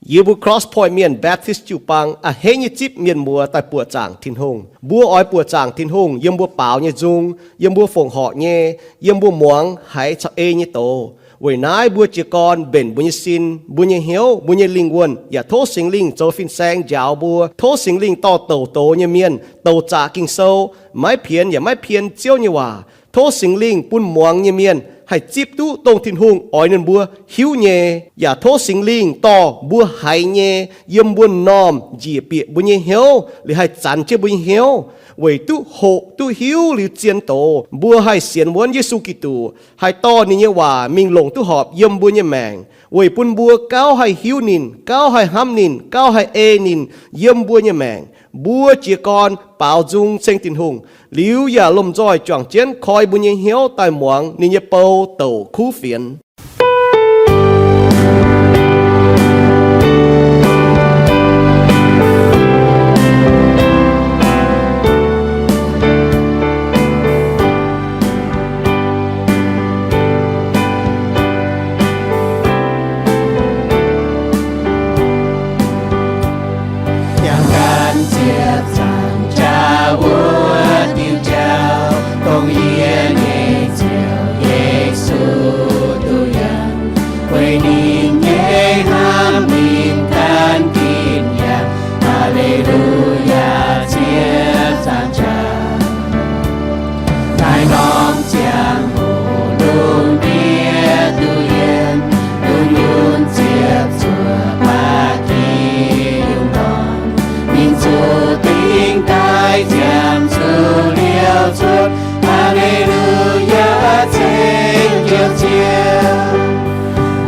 Yie mbuo Cross Point Mienh Baptist jiu-baang a'hneiv nyei zipv mienh muoz daaih buoqc zaangc Tin-Hungh. Mbuo oix buoqc zaangc Tin-Hungh yiem mbuo baaux nyei nzung, yiem mbuo fongc horc nyei, yiem mbuo muangx haiz caux ei nyei doz. Weic naaiv mbuo jiez gorn mbenc mbuo nyei sin, mbuo nyei hnyouv, mbuo nyei lingh wuonh, yaac tov Singx Lingh zoux fin-saeng njaaux mbuo. Tov Singx Lingh dorh douc doz nyei mienh, douc zaqc Ging-Sou, maiv pienx yaac maiv pien Ziouv nyei waac. Tov Singx Lingh bun muangx nyei mienh haih zipv duqv dongh Tin-Hungh oix ninh mbuo hiuv nyei, yaac tov Singx Lingh dorh mbuo haiz nyei yiem mbuo m'normh njiec bieqc mbuo nyei hnyouv, liuz haih zanx jienv mbuo nyei hnyouv, weic duqv hoqc duqv hiuv liuz zien doz, mbuo haih sienx wuonv Yesu Giduc, haih dorh ninh nyei waac mingh longc duqv horpc yiem mbuo nyei maengc, weic bun mbuo gauh haih hiuv ninh, gauh haih hnamv ninh, gauh haih ei ninh yiem mbuo nyei maengc. Mbuo jiez gorn baaux nzung ceng Tin-Hungh, liuz yaac lomh nzoih juangc jienv koi mbuo nyei hnyouv daaih muangx ninh nyei bou douc kuv fienx. Yangh gan ziepc zaangc jaax wuov diuh jauv, dongh yie nyei Ziouv Yesu duqv yangh. Weic ninh nyei hnamv ninh gan ginv yangh. Haa^le^lu^yaa, ziepc zaangc jaax. Naaiv norm ziangh hoc lungh ndiev duqv yiem, duqv yunc ziepc zuoqc baav gi yungh dorngx, mingh zuqc dingh daaih ziangh zuqc liouh cuotv. Haa^le^lu^yaa, ceng Ziouv Ziouv.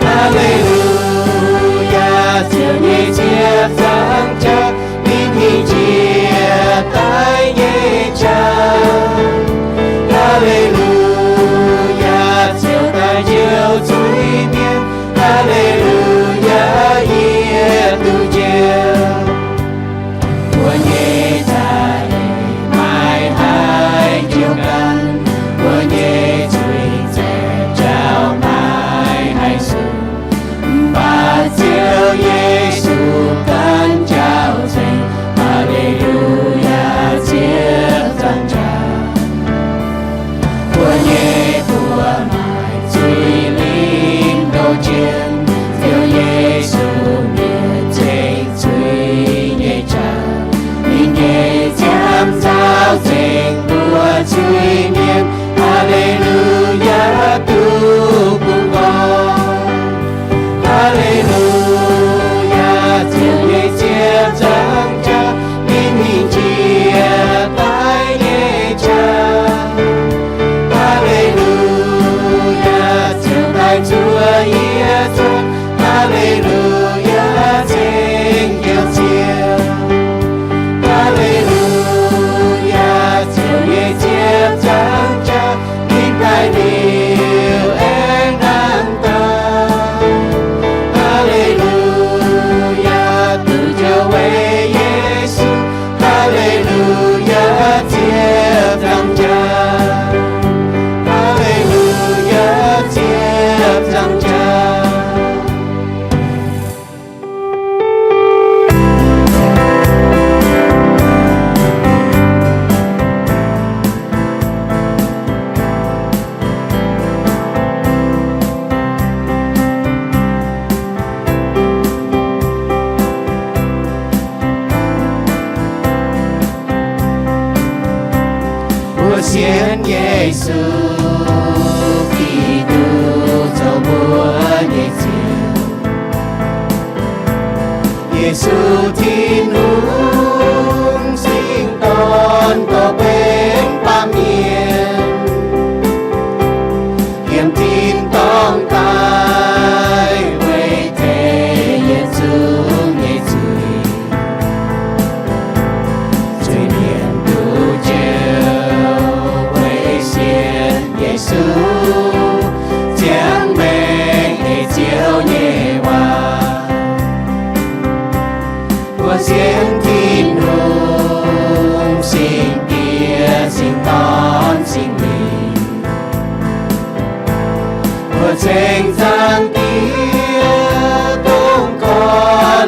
Haa^le^lu^yaa, Ziouv nyei ziepc zaangc jaax, ninh hingh jiex daaih nyei jauv. Haa^le^lu^yaa, Ziouv daaih njoux zuiz-mienh. Haa^le^lu^yaa, yie duqv njoux. Mbuo nyei za'eix maiv haih njoux ganh, mbuo nyei zuiz-zaengc jauv maiv haih sung. Mv baac Ziouv Yesu ganh jauv-zengx. Haa^le^lu^yaa, ziepc zaangc jaax. Mbuo nyei buoz maaic zuiz-lingh ndoh jien, Ziouv Yesu mienh ceng zuiz nyei jauv. Ninh nyei ziangh zauh ceng mbuo zuiz-mienh. Haa^le^lu^yaa, duqv bungx gorn. Haa^le^lu^yaa, Ziouv nyei ziepc zaangc jaax, ninh hingh njiec daaih nyei jauv. Haa^le^lu^yaa, Ziouv daaih zuov yie cuotv. Haa^le^lu^yaa, ceng Ziouv Ziouv. Haa^le^lu^yaa, Ziouv nyei ziepc zaangc jaax, ninh daaih liuz aengx hnangv dauh. Haa^le^lu^yaa, duqv njoux weic Yesu. Haa^le^lu^yaa, ziepc zaangc jaax. Haa^le^lu^yaa, ziepc zaangc jaax. Mbuo sienx Yesu Giduc zoux mbuo nyei Ziouv. Yesu Tin-Hungh Singx Dorn dorh benx baamh mienh, yiem tin-dorngh daaih weic tengx yietc zungv nyei zuiz. Zuiz-mienh duqv njoux weic sienx Yesu, ziangh maengc nyei Ziouv nyei waac. Mbuo sienx Tin-Hungh Singx Diex, Singx Dorn, Singx Lingh. Mbuo ceng Zaangc Diex dongh gorx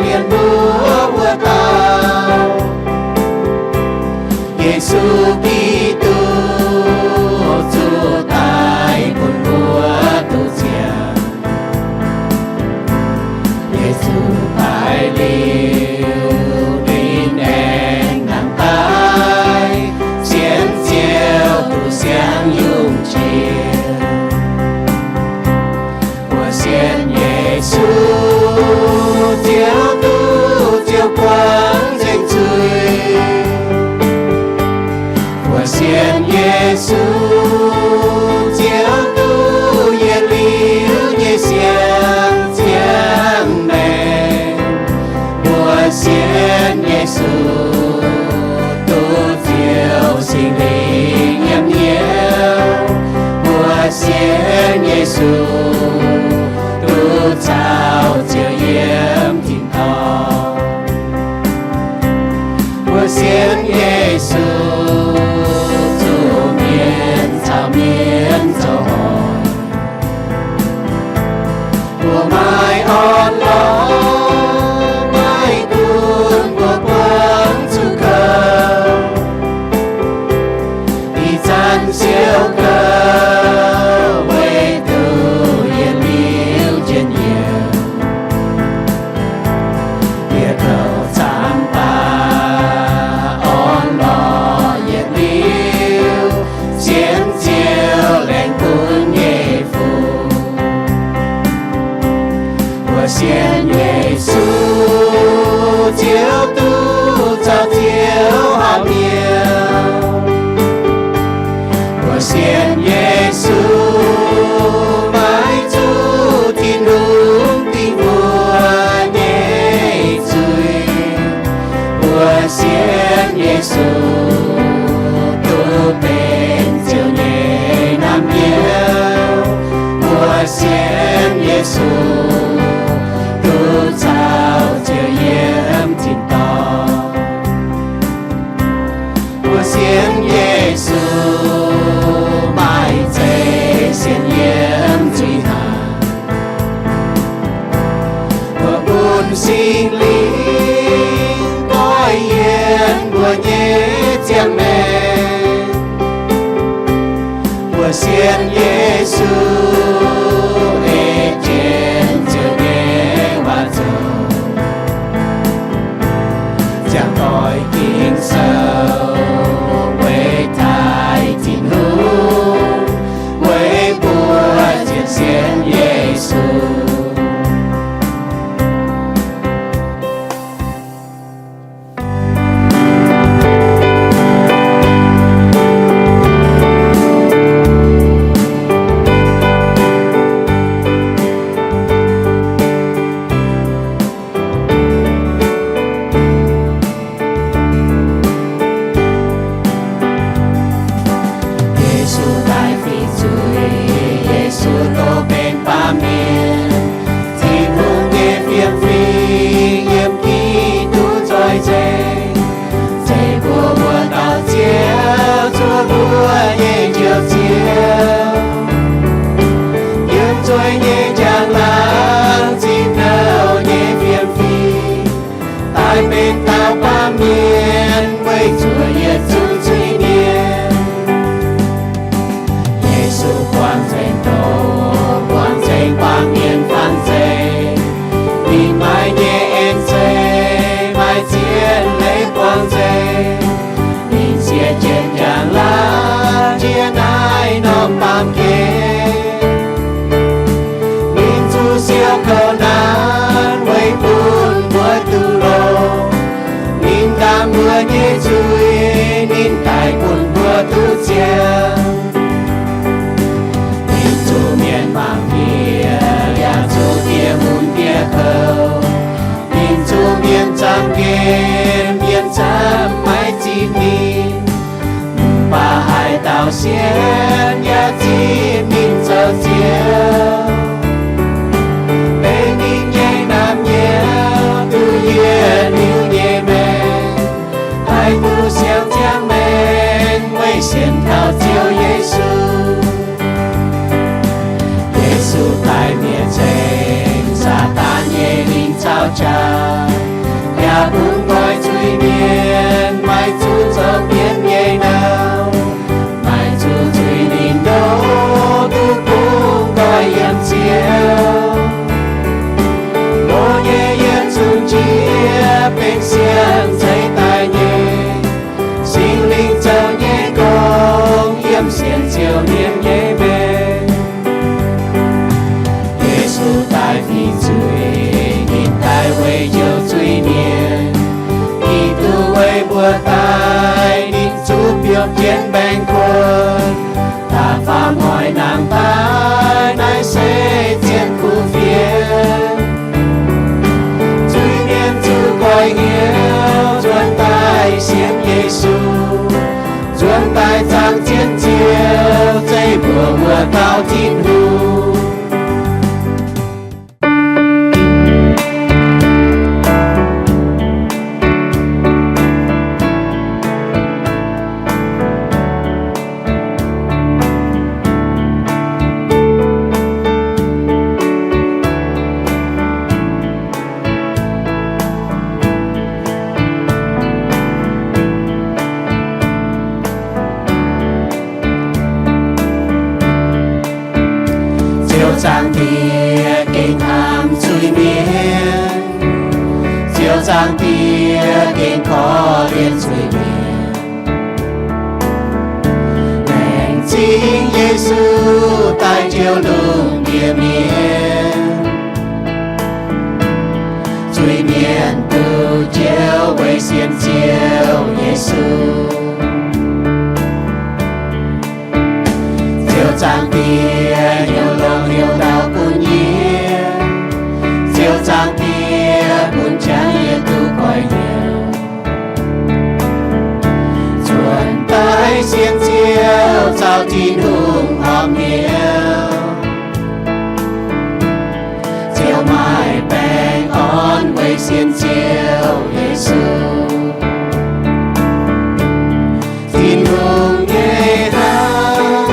dauh Yesu Giduc zuqc daic bun mbuo duqv ziangh. Yesu daic liuz, ninh aengx nangh daaih, sienx Ziouv duqv siang yungh jiex. Mbuo sienx Yesu, Ziouv duqv ziouc buangv nzengc zuiz. Mbuo sienx Yesu, Ziouv duqv yietc liuz nyei siang ziangh maengc. Mbuo sienx Yesu, duqv Ziouv Singx Lingh yiem hnyouv. Mbuo sienx Yesu, duqv caux Ziouv yiem tin-dorngh. Mbuo sienx Yesu, zuqc mienh caux mienh zoux horpc. Mbuo maaih orn-lorqc, maaih gunv mbuo buangv zuqc kouv. Ih zanc siou gouv, weic zuqc yietc liuz njien-youh. Bieqc kouv camv baac orn-lorqc yietc liuz, sienx Ziouv laengz gunv nyei fungx. Mbuo sienx Yesu, Ziouv duqv caux Ziouv horpc mienh. Mbuo sienx Yesu, maiv zuqc Tin-Hungh dingh mbuo nyei zuiz. Mbuo sienx Yesu, duqv benx Ziouv nyei naamh nyouz. Mbuo sienx Yesu, duqv caux Ziouv yiem tin-dorngh. Mbuo sienx Yesu, maaih zeiv sienx yiem zuiz hnaangx. Mbuo bun Singx Lingh goiv yienx mbuo nyei ziangh maengc. Mbuo sienx Yesu, ei jienv Ziouv nyei waac zoux. Ziangh doic Ging-Sou weic taaih Tin-Hungh, weic mbuo zien sienx Yesu. Yesu daic fih zuiz, Yesu doh benx baamh mienh. Tin-Hungh nyei fiem-fim yiem Giduc nzoih nzengc, zeiv mbuo wuov dauh Ziouv, zuov mbuo nyei Njoux Ziouv. Yiem nzueic nyei njang-laangc zipv nouh nyei fiem-fim, daaih benx dauh baamh mienh, weic zuov yietc zungv zuiz-mienh. Yesu buangh nzengc doz, buangh nzengc baamh mienh faan zeiv. Ninh maaih nyei en-zeiv, maaih zien leiz buangh nzengc. Ninh siev jienv njang-laangc, jiex naaiv norm baamh gen. Ninh zuqc siou kouv naanv, weic bun mbuo duqv longx. Ninh ndaam mbuo nyei zuiz, ninh daic bun mbuo duqv ziangh. Ninh zuqc mienh mangc bieqc, yaac zuqc diex mun diex kouv. Ninh zuqc mienh zaangc nqemh, mienh camv maiv zipv ninh. Mv baac haaix dauh sienx yaac zipv ninh zoux Ziouv. Benx ninh nyei naamh nyouz duqv yietc liuz nyei maengc, haih duqv siang ziangh maengc weic sienx kaux Ziouv Yesu. Yesu daic mietc nzengc Saadaan nyei lingc caux jaax, yaac bun mbaengx-kuotv, da'faam hnoi nangh daaih naaiv se zien kuv fienx. Zuiz mienh zuqc goiv hnyouv nzuonx daaih sienx Yesu, nzuonx daaih zaangc zien Ziouv, zeiv mbuox wuov dauh Tin-Hungh. Ziouv Zaangc Diex gengh hnamv zuiz-mienh. Ziouv Zaangc Diex gengh korv-lienh zuiz-mienh. Laengz zingh Yesu daaih njoux lungh ndiev mienh. Zuiz-mienh duqv njoux weic sienx Ziouv Yesu. Ziouv Zaangc Diex hnyouv longx hnyouv ndau bun yie. Ziouv Zaangc Diex bun jangx yie duqv goiv hnyouv. Nzuonx daaih sienx Ziouv caux Tin-Hungh horpc hnyouv. Ziouv maaih baengh orn weic sienx Ziouv Yesu. Tin-Hungh nyei hnamv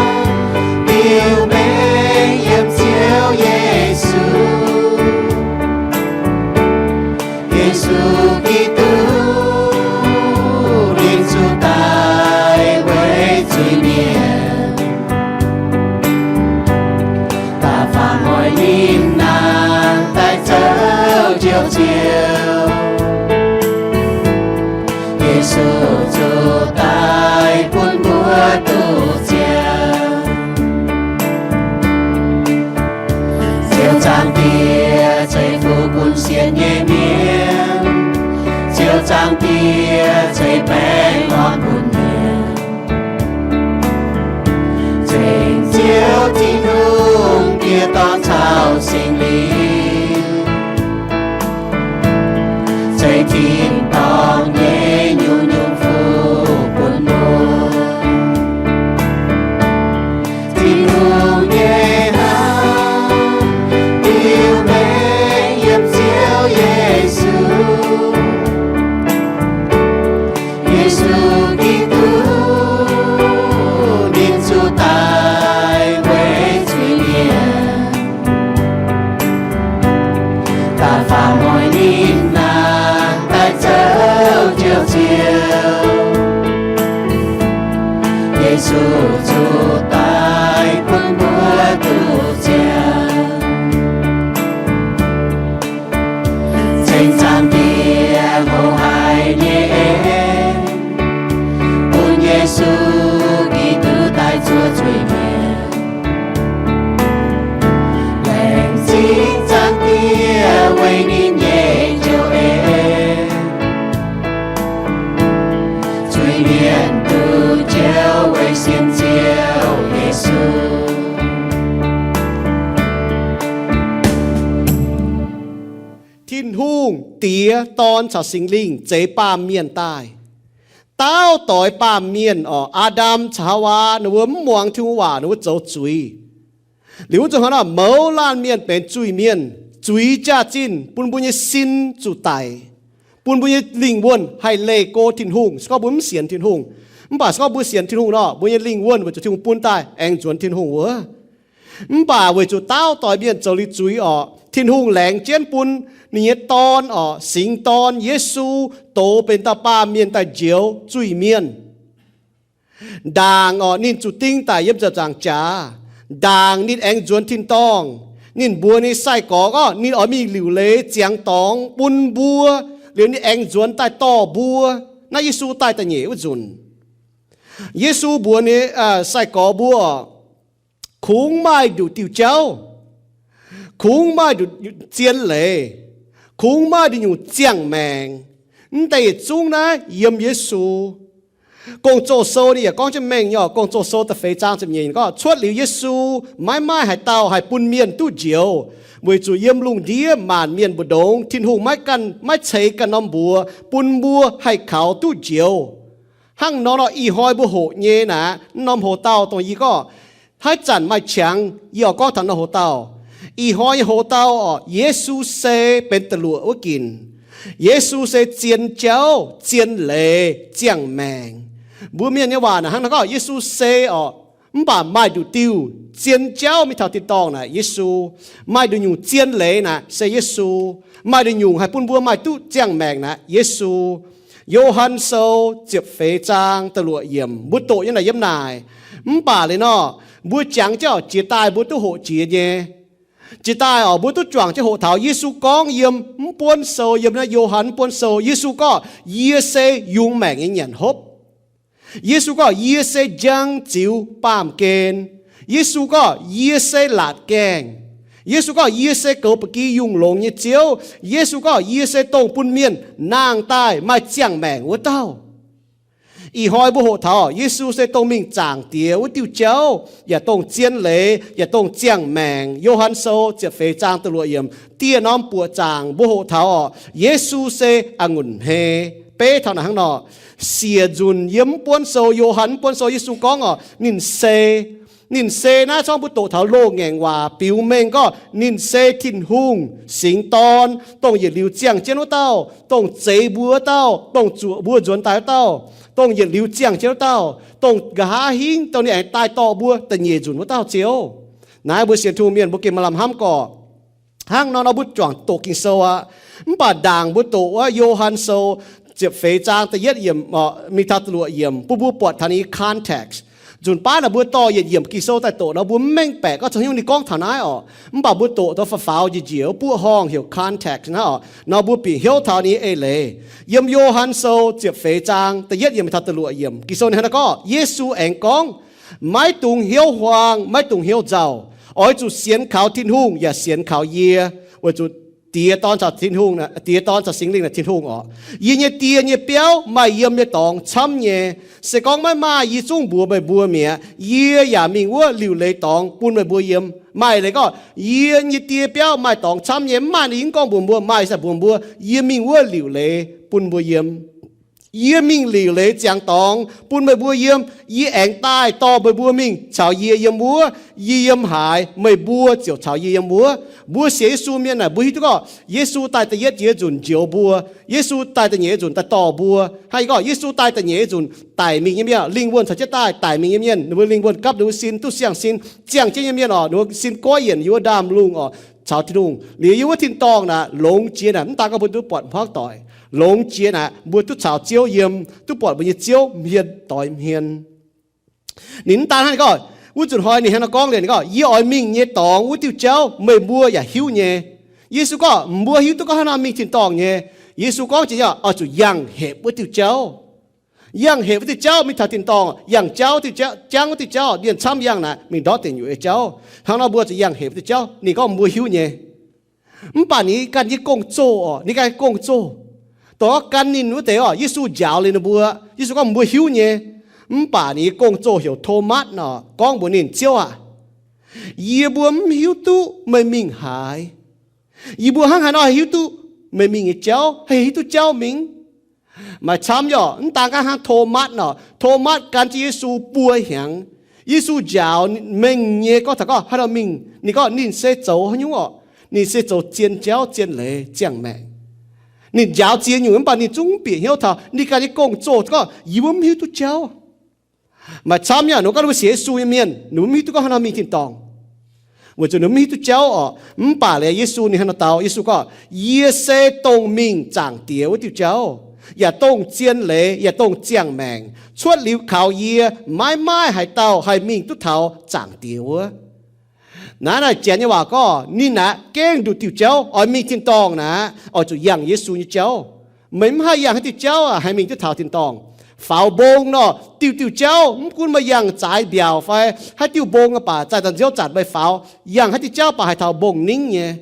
biux mengh yiem Ziouv Yesu. Yesu Giduc ninh zuqc daic weic zuiz-mienh. Da'faam hnoi ninh nangh daaih zoux Njoux Ziouv. Yesu zuqc daic bun mbuo duqv ziangh. Ziouv Zaangc Diex ceix fuqv bun sienx nyei mienh. Ziouv Zaangc Diex ceix baengh orn bun mienh. Ceng Ziouv Tin-Hungh Diex, Dorn caux Singx Lingh, ceix tin-dorngh nyei nyungc-nyungc fuqv bun mbuo. Tin-Hungh nyei hnamv biux mengh yiem Ziouv Yesu. Yesu Giduc ninh zuqc daic weic zuiz-mienh. Da'faam hnoi ninh nangh daaih zoux Njoux Ziouv. Yesu zuqc daic bun mbuo duqv ziangh. Ceng Zaangc Diex hoqc haic nyei en, bun Yesu Giduc daaih zuov zuiz-mienh. Laengz zingh Zaangc Diex weic ninh nyei njoux en. Zuiz-mienh duqv njoux weic sienx Ziouv Yesu. Tin-Hungh Diex, Dorn caux Singx Lingh zeix baamh mienh daaih. Daauv doix baamh mienh oc, Aa^ndam caux Haawaa, ninh mbuo mv muangx Tin-Hungh waac, ninh mbuo zoux zuiz. Liuz wuov zanc hnangv nor, mouz laanh mienh benx zuiz-mienh, zuiz jaax-zinh bun mbuo nyei sin zuqc daic, bun mbuo nyei lingh wuonh haih leih go Tin-Hungh. Se gorngv mbuo mv sienx Tin-Hungh, mv baac se gorngv mbuo sienx Tin-Hungh nor, mbuo nyei lingh wuonh weic zuqc Tin-Hungh bun daaih aengx nzuonx Tin-Hungh wuov. Mv baac weic zuqc daauv doix mienh zoux liuz zuiz orqc, Tin-Hungh laengz jienv bun ninh nyei Dorn orqc, singx Dorn Yesu, dox benx dauh baamh mienh daaih njoux zuiz-mienh. Ndaangc orqc, ninh zuqc ding daic yiem ziepc nzaangc jaax. Ndaangc ninh aengx nzuonx tin-dorngh. Ninh mbuox ninh sai-gorx gorngv ninh oix mingh liuc leiz ziangx dorngx bun mbuo, liuz ninh aengx nzuonx daaih dorh mbuo. Naaiv Yesu daaih da'nyeic wuov nzunc, Yesu mbuox ninh sai-gorx mbuo, kungx maaih nduqc diuh jauv, kungx maaih nduqc zien leiz, kungx maaih nduqc nyungc ziangh maengc. Mv deix yietc zungv naaiv yiem Yesu. Gong-Zoh Sou ninh yaac gorngv jienv mengh nyei oc. Gong-Zoh Sou da'feix zaang ziepc nyeic gorngv, cuotv liuz Yesu, maiv maaih haaix dauh haih bun mienh duqv njoux, weic zuqc yiem lungh ndiev maanc mienh mbu'ndongx Tin-Hungh maiv ganh, maiv ceix ganh norm mbuox bun mbuo haih kaux duqv njoux. Hnangv nor nor, ih hnoi mbuo hoqc nyei naaic, mv norm hoc-dauh dongh yie gorngv, haaix zanc maaih qangx yie oix gorngv taux norm hoc-dauh. Ih hnoi nyei hoc-dauh oc, Yesu se benx da'luoqc wuov ginc. Yesu se zien jauv, zien leiz, ziangh maengc. Mbuo mienh nyei waac naaic hnangv naaiv gorngv, Yesu se oc, mv baac maaih nduqc diuh zien jauv mingh taux tin-dorngh naaic Yesu. Maaih nduqc nyungc zien leiz naaic se Yesu. Maaih nduqc nyungc haih bun mbuo maaih duqv ziangh maengc naaic Yesu. Yo^han Sou ziepc feix zaang da'luoqc yiemc, mbuo doqc nyei naaic yiem naaic. Mv baac liuz nor, mbuo jangx jienv oc, jiex daaih mbuo duqv hoqc jiex nyei. Jiex daaih oc, mbuo duqv juangc jienv hoqc taux Yesu gorngv yiem mv buonv sou, yiem naaiv Yo^han mv buonv sou, Yesu gorngv, Yie se yungz maengc nyei nyanc hopv. Yesu gorngv, Yie se njang ziux baamh gen. Yesu gorngv, Yie se laatc gaengh. Yesu gorngv, Yie se goux ba'gi yungh longx nyei Ziouv. Yesu gorngv, Yie se dongh bun mienh nangh daaih maaih ziangh maengc wuov dauh. Ih hnoi mbuo hoqc taux Yesu se dongh mingh zaangc Diex wuov diuh jauv, yaac dongh zien leiz, yaac dongh ziangh maengc. Yo^han Sou ziepc feix zaang da'luoqc yiemc, dieh norm buoqc zaangc mbuo hoqc taux oc, Yesu se a'ngunc hmei. Beiv taux naaic hnangv nor, siec nzunc yiem mv buonv sou, Yo^han mv buonv sou, Yesu gorngv oc, ninh se, ninh se naaiv corc mbuo doqc taux loz-ngaengc waac biux mengh gorngv ninh se Tin-Hungh singx Dorn, dongh yietc liuz ziangh jienv wuov dauh, dongh zeix mbuo wuov dauh, dongh zuoqc mbuo nzuonx daaih wuov dauh, dongh yietc liuz ziangh jienv wuov dauh, dongh nqa'haav hingv dongh ninh aengx daaih dorh mbuo da'nyeic nzunc wuov dauh Ziouv. Naaiv mbuo sienx Tin-Hungh mienh mbuo gengh maaih lamh hnamv gorqv. Hnangv nor nor mbuo juangc doqc Ging-Sou aqv. Mv baac ndaangc mbuo doqc wuov Yo^han Sou ziepc feix zaang da'yietv yiemc mingh taux da'luoqc yiemc bun mbuo buatc taux ninh nyei context. Nzunc baav naaic mbuo dorh yietc yiemc Ging-Sou daaih doqc nor mbuo mv mengh baeqc gorngv caux haaix nyungc ninh gorngv taux naaiv oc. Mv baac mbuo doqc daaih faaux-faaux njiec njiec wuov buoqv horngh heuc context naaiv oc, nor mbuo bieqc hnyouv taux ninh nyei eix leiz. Yiem Yo^han Sou ziepc feix zaang da'yietv yiemc mingh taux da'luoqc yiemc Ging-Sou ninh hnangv naaiv gorngv, Yesu aengx gorngv, Maiv dungx hnyouv huaang, maiv dungx hnyouv nzauh. Oix zuqc sienx kaux Tin-Hungh yaac sienx kaux yie, weic zuqc Diex Dorn caux Tin-Hungh, Diex Dorn caux Singx Lingh naaic Tin-Hungh oc. Yie nyei Die nyei biauv maaih yiem nyei dorngx camv nyei. Se gorngv maiv maaih, yie zungv mbuox meih mbuo mi'aqv. Yie yaac mingh wuov liuc leiz dorngx bun meih mbuo yiem. Maaih leiz gorngv, Yie nyei Die biauv maaih dorngx camv nyei. Mv maaih ninh yie mv gorngv mbuox mbuo, maaih se mbuox mbuo, Yie mingh wuov liuc leiz bun mbuo yiem. Yie mingh liuc leiz ziangx dorngx bun meih mbuo yiem. Yie aengx daaih dorh meih mbuo mingh caux yie yiem wuov. Yie yiem haaix, meih mbuo ziouc caux yie yiem wuov. Mbuo sienx Yesu mienh naaic, mbuo hiuv duqv gorngv Yesu daaih da'yietv jiex nzunc njoux mbuo. Yesu daaih da'nyeic nzunc daaih dorh mbuo. Hnangv yie gorngv, Yesu daaih da'nyeic nzunc daic mingh nyei mienh, lingh wuonh caux jienv daaih daic mingh nyei mienh, ninh mbuo lingh wuonh gapv ninh mbuo sin duqv siang-sin, ziangh jienv nyei mienh oc, ninh mbuo sin goiv yienc yiem wuov ndaamv-lungh oc, caux Tin-Hungh. Liuz yiem wuov tin-dorngh naaic longx jiex naaic, mv daan gorngv mbuo duqv buatc hmuangv doic, longx jiex naaic mbuo duqv caux Ziouv yiem, duqv buatc mbuo nyei Ziouv hmien doix hmien. Ninh mv daan hnangv, ninh gorngv, wuov nzunc hnoi ninh hnangv nor gorngv liuz, ninh gorngv, Yie oix mingh nyei dorngx wuov diuh jauv meih mbuo yaac hiuv nyei. Yesu gorngv, mbuo hiuv duqv gorngv haaix nor mingh tin-dorngh nyei. Yesu gorngv jiex nyei, oix zuqc yangh hepc wuov diuh jauv. Yangh hepc wuov diuh jauv mingh taux tin-dorngh, yangh jauv diuh jauv, jangv wuov diuh jauv, mienh camv yangh naaic mingh ndortv deic nyuoqc nyei jauv. Hnangv nor mbuo zuqc yangh hepc wuov diuh jauv. Ninh gorngv mbuo hiuv nyei. Mv baac ninh ganh nyei gong-zoh oc, ninh ganh nyei gong-zoh, dongh gan ninh wuov deix oc, Yesu njaaux liuz ninh mbuo, Yesu gorngv mbuo hiuv nyei. Mv baac ninh nyei gong-zoh heuc Tomatv nor, gorngv mbuox ninh, Ziouv aac, yie mbuo mv hiuv duqv meih mingh haaix. Yie mbuo hnangv haaix nor haih hiuv duqv meih mingh nyei jauv, haih hiuv duqv jauv mingh? Maaih camv nyei oc, mv daan gaax hnangv Tomatv nor, Tomatv gan jienv Yesu buo hnyangx. Yesu njaaux mengh nyei gorngv taux gorngv haaix nor mingh, ninh gorngv ninh se zoux haaix nyungc oc? Ninh se zoux zien jauv, zien leiz, ziangh maengc. Ninh njaaux ziex nyungc mv baac ninh zungv mv bieqc hnyouv taux ninh ganh nyei gong-zoh gorngv, Yie mbuo mv hiuv duqv jauv. Maaih camv nyei oc, ninh gorngv ninh mbuo sienx Yesu nyei mienh, ninh mbuo mv hiuv duqv gorngv haaix nor mingh tin-dorngh. Weic zuqc ninh mv hiuv duqv jauv oc. Mv baac liuz Yesu ninh hnangv nor dau, Yesu gorngv, Yie se dongh mingh zaangc Diex wuov diuh jauv, yaac dongh zien leiz, yaac dongh ziangh maengc. Cuotv liuz kaux yie, maiv maaih haaix dauh haih mingh duqv taux zaangc Diex wuov. Naaiv naaic Janx nyei waac gorngv, ninh aeqv, gengh nduqc diuh jauv oix mingh tin-dorngh naaic, oix zuqc yangh Yesu nyei jauv. Meih mv haih yangh haaix diuh jauv haih mingh duqv taux tin-dorngh. Faaux mbong nor, diuh diuh jauv, mv gunv meih yangh zaaix mbiaauc fai haaix diuh mbong baac, zaih daaih nziouv zanc meih faaux, yangh haaix diuh jauv baac haih taux mbong ningv nyei.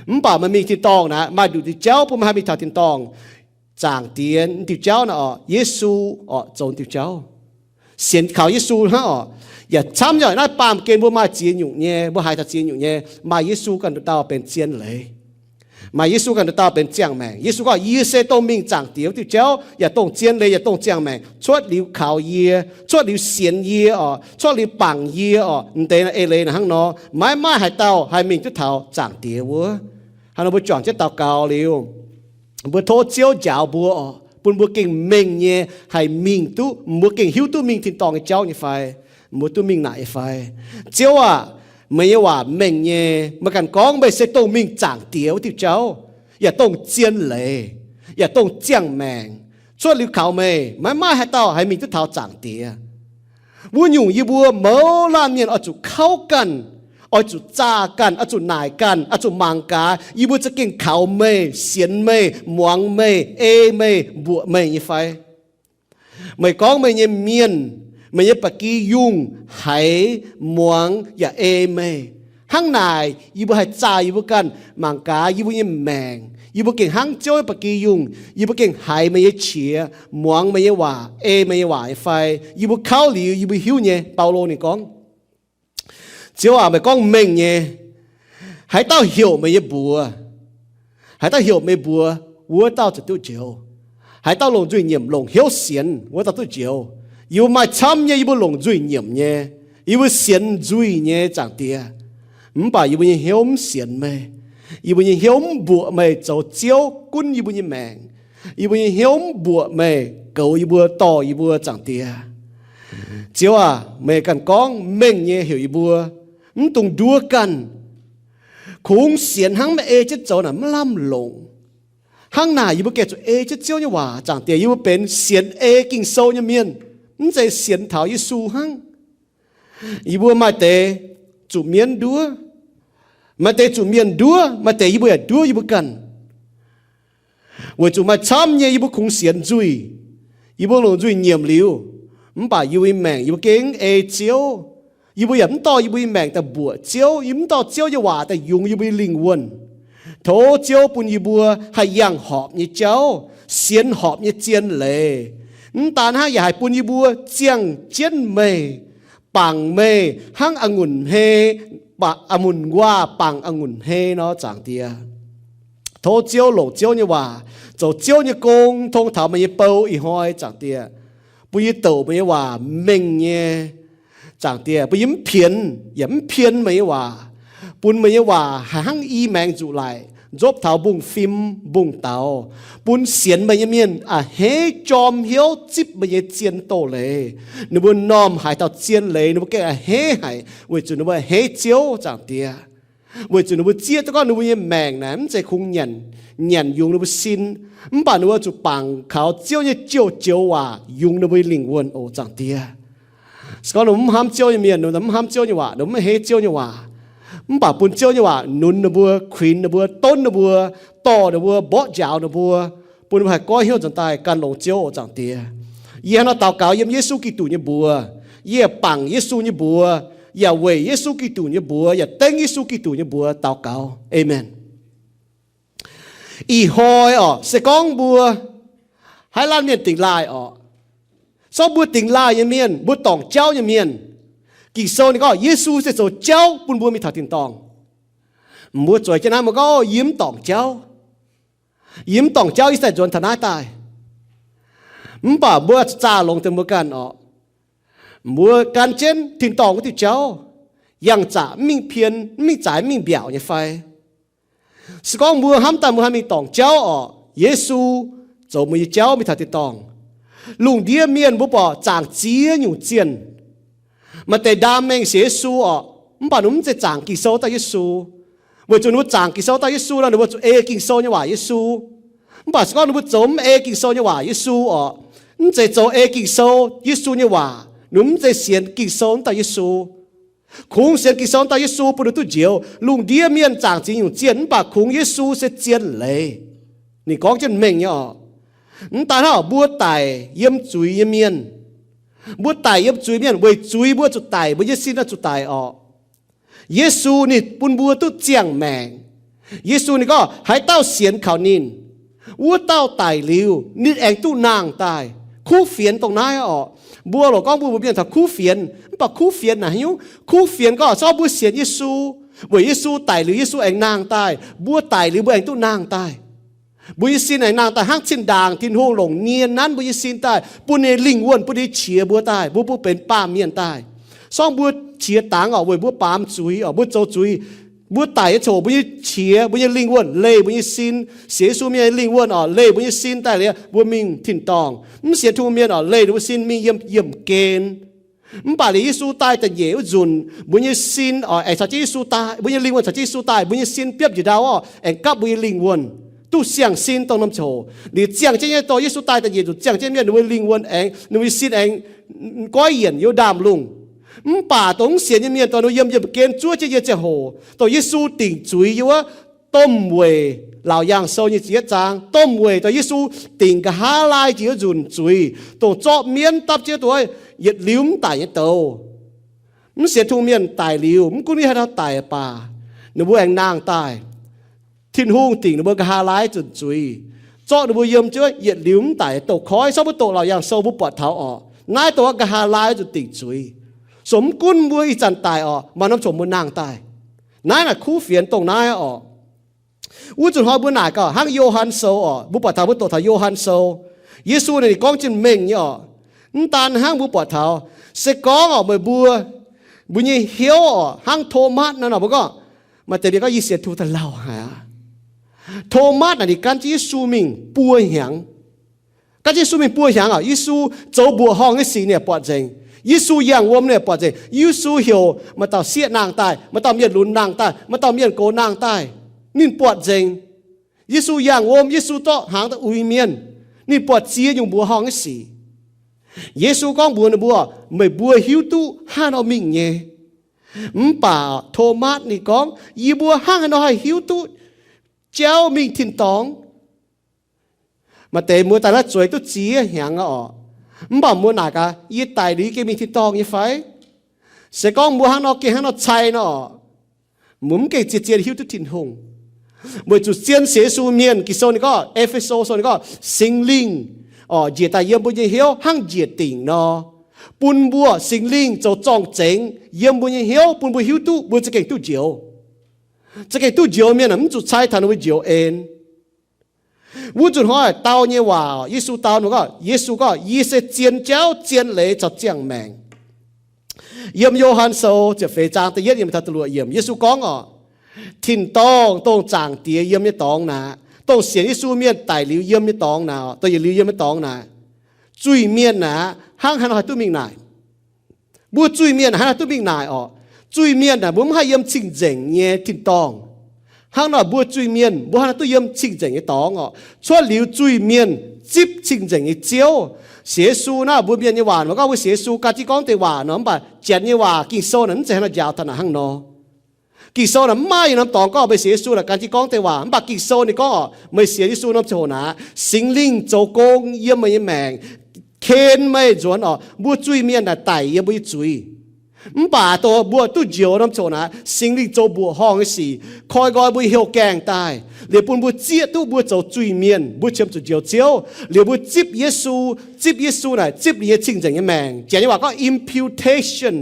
Mv baac meih mingh tin-dorngh naaic, maaih nduqc diuh jauv bun meih haih mingh taux tin-dorngh. Zaangc Diex diuh jauv naaiv orqc, Yesu orqc, zoux diuh jauv. Sienx kaux Yesu hnangv orqc. Yaac camv nyei, naaiv baamh gen mbuo maaih ziex nyungc nyei, mbuo haiz taux ziex nyungc nyei, maaih Yesu ganh nduqc dauh benx zien leiz. Maaih Yesu ganh nduqc dauh benx ziangh maengc. Yesu gorngv, Yie se dongh mingh Zaangc Diex wuov diuh jauv, yaac dongh zien leiz, yaac dongh ziangh maengc. Cuotv liuz kaux yie, cuotv liuz sienx yie orqc, cuotv liuz bangc yie orqc, m'deix naaiv eix leiz naaiv hnangv nor, maiv maaih haaix dauh haih mingh duqv taux Zaangc Diex wuov. Hnangv nor mbuo juangc jienv daux gaux liuz, mbuo tov Ziouv njaaux mbuo orqc, bun mbuo gengh mengh nyei haih mingh duqv, mbuo gengh hiuv duqv mingh tin-dorngh nyei jauv nyei fai, mbuo duqv mingh naaic nyei fai. Ziouv aah! Meih nyei waac mengh nyei, meih ganh gorngv meih se dongh mingh Zaangc Diex wuov diuh jauv, yaac dongh zien leiz, yaac dongh ziangh maengc. Cuotv liuz kaux meih, maiv maaih haaix dauh haih mingh duqv taux Zaangc Diex. Wuov nyungc yie mbuo mouz laanh mienh oix zuqc kauv ganh, oix zuqc zaah ganh, oix zuqc naaic ganh, oix zuqc mangc gaax, yie mbuo za'gengh kaux meih, sienx meih, muangx meih, ei meih, mbuoqc meih nyei fai. Meih gorngv meih nyei mienh, meih nyei ba'gi yungh haiz, muangx yaac ei meih. Hnangv naaic yie mbuo haih zaah yie mbuo ganh, mangc gaax yie mbuo nyei maengc, yie mbuo gengh hnangv Ziouv nyei ba'gi yungh, yie mbuo gengh haiz meih nyei qiex, muangx meih nyei waac, ei meih nyei waac nyei fai. Yie mbuo kauv liuz yie mbuo hiuv nyei. Baulo ninh gorngv, Ziouv aac, meih gorngv mengh nyei, haaix dauh heuc meih nyei mbuox, haaix dauh heuc meih mbuox, wuov dauh ziouc duqv njoux. Haaix dauh longc nzuih nyiemc longc hnyouv sienx, wuov dauh duqv njoux. Yie mbuo maaih camv nyei, yie mbuo longc nzuih nyiemc nyei, yie mbuo sienx nzuih nyei, Zaangc Diex. Mv baac yie mbuo nyei hnyouv mv sienx meih. Yie mbuo nyei hnyouv mv mbuoqc meih zoux Ziouv gunv yie mbuo nyei maengc. Yie mbuo nyei hnyouv mv mbuoqc meih goux yie mbuo, dorh yie mbuo, Zaangc Diex. Ziouv aac, meih ganh gorngv mengh nyei heuc yie mbuo, mv dungx nduov ganh. Kungx sienx hnangv maiv ei jienv zoux naaic maiv lamh longc. Hnangv naaic yie mbuo gengh zuqc ei jienv Ziouv nyei waac, Zaangc Diex. Yie mbuo benx sienx ei Ging-Sou nyei mienh, mv zeiz sienx taux Yesu hnangv. Yie mbuo maaih deix zuqc mienv nduov, maaih deix zuqc mienh nduov, maaih deix yie mbuo yaac nduov yie mbuo ganh. Weic zuqc maaih camv nyei yie mbuo kungx sienx nzuih, yie mbuo longc nzuih nyiemc liuz, mv baac yie mbuo nyei maengc yie mbuo gengh mv ei Ziouv. Yie mbuo yaac mv dorh yie mbuo nyei maengc daaih mbuoqc Ziouv, yie mv dorh Ziouv nyei waac daaih yungz yie mbuo nyei lingh wuonh. Tov Ziouv bun yie mbuo haih yangh horpc nyei jauv, sienx horpc nyei zien leiz. Mv daan hnangv, yaac haih bun yie mbuo ziangh jienv meih, bangc meih hnangv a'ngunc hmei, a'ngunc nquaah bangc a'ngunc hmei nor, Zaangc Diex. Tov Ziouv longc Ziouv nyei waac zoux Ziouv nyei gong tong taux meih nyei bou ih hnoi, Zaangc Diex. Bun yie douc meih nyei waac mengh nyei, Zaangc Diex. Bun yie mv pienx yaac mv pien meih nyei waac. Bun meih nyei waac haih hnangv i maengx nzuqc laic nzopv taux mbungv-fim mbungv-daux, bun sienx meih nyei mienh a'hneiv jorm hnyouv zipv meih nyei zien doz-leiz. Ninh mbuo m'normh haiz taux zien leiz, ninh mbuo gengh a'hneiv haic, weic zuqc ninh mbuo a'hneiv Ziouv, Zaangc Diex. Weic zuqc ninh mbuo zieqv duqv gorngv ninh mbuo nyei maengc naaic mv zeiz kungx nyanc, nyanc yungz ninh mbuo sin, mv baac ninh mbuo zuqc bangc kaux Ziouv nyei joux-joux waac yungz ninh mbuo nyei lingh wuonh oc, Zaangc Diex. Se gorngv ninh mbuo mv hnamv Ziouv nyei mienh, ninh mbuo mv hnamv Ziouv nyei waac, ninh mbuo mv a'hneiv Ziouv nyei waac, mv baac bun Ziouv nyei waac nunz ninh mbuo, kuinx ninh mbuo, donv ninh mbuo, dorh ninh mbuo, mborqv njaaux ninh mbuo, bun ninh mbuo haih goiv hnyouv nzuonx daaih gan longx Ziouv oc, Zaangc Diex. Yie hnangv nor daux gaux yiem Yesu Giduc nyei mbuox. Yie yaac bangc Yesu nyei mbuox, yaac weic Yesu Giduc nyei mbuox, yaac dengv Yesu Giduc nyei mbuox daux gaux. Aamen. Ih hnoi orqc, se gorngv mbuo haiz laanh mienh dingx laaih orqc, se gorngv mbuo dingx laaih nyei mienh, mbuo dorngc jauv nyei mienh, Ging-Sou ninh gorngv Yesu se zoux jauv bun mbuo mingh taux tin-dorngh. Mbuo zueiz jienv naaiv, mbuo gorngv, Yie mv dorngc jauv. Yie mv dorngc jauv, yie sai nzuonx taux naaiv daaih. Mv baac mbuo zaah longx deix mbuo ganh orqc, mbuo gan jienv tin-dorngh wuov diuh jauv, yangh zaqc mv mingh pien, mv mingh zaaix, mv mingh mbiaauc nyei fai? Se gorngv mbuo hnamv daaih mbuo haih mingh dorngc jauv orqc, Yesu zoux mbuo nyei jauv mingh taux tin-dorngh. Lungh ndiev mienh mbuo buatc zaangc ziex nyungc zienh. Maaih deix ndaam mengh sienx Yesu orqc, mv baac ninh mbuo mv zeiz zaangc Ging-Sou dauh Yesu. Weic zuqc ninh mbuo zaangc Ging-Sou dauh Yesu nor, ninh mbuo zuqc ei Ging-Sou nyei waac Yesu. Mv baac se gorngv ninh mbuo zoux mv ei Ging-Sou nyei waac Yesu orqc, mv zeiz zoux ei Ging-Sou Yesu nyei waac, ninh mv zeiz sienx Ging-Sou wuov dauh Yesu. Kungx sienx Ging-Sou wuov dauh Yesu bun ninh duqv njoux. Lungh ndiev mienh zaangc ziex nyungc zienh, mv baac kungx Yesu se zien leiz. Ninh gorngv jienv mengh nyei orqc. Mv daan hnangv, mbuo daic yiem zuiz nyei mienh, mbuo daic yiem zuiz mienh, weic zuiz mbuo zuqc daic, mbuo nyei sin oix zuqc daic orqc. Yesu ninh bun mbuo duqv ziangh maengc. Yesu ninh gorngv, haaix dauh sienx kaux ninh, Wuov dauh daic liuz, ninh aengx duqv nangh daaih. Kuv fienx dongh naaiv orqc. Mbuo loc gorngv mbuo mbuo mienh taux kuv fienx, mv baac kuv fienx naaic haaix nyungc? Kuv fienx gorngv se gorngv mbuo sienx Yesu, weic Yesu daic liuz Yesu aengx nangh daaih, mbuo daic liuz mbuo aengx duqv nangh daaih. Mbuo nyei sin aengx nangh daaih hnangv zinh ndaangc Tin-Hungh longc nie nanv mbuo nyei sin daaih, bun ninh nyei lingh wuonh, bun ninh qiex mbuo daaih, mbuo bun benx baamh mienh daaih. Se gorngv mbuo qiex dangx orqc, weic mbuo baamz zuiz orqc, mbuo zoux zuiz, mbuo daic nyei ziangh hoc mbuo nyei qiex, mbuo nyei lingh wuonh leih mbuo nyei sin. Sienx Yesu mienh nyei lingh wuonh orqc, leih mbuo nyei sin daaih liuz mbuo mingh tin-dorngh. Mv sienx Tin-Hungh mienh orqc, leih ninh mbuo sin mingh yiem yiemh gen. Mv baac liuz Yesu daaih da'nyeic wuov nzunc, mbuo nyei sin orqc, aengx caux jienv Yesu daaih, mbuo nyei lingh wuonh caux jienv Yesu daaih, mbuo nyei sin biopv njiec ndau orqc, aengx gapv mbuo nyei lingh wuonh, duqv siang-sin dongh norm ziangh hoc. Liuz ziangh jienv nyei dorh Yesu daaih da'nyeic nzunc, ziangh jienv mienh, ninh mbuo lingh wuonh aengx, ninh mbuo nyei sin aengx goiv yienc yiem ndaamv-lungh. Mv baac dongh mv sienx nyei mienh dorh ninh mbuo yiem yiemh gen zuov jienv nyei ziangh hoc, dongh Yesu dingc zuiz yiem wuov, domh weic Laauc Yaangh Sou nyei ziepc yietv zaang, domh weic dongh Yesu dingc nqa'haav laai jiex wuov nzunc zuiz, dongh zorqv mienv dapv jienv dongh yietc liuz mv daic nyei douz. Mv sienx Tin-Hungh mienh daic liuz, mv gunv yie haaix dauh daic baac, ninh mbuo aengx nangh daaih. Tin-Hungh dingc ninh mbuo nqa'haav laai nzunc zuiz, zorqv ninh mbuo yiem jienv yietc liuz mv daic douz-koiv. Se gorngv mbuo doqc Laauc Yaangh Sou mbuo buatc taux orqc, naaiv dongh nqa'haav laai nzunc dingc zuiz. So mv gunv mbuo ih zanc daic orqc, maaih norm ziangh hoc mbuo nangh daaih. Naaiv naaic kuv fienx dongh naaiv orqc. Wuov nzunc hnoi mbuo naaic gauh hnangv Yo^han Sou orqc, mbuo buatc taux, mbuo doqc taux Yo^han Sou, Yesu ninh gorngv jienv mengh nyei orqc. Mv daan hnangv, mbuo buatc taux, se gorngv orqc meih mbuo, mbuo nyei hnyouv orqc hnangv Tomatv naaiv nor, mbuo gorngv, maaih deix mienh gorngv yie sienx Tin-Hungh daaih lauh haic aqv. Tomatv naaic ninh gan jienv Yesu mingh buo hnyangx. Gan jienv Yesu mingh buo hnyangx orqc, Yesu zoux mbuoqc horngh nyei sic ninh buatc nzengc. Yesu yangh wuom ninh buatc nzengc. Yesu heuc maaih dauh sieqv nangh daaih, maaih dauh mienh lunx nangh daaih, maaih dauh mienh gox nangh daaih. Ninh buatc nzengc. Yesu yangh wuom, Yesu zorqv hnaangx daaih uix mienh. Ninh buatc ziex nyungc mbuoqc horngh nyei sic. Yesu gorngv mbuox ninh mbuo, meih mbuo hiuv duqv hnangv haaix nor mingh nyei. Mv baac Tomatv ninh gorngv, yie mbuo hnangv haaix nor haih hiuv duqv jauv mingh tin-dorngh? Maaih deix mbuo daaih naaiv zueiz duqv ziex hnyangx orqc. Mv baac mbuo naaic gaax, yie daic liuz yie gengh mingh tin-dorngh nyei fai? Se gorngv mbuo hnangv nor gengh hnangv nor cai nor orqc, mbuo mv gengh zien-zien hiuv duqv Tin-Hungh. Weic zuqc zien sienx Yesu mienh, Ging-Sou ninh gorngv, E^fe^so Sou ninh gorngv, Singx Lingh orqc njiec daaih yiem mbuo nyei hnyouv hnangv njiec dingc nor, bun mbuo, Singx Lingh zoux zorng-zengx yiem mbuo nyei hnyouv, bun mbuo hiuv duqv mbuo za'gengh duqv njoux. Za'gengh duqv njoux mienh aeqv, mv zuqc cai taux ninh mbuo njoux en. Wuov nzunc hnoi dau nyei waac, Yesu dau ninh gorngv, Yesu gorngv, yie se zien jauv, zien leiz caux ziangh maengc. Yiem Yo^han Sou ziepc feix zaang da'yietv yiemc taux da'luoqc yiemc, Yesu gorngv orqc, tin-dorngh dongh Zaangc Diex yiem nyei dorngx naaic, dongh sienx Yesu mienh daic liuz yiem nyei dorngx naaic, dongh yietc liuz yiem nyei dorngx naaic, zuiz-mienh naaic aqv, hnangv haaix nor haih duqv mingh naaic? Mbuo zuiz-mienh hnangv haaix nor haih duqv mingh naaic orqc? Zuiz-mienh naaic mbuo mv haih yiem cing-nzengc nyei tin-dorngh. Hnangv nor mbuo zuiz-mienh mbuo hnangv haaix nor duqv yiem cing-nzengc nyei dorngx orqc? Cuotv liuz zuiz-mienh zipv cing-nzengc nyei Ziouv. Sienx Yesu naaic, mbuo mienh nyei waac mbuo gorngv mbuo sienx Yesu gan jienv gorngv deix waac nor, mv baac Janx nyei waac Ging-Sou naaic mv zeiz hnangv nor njaaux taux naaic hnangv nor. Ging-Sou naaic mv maaih yietc norm dorngx gorngv meih sienx Yesu naaic gan jienv gorngv deix waac. Mv baac Ging-Sou ninh gorngv orqc, meih sienx Yesu norm ziangh hoc naaic, Singx Lingh zoux gong yiem meih nyei maengc, ken meih nzuonx orqc, mbuo zuiz-mienh naaic daic yiem mbuo nyei zuiz. Mv baac dongh mbuo duqv njoux norm ziangh hoc naaic, Singx Lingh zoux mbuoqc horngh nyei sic, koi nqoi mbuo nyei hnyouv gaengh daaih, liuz bun mbuo zieqv duqv mbuo zoux zuiz-mienh, mbuo qiemx zuqc njoux Ziouv. Liuz mbuo zipv Yesu, zipv Yesu naaic zipv ninh nyei cing-nzengc nyei maengc. Janx nyei waac gorngv imputation.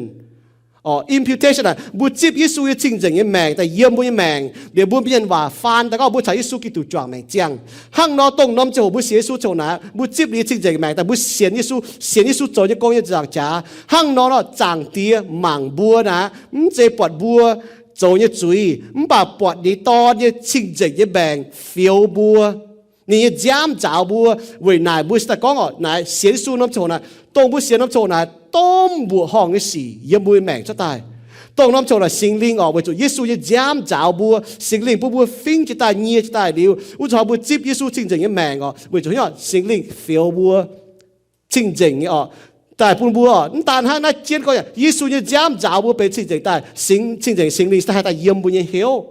Orqc, imputation naaic mbuo zipv Yesu nyei cing-nzengc nyei maengc daaih yiem mbuo nyei maengc, liuz mbuo mienh waac faan daaih gorngv mbuo caux Yesu Giduc juangc maengc ziangh. Hnangv nor dongh norm ziangh hoc mbuo sienx Yesu ziangh hoc naaic, mbuo zipv ninh nyei cing-nzengc maengc daaih mbuo sienx Yesu, sienx Yesu zoux nyei gong nyei nzaangc jaax. Hnangv nor nor Zaangc Diex mangc mbuo naaic, mv zeiz buatc mbuo zoux nyei zuiz, mv baac buatc ninh Dorn nyei cing-nzengc nyei maengc fioux mbuo, ninh nyei nziaamv nzaaux mbuo. Weic naaic mbuo se daaih gorngv orqc, naaic sienx Yesu norm ziangh hoc naaic, dongh mbuo sienx norm ziangh hoc naaic, domh mbuoqc horngh nyei sic yiem mbuo nyei maengc cuotv daaih. Dongh norm ziangh hoc naaic Singx Lingh orqc, weic zuqc Yesu nyei nziaamv nzaaux mbuo, Singx Lingh bun mbuo fingx jiez daaih, nyie jiez daaih liuz, wuov zanc mbuo zipv Yesu cing-nzengc nyei maengc orqc, weic zuqc Singx Lingh fioux mbuo cing-nzengc nyei orqc, daaih bun mbuo orqc. Mv daan hnangv naaiv jienv gorngv, Yesu nyei nziaamv nzaaux mbuo benx cing-nzengc daaih, Singx, cing-nzengc Singx Lingh se haih daaih yiem mbuo nyei hnyouv.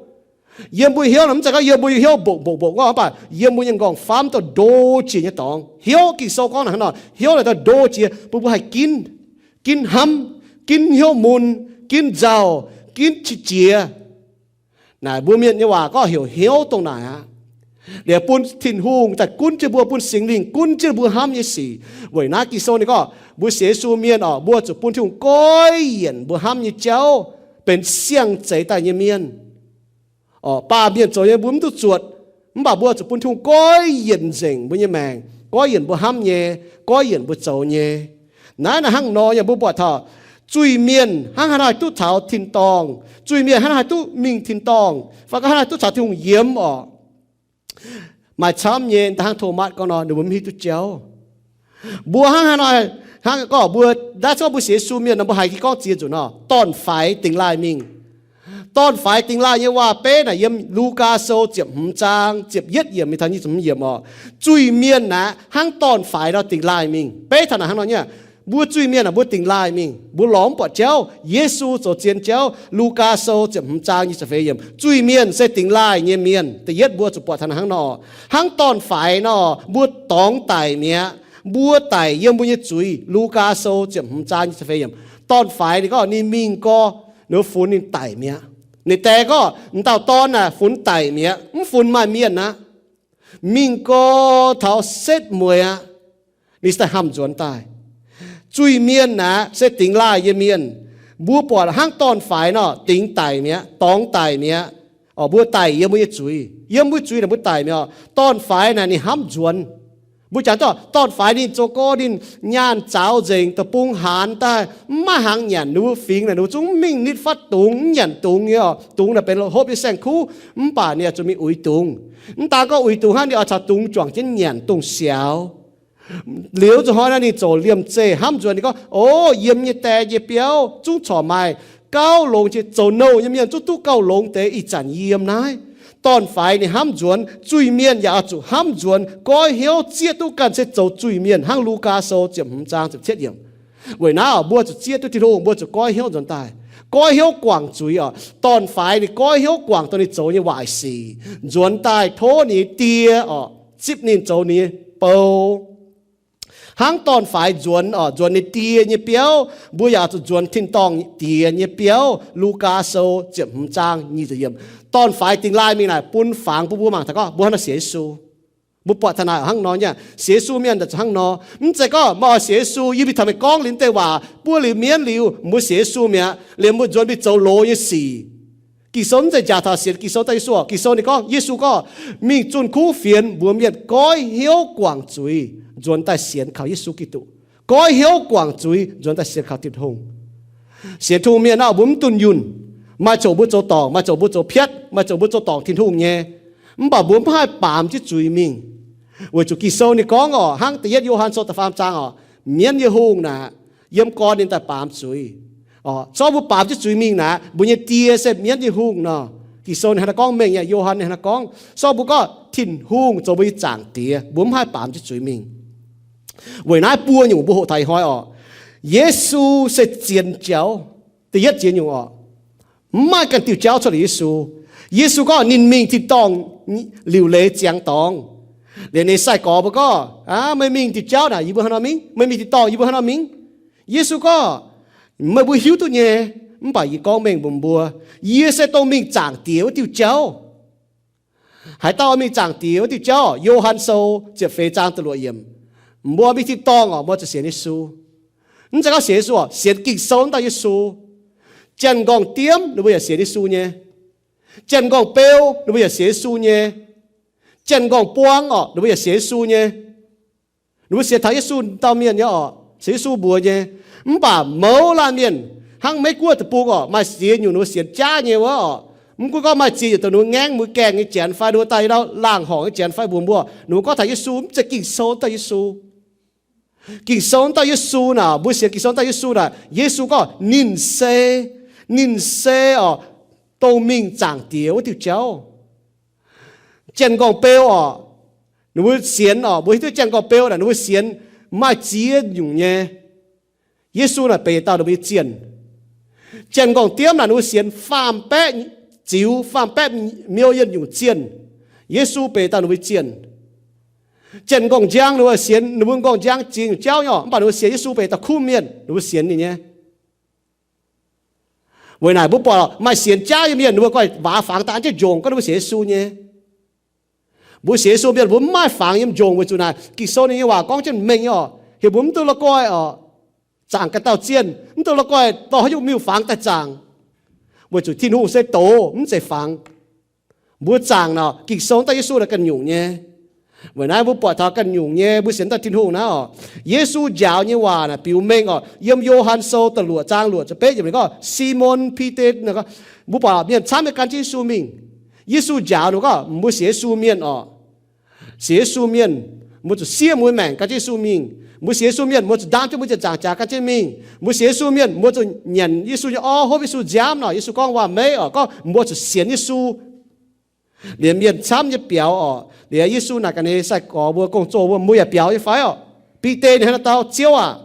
Yiem mbuo hnyouv nor, mv zeiz gorngv yiem mbuo nyei hnyouv mbongc mbongc mbongc ngorv, mv baac yiem mbuo nyei nqorngv-famv dongh ndo jiex nyei dorngx. Hnyouv, Ging-Sou gorngv naaic hnangv nor, hnyouv naaic dongh ndo jiex, bun mbuo haih ginv, ginv hnamv, ginv hnyouv mun, ginv nzauh, ginv qiex jiez. Naaic mbuo mienh nyei waac gorngv heuc hnyouv dongh naaic aqv. Liuz bun Tin-Hungh daaih gunv jienv mbuo, bun Singx Lingh gunv jienv mbuo hnamv nyei sic. Weic naaiv Ging-Sou ninh gorngv mbuo sienx Yesu mienh oc, mbuo zuqc bun Tin-Hungh goiv yienc mbuo hnamv nyei jauv benx siang-zeix daaih nyei mienh. Oc, baamh mienh zoux nyei mbuo mv duqv zuotc, mv baac mbuo zuqc bun Tin-Hungh goiv yienc nzengc mbuo nyei maengc, goiv yienc mbuo hnamv nyei, goiv yienc mbuo zoux nyei. Naaiv naaic hnangv nor yaac mbuo buatc taux zuiz-mienh hnangv haaix nor haih duqv taux tin-dorngh, zuiz-mienh hnangv haaix nor haih duqv mingh tin-dorngh, fai gorngv hnangv haaix nor haih duqv caux Tin-Hungh yiem oc. Maaih camv nyei, da'hnangv Tomatv gorngv nor, ninh mbuo mv hiuv duqv jauv. Mbuo hnangv haaix nor, hnangv gorngv mbuo, naaiv gorngv mbuo sienx Yesu mienh nor, mbuo haiz gorngv ziex nzunc nor, dorn-faix dingx laaih mingh. Dorn-faix dingx laaih nyei waac-beiv naaic yiem Lugaa Sou ziepc hmz zaang ziepc yietv yiemc mingh taux nyic ziepc hmz yiemc oc. Zuiz-mienh naaic hnangv dorn-faix nor dingx laaih mingh. Beiv taux naaic hnangv nor nyei, mbuo zuiz-mienh naaic mbuo dingx laaih mingh, mbuo lorz mv buatc jauv. Yesu zoux zien jauv. Lugaa Sou ziepc hmz zaang nyic ziepc feix yiemc, zuiz-mienh se dingx laaih nyei mienh. Da'yietv mbuo zuqc buatc taux naaic hnangv nor, hnangv dorn-faix nor, mbuo dorngx daic mi'aqv. Mbuo daic yiem mbuo nyei zuiz. Lugaa Sou ziepc hmz zaang nyic ziepc feix yiemc. Dorn-faix ninh gorngv ninh mingh gorx, ninh funx ninh daic mi'aqv. Ninh die gorngv m'dauh dorn aah, funx daic mi'aqv, mv funx maaih mienh aqv. Mingh gorx taux setv mueiz aqv, ninh se daaih hnamv nzuonx daaih. Zuiz-mienh aeqv, se dingx laaih nyei mienh. Mbuo buatc hnangv dorn-faix nor, dingx daic mi'aqv, dorngx daic mi'aqv. Mbuo daic yiem mbuo nyei zuiz. Yiem mbuo zuiz naaic mbuo daic mi'aqv. Dorn-faix naaic ninh hnamv nzuonx. Mbuo jangx dorh dorn-faix ninh zoux gorx ninh nyaanh zaaux nzengc, deic-bung haanz daaih, mv maaih hnaangx nyanc, ninh mbuo fingx naaic ninh mbuo zungv mv mingh nitv fatv dungz, mv nyanc dungz nyei oc. Dungz naaic benx hopv nyei saeng-kuv, mv baac ninh yaac zuqc mingh uix dungz. Mv daan gorngv uix dungz hnangv, ninh oix caux dungz juangc jienv nyanc dongh siaaux. Liuz zuqc hnoi naaiv ninh ziouc liemh zeih hnamv nzuonx, ninh gorngv, O, yiem nyei die nyei biauv zungv corc maaih gauh longx jiex, zoux nouh nyei mienh zungv duqv gauh longx deix, ih zanc yie yiem naaiv. Dorn-faix ninh hnamv nzuonx, zuiz-mienh yaac oix zuqc hnamv nzuonx, goiv hnyouv zieqv duqv ganh se zoux zuiz-mienh hnangv Lugaa Sou ziepc hmz zaang ziepc cietv yiemc. Weic naaiv mbuo zuqc zieqv duqv Tin-Hungh, mbuo zuqc goiv hnyouv nzuonx daaih. Goiv hnyouv guangc zuiz oc. Dorn-faix ninh goiv hnyouv guangc dongh ninh zoux nyei waaic sic, nzuonx daaih tov ninh nyei die oc zipv ninh zoux ninh nyei bou. Hnangv dorn-faix nzuonx oc, nzuonx ninh die nyei biauv, mbuo yaac zuqc nzuonx tin-dorngh Diex nyei biauv. Lugaa Sou ziepc hmz zaang nyic ziepc yiemc. Dorn-faix dingx laaih mingh naaic bun fangx bun mbuo mangc taux gorngv mbuo hnangv nor sienx Yesu. Mbuo buatc taux naaic hnangv nor nyei, sienx Yesu mienh zuqc hnangv nor. Mv zeiz gorngv meih oix sienx Yesu, yie mingh taux meih gorngv liuz deix waac buov liuz mienv liuz, mbuo sienx Yesu mi'aqv, liemh mbuo nzuonx mingh zoux loz nyei sic. Ging-Sou mv zeiz njaaux taux sienx Ging-Sou daaih Yesu oc. Ging-Sou ninh gorngv, Yesu gorngv, mingh zunh kuv fienx mbuox mienh goiv hnyouv guangc zuiz, nzuonx daaih sienx kaux Yesu Giduc. Goiv hnyouv guangc zuiz, nzuonx daaih sienx kaux Tin-Hungh. Sienx Tin-Hungh mienh nor, mbuo mv dunh yunh. Maaih ziouc mbuo zoux dorngc, maaih ziouc mbuo zoux piatv, maaih ziouc mbuo zoux dorngc Tin-Hungh nyei. Mv baac mbuo mv haih baamz jienv zuiz mingh. Weic zuqc Ging-Sou ninh gorngv oc, hnangv da'yietv Yo^han Sou da'faam zaang oc, mienv nyei hungh naaic yiem gorn ninh daaih baamz zuiz. Oc, zorqv mbuo baamz jienv zuiz mingh naaic, mbuo nyei die se mienv nyei hungh nor. Ging-Sou ninh hnangv naaiv gorngv mengh nyei, Yo^han ninh hnangv naaiv gorngv. Zorqv mbuo gorngv Tin-Hungh zoux mbuo nyei Zaangc Diex, mbuo mv haih baamz jienv zuiz mingh. Weic naaiv buo nyungc mbuo hoqc taux ih hnoi oc. Yesu se zien jauv. Da'yietv ziex nyungc oc. Mv maaih ganh diuh jauv cuotv liuz Yesu. Yesu gorngv ninh mingh tin-dorngh liuc leiz ziangx dorngx. Liuz ninh sai-gorx mbuo gorngv, Aav, meih mingh diuh jauv naaic yie mbuo hnangv nor mingh? Meih mingh tin-dorngh yie mbuo hnangv nor mingh? Yesu gorngv, Meih mbuo hiuv duqv nyei, mv baac yie gorngv mengh mbuox mbuo, yie se dongh mingh Zaangc Diex wuov diuh jauv. Haaix dauh mingh Zaangc Diex wuov diuh jauv? Yo^han Sou ziepc feix zaang da'luoqc yiemc. Mbuo mingh tin-dorngh oc, mbuo zuqc sienx Yesu. Mv zeiz gorngv sienx Yesu oc, sienx Ging-Sou wuov dauh Yesu. Janx-nqorngv-diemv ninh mbuo yaac sienx Yesu nyei. Janx-nqorngv-beu ninh mbuo yaac sienx Yesu nyei. Janx-nqorngv-buang oc, ninh mbuo yaac sienx Yesu nyei. Ninh mbuo sienx taux Yesu dauh mienh nyei oc, sienx Yesu mbuox nyei. Mv baac mouz laanh mienh hnangv Meiv-Guoqv deic-bung oc, maaih ziex nyungc ninh mbuo sienx jaav nyei wuov oc. Mv gunv gorngv maaih ziex nyungc dongh ninh mbuo ngaengv mbuo gaengh nyei janx fai ninh mbuo daaih ndau laangh horngc nyei janx fai mbuox mbuo, ninh mbuo gorngv taux Yesu mv zeiz Ging-Sou wuov dauh Yesu. Ging-Sou wuov dauh Yesu naaic, mbuo sienx Ging-Sou wuov dauh Yesu naaic, Yesu gorngv ninh se, ninh se oc, dongh mingh Zaangc Diex wuov diuh jauv. Janx-nqorngv-beu oc, ninh mbuo sienx oc, mbuo hiuv duqv janx-nqorngv-beu naaic ninh mbuo sienx maaih ziex nyungc nyei. Yesu naaic benx dauh ninh mbuo nyei zienh. Janx-nqorngv-diemv naaic ninh mbuo sienx faam-baeqv ziux, faam-baeqv million nyungc zienh. Yesu benx dauh ninh mbuo nyei zienh. Janx-nqorngv-njang ninh mbuo sienx ninh mbuo nqorngv-njang ziex nyungc jauv nyei oc, mv baac ninh mbuo sienx Yesu benx dauh kuv mienh, ninh mbuo sienx ninh nyei. Weic naaic mbuo buatc maaih sienx jaav nyei mienh ninh mbuo goiv waac fangx daaih an jienv njongc gorngv ninh mbuo sienx Yesu nyei. Mbuo sienx Yesu mienh mbuo mv maaih fangx yiem njongc weic zuqc naaic Ging-Sou ninh nyei waac gorngv jienv mengh nyei oc, heuc mbuo mv duqv la'guaih oc, zaangc ganh dauh zienh, mv duqv la'guaih dorh haaix nyungc miuc-fangx daaih zaangc. Weic zuqc Tin-Hungh se doz mv zeiz fangx. Mbuo zaangc naaic Ging-Sou daaih Yesu naaic ganh nyungc nyei. Weic naaiv mbuo buatc taux ganh nyungc nyei mbuo sienx daaih Tin-Hungh naaiv oc, Yesu njaaux nyei waac naaic biux mengh oc. Yiem Yo^han Sou da'luoqc zaang luoqc ziepc betv yiemc ninh gorngv Simon Bide, mbuo buatc mienh camv nyei gan jienv Yesu mingh. Yesu njaaux ninh gorngv mbuo sienx Yesu mienh oc, sienx Yesu mienh, mbuo zuqc siev mbuo maengc gan jienv Yesu mingh. Mbuo sienx Yesu mienh mbuo zuqc ndaam jienv mbuo ziepc nzaangc jaax gan jienv mingh. Mbuo sienx Yesu mienh mbuo zuqc nyanc Yesu nyei orv, hopv Yesu nziaamv nor. Yesu gorngv waac-meiv oc, gorngv mbuo zuqc sienx Yesu. Liemh mienh camv nyei biaux oc, liemh Yesu naaic ga'naaiv sai-gorx mbuo, gong-zoh mbuo, mbuo yaac biaux nyei fai oc? Bide ninh hnangv naaiv dau, Ziouv aac,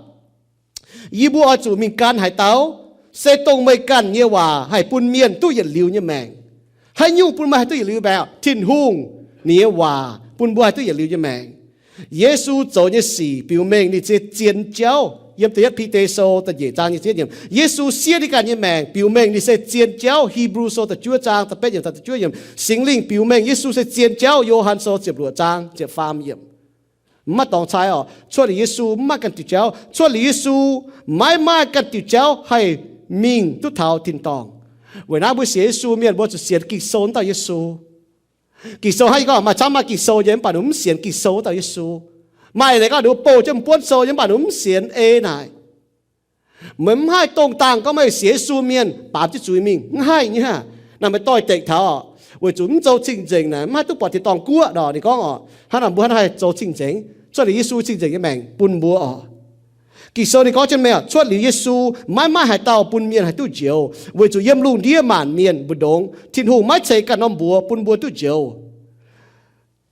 yie mbuo oix zuqc mingh gan haaix dauh? Se dongh meih ganh nyei waac haih bun mienh duqv yietc liuz nyei maengc. Haaix nyungc bun meih haih duqv yietc liuz maengc? Tin-Hungh ninh nyei waac bun mbuo haih duqv yietc liuz nyei maengc. Yesu zoux nyei sic biux mengh ninh se zien jauv. Yiem da'yietv Bide Sou da'nyeic zaang nyei ziepc yietv yiemc, Yesu siev ninh ganh nyei maengc biux mengh ninh se zien jauv. Hipv^lu Sou da'juov zaang da'betv yiemc taux da'juov yiemc, Singx Lingh biux mengh Yesu se zien jauv. Yo^han Sou ziepc luoqc zaang ziepc faam yiemc. Mv maaih dorngx cai oc. Cuotv liuz Yesu mv maaih ganh diuc jauv. Cuotv liuz Yesu, maiv maaih ganh diuc jauv haih mingh duqv taux tin-dorngh. Weic naaiv mbuo sienx Yesu mienh mbuo zuqc sienx Ging-Sou wuov dauh Yesu. Ging-Sou hnangv yie gorngv, maaih camv maaih Ging-Sou nyei mv baac ninh mv sienx Ging-Sou wuov dauh Yesu. Maaih leiz gorngv ninh mbuo bouh jienv m'buonv sou nyei mv baac ninh mv sienx ei naaic. Meih mv haih dongh dangh gorngv meih sienx Yesu mienh baamz jienv zuiz mingh, mv haih nyei aqv. Naaiv meih doix-dekc taux oc, weic zuqc mv zoux cing-nzengc naaic mv haih duqv buatc tin-dorngh guoqv nor. Ninh gorngv oc, hnangv naaic mbuo hnangv haih zoux cing-nzengc, cuotv liuz Yesu cing-nzengc nyei maengc bun mbuo oc. Ging-Sou ninh gorngv jienv mengh oc, cuotv liuz Yesu, maiv maaih haaix dauh bun mienh haih duqv njoux, weic zuqc yiem lungh ndiev maanc mienh mbu'ndongx Tin-Hungh maiv ceix ganh norm mbuox bun mbuo duqv njoux.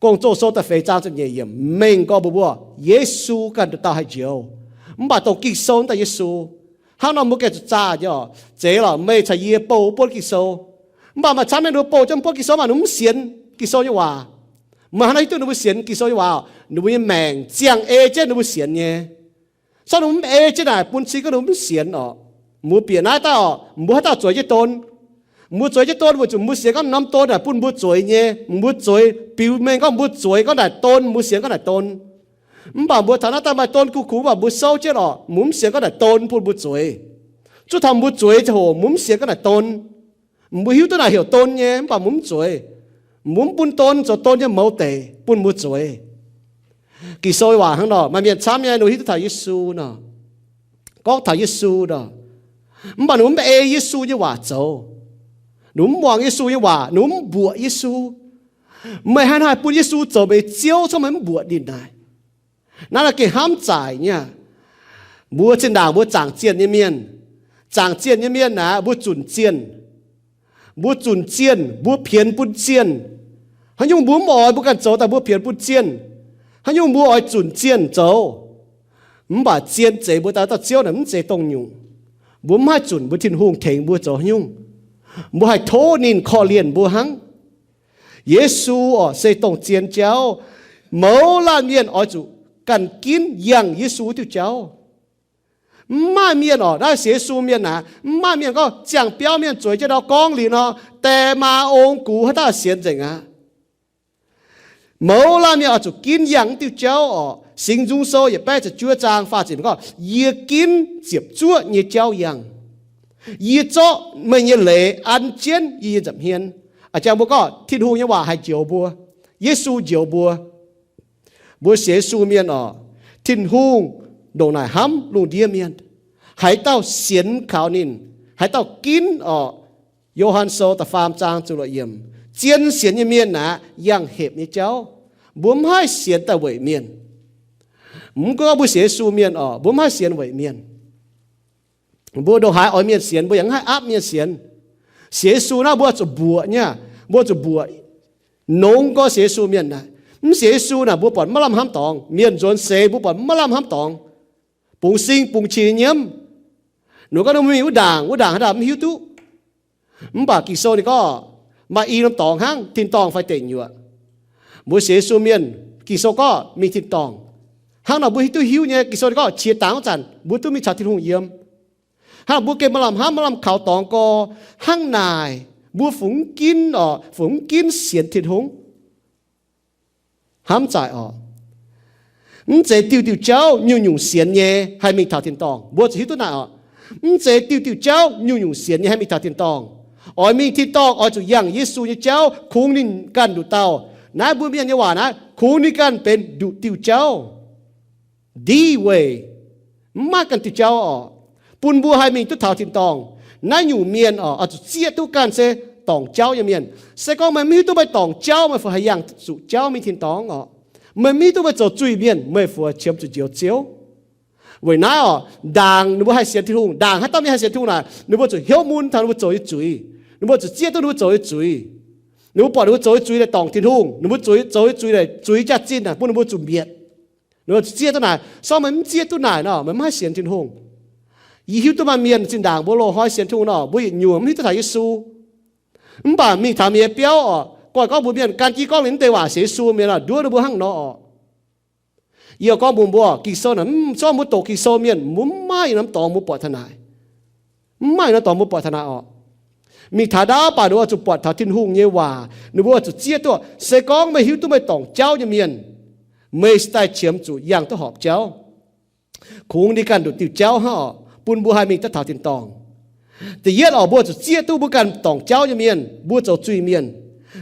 Gong-Zoh Sou da'feix zaang ziepc nyeic yiemc mengh gorngv mbuox mbuo, Yesu ganh nduqc dauh haih njoux. Mv baac dongh Ging-Sou wuov dauh Yesu, hnangv nor mbuo gengh zuqc zaah nyei oc. Zeiz lorqc, meih caux yie bouh buonv Ging-Sou. Mv baac maaih camv mienh ninh mbuo bouh jienv buonv Ging-Sou mv baac ninh mv sienx Ging-Sou nyei waac. Meih hnangv naaiv hiuv duqv ninh mbuo sienx Ging-Sou nyei waac, ninh mbuo nyei maengc ziangh ei jienv ninh mbuo sienx nyei. Sortv ninh mbuo mv ei jienv naaic bun cing gorngv ninh mbuo mv sienx oc. Mbuo bieqc naaiv daaih oc, mbuo haaix dauh zueiz jienv don? Mbuo zueiz jienv don weic zuqc mbuo sienx gorngv norm don naaic bun mbuo zueiz nyei. Mbuo zueiz, biux mengh gorngv mbuo zueiz gorngv naaic don, mbuo sienx gorngv naaic don. Mv baac mbuo taux naaiv daaih maaih don kuv kungx, mv baac mbuo souv jienv oc, mbuo mv sienx gorngv naaic don bun mbuo zueiz. Zuov taux mbuo zueiz ziangh hoc mbuo mv sienx gorngv naaic don. Mbuo hiuv duqv naaic heuc don nyei mv baac mbuo mv zueiz. Mbuo mv bun don zoux don nyei mouz deic bun mbuo zueiz. Ging-Sou waac hnangv nor, maaih mienh camv nyei ninh hiuv duqv taux Yesu nor, gorngv taux Yesu nor, mv baac ninh mv ei Yesu nyei waac zoux. Ninh mv muangx Yesu nyei waac, ninh mv mbuoqc Yesu. Meih hnangv haih bun Yesu zoux meih nyei Ziouv cangv meih mv mbuoqc ninh naaic? Naaiv naaiv gengh hnamv zaaic nyei aqv. Mbuo zinh ndaangc mbuo zaangc zienh nyei mienh, zaangc zienh nyei mienh naaic mbuo zunc zienh. Mbuo zunc zienh, mbuo pienx bun zienh. Haaix nyungc mbuo mv oix mbuo ganh zoux daaih mbuo pienx bun zienh. Haaix nyungc mbuo oix zunc zienh zoux. Mv baac zien zeix mbuo daaih dauh Ziouv naaic mv zeiz dongh nyungc. Mbuo mv haih zunc mbuo Tin-Hungh tengx mbuo zoux haaix nyungc. Mbuo haih tov ninh korv-lienh mbuo hnangv. Yesu oc se dongh zien jauv. Mouz laanh mienh oix zuqc ganh ginv yangh Yesu diuh jauv. Mv maaih mienh oc, naaiv sienx Yesu mienh naaic, mv maaih mienh gorngv ziangh biauv mienh zueiz jienv nor gorngv liuz nor, die maa ong gux haaix dauh sienx nzengc aqv. Mouz laanh mienh oix zuqc ginv yangh diuh jauv oc. Singx Nzung Sou yietc baeqv ziepc juov zaang faah ziepc gorngv, yie ginv ziepc zuoqv nyei jauv yangh. Yie zorqv meih nyei leiz an jienv yie nyei nza'hmien. A'jangx mbuo gorngv Tin-Hungh nyei waac haih njoux mbuo. Yesu njoux mbuo. Mbuo sienx Yesu mienh oc, Tin-Hungh ndongc naaic hnamv lungh ndiev mienh. Haaix dauh sienx kaux ninh, haaix dauh ginv oc, Yo^han Sou da'faam zaang ziepc luoqc yiemc, zien sienx nyei mienh aeqv, yangh hepc nyei jauv. Mbuo mv haih sienx daaih weic mienh. Mv gunv mbuo sienx Yesu mienh oc, mbuo mv haih sienx weic mienh. Mbuo ndongc haaix oix mienh sienx, mbuo yaac mv haih aapv mienh sienx. Sienx Yesu naaiv mbuo zuqc mbuoqc nyei, mbuo zuqc mbuoqc nongx gorx sienx Yesu mienh naaic. Mv sienx Yesu naaic mbuo buatc maiv lamh hnamv dorngx. Mienh nzuonx seix mbuo buatc maiv lamh hnamv dorngx, bungx sing bungx qiex nyiemv. Ninh gorngv ninh mingh wuov ndaangc, wuov ndaangc haaix dauh mv hiuv duqv. Mv baac Ging-Sou ninh gorngv maaih i norm dorngx hnangv, tin-dorngh fai deic nyuoqc. Mbuo sienx Yesu mienh, Ging-Sou gorngv mingh tin-dorngh. Hnangv nor mbuo hiuv duqv hiuv nyei, Ging-Sou ninh gorngv qiex dangx wuov zanc mbuo duqv mingh caux Tin-Hungh yiem. Hnangv mbuo gengh maaih lamh hnamv, maaih lamh kaux dorngx gorx. Hnangv naaic mbuo fungx mv ginv oc, fungx mv ginv sienx Tin-Hungh. Hnamv zaaic oc. Mv zeiz diuh diuh jauv nyungc-nyungc sienx nyei haih mingh taux tin-dorngh. Mbuo zuqc hiuv duqv naaic oc. Mv zeiz diuh diuh jauv nyungc-nyungc sienx nyei haih mingh taux tin-dorngh. Oix mingh tin-dorngh oix zuqc yangh Yesu nyei jauv, kungx ninh ganh nduqc dauh. Naaiv mbuo mienh nyei waac naaiv, kungx ninh ganh benx nduqc diuh jauv. Ndi weic, mv maaih ganh diuh jauv oc, bun mbuo haih mingh duqv taux tin-dorngh. Naaiv nyungc mienh oc, oix zuqc zieqv duqv ganh se dorngc jauv nyei mienh. Se gorngv meih mv hiuv duqv meih dorngc jauv, meih fu haih yangh zuqc jauv mingh tin-dorngh oc. Meih mv hiuv duqv meih zoux zuiz-mienh, meih fu qiemx zuqc njoux Ziouv. Weic naaiv oc, ndaangc ninh mbuo haih sienx Tin-Hungh, ndaangc haaix dauh mienh haih sienx Tin-Hungh naaic, ninh mbuo zuqc hnyouv mun taux ninh mbuo zoux nyei zuiz. Ninh mbuo zuqc zieqv duqv ninh mbuo zoux nyei zuiz. Ninh mbuo buatc ninh mbuo zoux nyei zuiz daaih dorngc Tin-Hungh, ninh mbuo zoux, zoux nyei zuiz daaih zuiz jaax-zinh naaic bun ninh mbuo zuqc mietc. Ninh mbuo zuqc zieqv duqv naaic. Se gorngv meih mv zieqv duqv naaic nor, meih mv haih sienx Tin-Hungh. Yie hiuv duqv maaih mienh zinh ndaangc mbuo loz-hnoi sienx Tin-Hungh nor, mbuo yietc nyungc mv hiuv duqv taux Yesu. Mv baac mingh taux mienh nyei biauv oc, goiv gorngv mbuo mienh gan jienv gorngv ninh mv deix waac sienx Yesu mienh oc, nduov ninh mbuo hnangv nor oc. Yie gorngv mbuox mbuo, Ging-Sou naaic, mv, se gorngv mbuo doqc Ging-Sou mienh, mbuo mv maaih yietc norm dorngx mbuo buatc taux naaic. Mv maaih yietc norm dorngx mbuo buatc taux naaic oc. Mingh taux ndaauv baac ninh mbuo zuqc buatc taux Tin-Hungh nyei waac, ninh mbuo zuqc zieqv duqv, se gorngv meih hiuv duqv meih dorngc jauv nyei mienh, meih se daaih qiemx zuqc yangh duqv horpc jauv. Kungx ninh ganh nduqc diuh jauv hnangv oc, bun mbuo haih mingh duqv taux tin-dorngh. Da'yietv oc, mbuo zuqc zieqv duqv mbuo ganh dorngc jauv nyei mienh, mbuo zoux zuiz-mienh.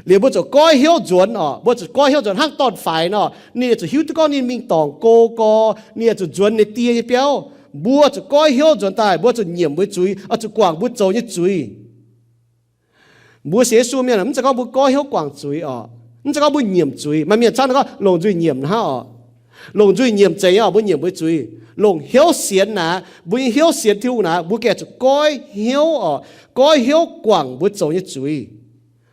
Liuz mbuo zuqc goiv hnyouv nzuonx oc, mbuo zuqc goiv hnyouv nzuonx hnangv dorn-faix nor, ninh yaac zuqc hiuv duqv gorngv ninh mingh dorngc go gorx, ninh yaac zuqc nzuonx ninh die nyei biauv. Mbuo zuqc goiv hnyouv nzuonx daaih, mbuo zuqc nyiemc mbuo zuiz, oix zuqc guangc mbuo zoux nyei zuiz. Mbuo sienx Yesu mienh mv zeiz gorngv mbuo goiv hnyouv guangc zuiz oc, mv zeiz gorngv mbuo nyiemc zuiz. Maaih mienh camv gorngv longc nzuih nyiemc hnangv oc. Longc nzuih nyiemc zeiz nyei oc, mbuo nyiemc mbuo zuiz. Longc hnyouv sienx naaic, mbuo nyei hnyouv sienx Tin-Hungh naaic, mbuo gengh zuqc goiv hnyouv oc, goiv hnyouv guangc mbuo zoux nyei zuiz.